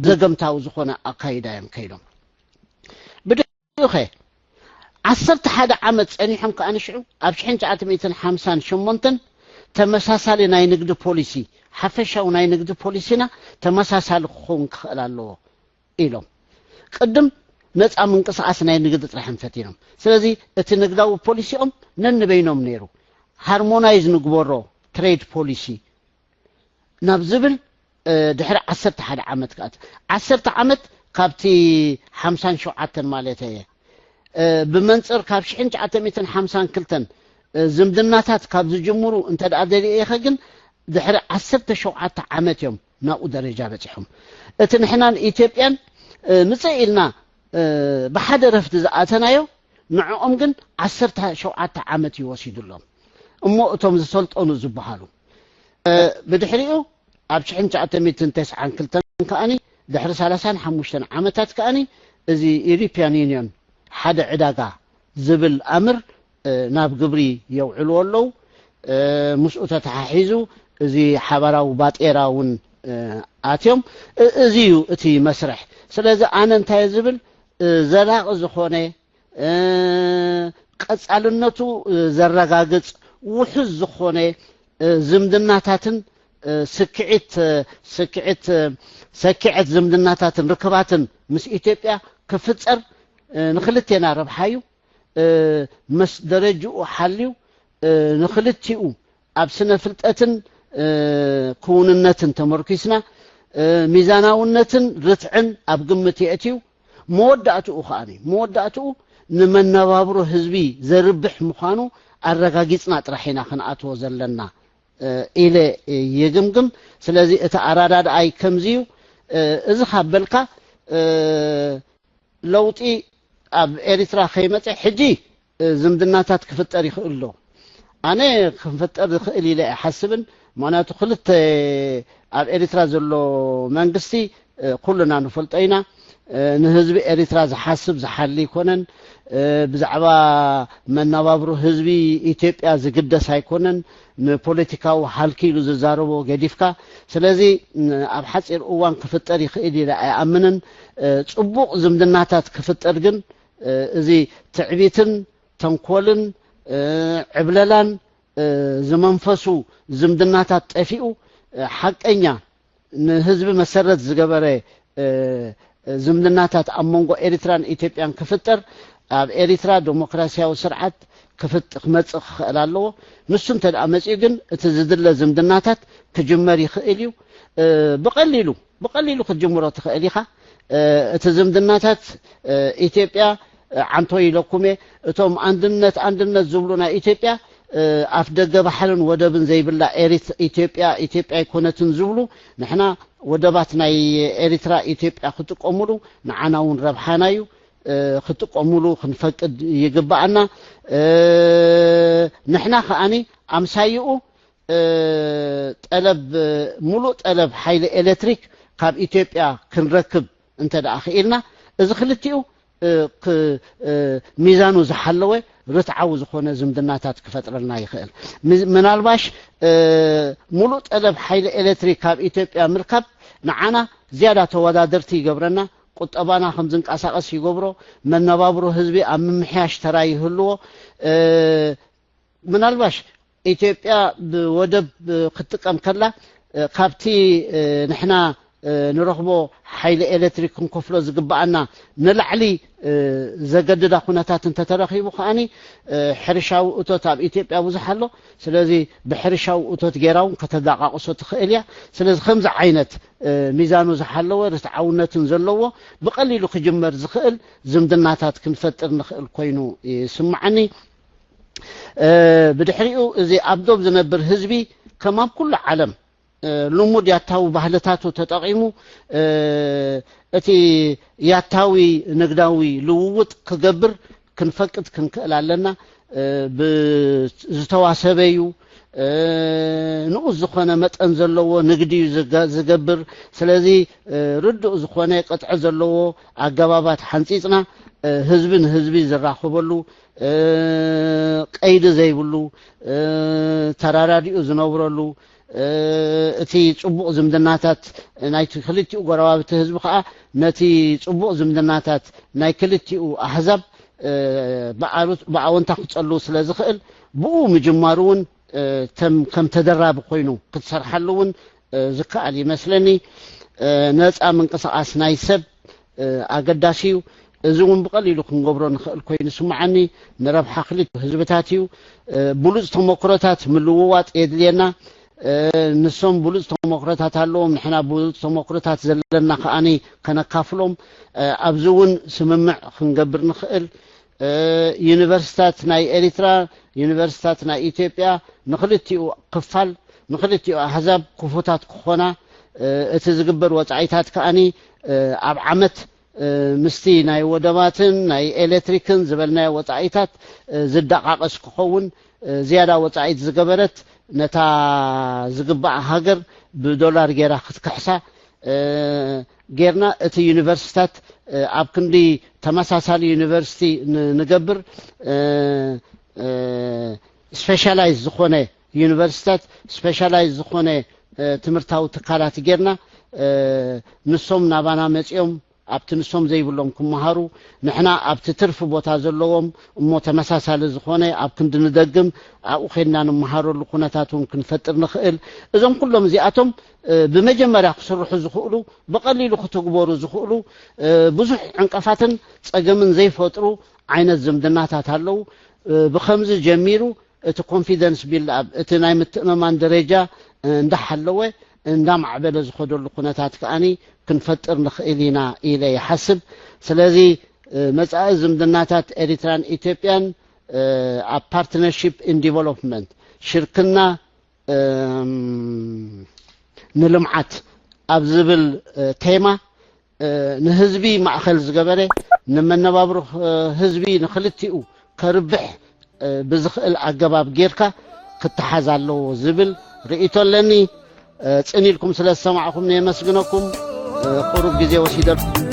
ብዘገምታዊ ዝኾነ ኣካይዳ እዮም ከይዶም። ብድሕሪኡ ኸ ዓሰርተ ሓደ ዓመት ጸኒሖም ከኣ ንሽዑ ኣብ ሽሕን ትሽዓተ ሚእትን ሓምሳን ሸሞንተን ተመሳሳሊ ናይ ንግዲ ፖሊሲ ሓፈሻዊ ናይ ንግዲ ፖሊሲና ተመሳሳሊ ክኸውን ክኽእል ኣለዎ ኢሎም። ቅድም ነፃ ምንቅስቃስ ናይ ንግዲ ጥራሕ ፈቲኖም። ስለዚ እቲ ንግዳዊ ፖሊሲኦም ነንበይኖም ነይሩ። ሃርሞናይዝ ንግበሮ ትሬድ ፖሊሲ ናብ ዝብል ድሕሪ ዓሰርተ ሓደ ዓመት ክኣት ዓሰርተ ዓመት ካብቲ ሓምሳን ሸውዓተን ማለት እየ ብመንፅር ካብ ሽሕን ትሽዓተ ሚእትን ሓምሳን ክልተን ዝምድናታት ካብ ዝጅምሩ እንተ ደኣ ደሊኤ ኢኸ ግን ድሕሪ ዓሰርተ ሸውዓተ ዓመት እዮም ናብኡ ደረጃ በፂሖም። እቲ ንሕናን ኢትዮጵያን ምፅእ ኢልና ብሓደ ረፍቲ ዝኣተናዮ ንዕኦም ግን ዓሰርተ ሸውዓተ ዓመት እዩ ወሲዱሎም። እሞ እቶም ዝሰልጠኑ ዝበሃሉ ብድሕሪኡ ኣብ ሽሕን ትሽዓተ ሚእትን ተስዓን ክልተን ከኣኒ ድሕሪ ሰላሳን ሓሙሽተን ዓመታት ከኣኒ እዚ ኢሮፕያን ዩኒዮን ሓደ ዕዳጋ ዝብል ኣምር ናብ ግብሪ የውዕልዎ ኣለዉ። ምስኡ ተተሓሒዙ እዚ ሓባራዊ ባጤራ እውን ኣትዮም። እዚ እዩ እቲ መስርሕ። ስለዚ ኣነ እንታይ ዝብል ዘላቒ ዝኾነ ቀጻልነቱ ዘረጋግጽ ውሑስ ዝኾነ ዝምድናታትን ስክዒት ስክዒት ሰክዐት ዝምድናታትን ርክባትን ምስ ኢትዮጵያ ክፍጸር ንክልቴና ረብሓ እዩ። መስ ደረጅኡ ሓልዩ ንክልቲኡ ኣብ ስነ ፍልጠትን ክውንነትን ተመርኪስና ሚዛናውነትን ርትዕን ኣብ ግምት የእትዩ። መወዳእትኡ ከኣ መወዳእትኡ ንመነባብሮ ህዝቢ ዘርብሕ ምዃኑ ኣረጋጊጽና ጥራሕ ኢና ክንኣትዎ ዘለና ኢለ ይግምግም። ስለዚ እቲ ኣረዳድኣይ ከምዚ እዩ። እዚ ካብ በልካ ለውጢ ኣብ ኤሪትራ ከይመጸ ሕጂ ዝምድናታት ክፍጠር ይኽእል ኣሎ። ኣነ ክፍጠር ዝኽእል ኢለ ኣይሓስብን። ምኽንያቱ ክልተ ኣብ ኤሪትራ ዘሎ መንግስቲ ኩልና ንፈልጦ ኢና። ንህዝቢ ኤሪትራ ዝሓስብ ዝሓሊ ኣይኮነን። ብዛዕባ መነባብሮ ህዝቢ ኢትዮጵያ ዝግደስ ኣይኮነን። ንፖለቲካዊ ሃልኪ ኢሉ ዝዛረቦ ገዲፍካ። ስለዚ ኣብ ሓፂር እዋን ክፍጠር ይኽእል ኢለ ኣይኣምንን። ፅቡቕ ዝምድናታት ክፍጠር ግን እዚ ትዕቢትን ተንኮልን ዕብለላን ዝመንፈሱ ዝምድናታት ጠፊኡ ሓቀኛ ንህዝቢ መሰረት ዝገበረ ዝምድናታት ኣብ መንጎ ኤሪትራን ኢትዮጵያን ክፍጠር ኣብ ኤሪትራ ዴሞክራሲያዊ ስርዓት ክፍጥ ክመጽእ ክኽእል ኣለዎ። ንሱ እንተ ደኣ መጺኡ ግን እቲ ዝድለ ዝምድናታት ክጅመር ይኽእል እዩ። ብቐሊሉ ብቐሊሉ ክትጅምሮ ትኽእል ኢኻ። እቲ ዝምድናታት ኢትዮጵያ ዓንቶ ኢለኩም እየ። እቶም ኣንድነት ኣንድነት ዝብሉ ናይ ኢትዮጵያ ኣፍ ደገ ባሕርን ወደብን ዘይብላ ኤሪት ኢትዮጵያ ኢትዮጵያ ኣይኮነትን ዝብሉ ንሕና ወደባት ናይ ኤሪትራ ኢትዮጵያ ክጥቀሙሉ ንዓና እውን ረብሓና እዩ። ክጥቀሙሉ ክንፈቅድ ይግባኣና። ንሕና ከኣኒ ኣምሳይኡ ጠለብ ሙሉእ ጠለብ ሓይሊ ኤሌክትሪክ ካብ ኢትዮጵያ ክንረክብ እንተ ደኣ ክኢልና እዚ ክልቲኡ ሚዛኑ ዝሓለወ ርትዓዊ ዝኾነ ዝምድናታት ክፈጥረልና ይኽእል። ምናልባሽ ሙሉእ ጠለብ ሓይሊ ኤሌክትሪክ ካብ ኢትዮጵያ ምርካብ ንዓና ዝያዳ ተወዳደርቲ ይገብረና። ቁጠባና ከም ዝንቀሳቐስ ይገብሮ። መነባብሮ ህዝቢ ኣብ ምምሕያሽ ተራ ይህልዎ። ምናልባሽ ኢትዮጵያ ብወደብ ክትጥቀም ከላ ካብቲ ንሕና ንረኽቦ ሓይሊ ኤሌክትሪክ ክንከፍሎ ዝግባኣና ንላዕሊ ዘገድዳ ኩነታት እንተተረኺቡ ከኣኒ ሕርሻዊ እቶት ኣብ ኢትዮጵያ ብዙሕ ኣሎ። ስለዚ ብሕርሻዊ እቶት ገይራ እውን ከተዳቃቕሶ ትኽእል እያ። ስለዚ ከምዚ ዓይነት ሚዛኑ ዝሓለወ ርትዓውነትን ዘለዎ ብቐሊሉ ክጅመር ዝኽእል ዝምድናታት ክንፈጥር ንኽእል ኮይኑ ይስምዓኒ። ብድሕሪኡ እዚ ኣብ ዶብ ዝነብር ህዝቢ ከም ኣብ ኩሉ ዓለም ልሙድ ያታዊ ባህልታቱ ተጠቒሙ እቲ ያታዊ ንግዳዊ ልውውጥ ክገብር ክንፈቅድ ክንክእል ኣለና። ዝተዋሰበ እዩ። ንኡስ ዝኾነ መጠን ዘለዎ ንግዲ እዩ ዝገብር። ስለዚ ርዱእ ዝኾነ ቅጥዒ ዘለዎ ኣገባባት ሓንፂፅና ህዝቢ ንህዝቢ ዝራኸበሉ ቀይዲ ዘይብሉ ተራዳዲኡ ዝነብረሉ እቲ ፅቡቕ ዝምድናታት ናይቲ ክልቲኡ ጎረባብቲ ህዝቢ ከዓ ነቲ ፅቡቕ ዝምድናታት ናይ ክልቲኡ ኣህዛብ ብኣወንታ ክፀሉ ስለ ዝኽእል ብኡ ምጅማሩ እውን ከም ተደራቢ ኮይኑ ክትሰርሓሉ እውን ዝከኣል ይመስለኒ። ነፃ ምንቅስቃስ ናይ ሰብ ኣገዳሲ እዩ። እዚ እውን ብቐሊሉ ክንገብሮ ንኽእል ኮይኑ ስምዓኒ። ንረብሓ ክልቲኡ ህዝብታት እዩ። ብሉፅ ተመክሮታት ምልውዋጥ የድልየና። ንሶም ብሉፅ ተመክሮታት ኣለዎም፣ ንሕና ብሉፅ ተመክሮታት ዘለና ከኣኒ ከነካፍሎም። ኣብዚ እውን ስምምዕ ክንገብር ንኽእል። ዩኒቨርሲታት ናይ ኤሪትራ፣ ዩኒቨርሲታት ናይ ኢትዮጵያ ንክልቲኡ ክፋል ንክልቲኡ ኣህዛብ ክፉታት ክኾና እቲ ዝግበር ወፃኢታት ከኣኒ ኣብ ዓመት ምስቲ ናይ ወደባትን ናይ ኤሌክትሪክን ዝበልናዮ ወፃኢታት ዝደቃቀስ ክኸውን ዝያዳ ወፃኢት ዝገበረት ነታ ዝግባኣ ሃገር ብዶላር ገይራ ክትክሕሳ ጌርና እቲ ዩኒቨርሲታት ኣብ ክንዲ ተመሳሳሊ ዩኒቨርሲቲ ንገብር ስፔሻላይዝ ዝኾነ ዩኒቨርሲታት ስፔሻላይዝ ዝኾነ ትምህርታዊ ትካላት ጌርና ንሶም ናባና መፂኦም ኣብቲ ንሶም ዘይብሎም ክመሃሩ ንሕና ኣብቲ ትርፊ ቦታ ዘለዎም እሞ ተመሳሳሊ ዝኾነ ኣብ ክንዲ ንደግም ኣብኡ ኬድና ንመሃረሉ ኩነታት እውን ክንፈጥር ንኽእል። እዞም ኩሎም እዚኣቶም ብመጀመርያ ክስርሑ ዝኽእሉ ብቐሊሉ ክትግበሩ ዝኽእሉ ብዙሕ ዕንቀፋትን ፀገምን ዘይፈጥሩ ዓይነት ዝምድናታት ኣለዉ። ብኸምዚ ጀሚሩ እቲ ኮንፊደንስ ቢልድ ኣፕ እቲ ናይ ምትእምማን ደረጃ እንዳሓለወ እንዳማዕበለ ዝኸደሉ ኩነታት ከኣኒ ክንፈጥር ንኽእል ኢና ኢለ ይሓስብ። ስለዚ መጻኢ ዝምድናታት ኤሪትራን ኢትዮጵያን ኣብ ፓርትነርሺፕ ኢን ዲቨሎፕመንት ሽርክና ንልምዓት ኣብ ዝብል ቴማ ንህዝቢ ማእኸል ዝገበረ፣ ንመነባብሮ ህዝቢ ንክልቲኡ ከርብሕ ብዝኽእል ኣገባብ ጌርካ ክተሓዝ ኣለዎ ዝብል ርእይቶ ኣለኒ። ጽን ኢልኩም ስለ ዝሰማዕኹም ነመስግነኩም። ቁሩብ ግዜ ወሲደልኩም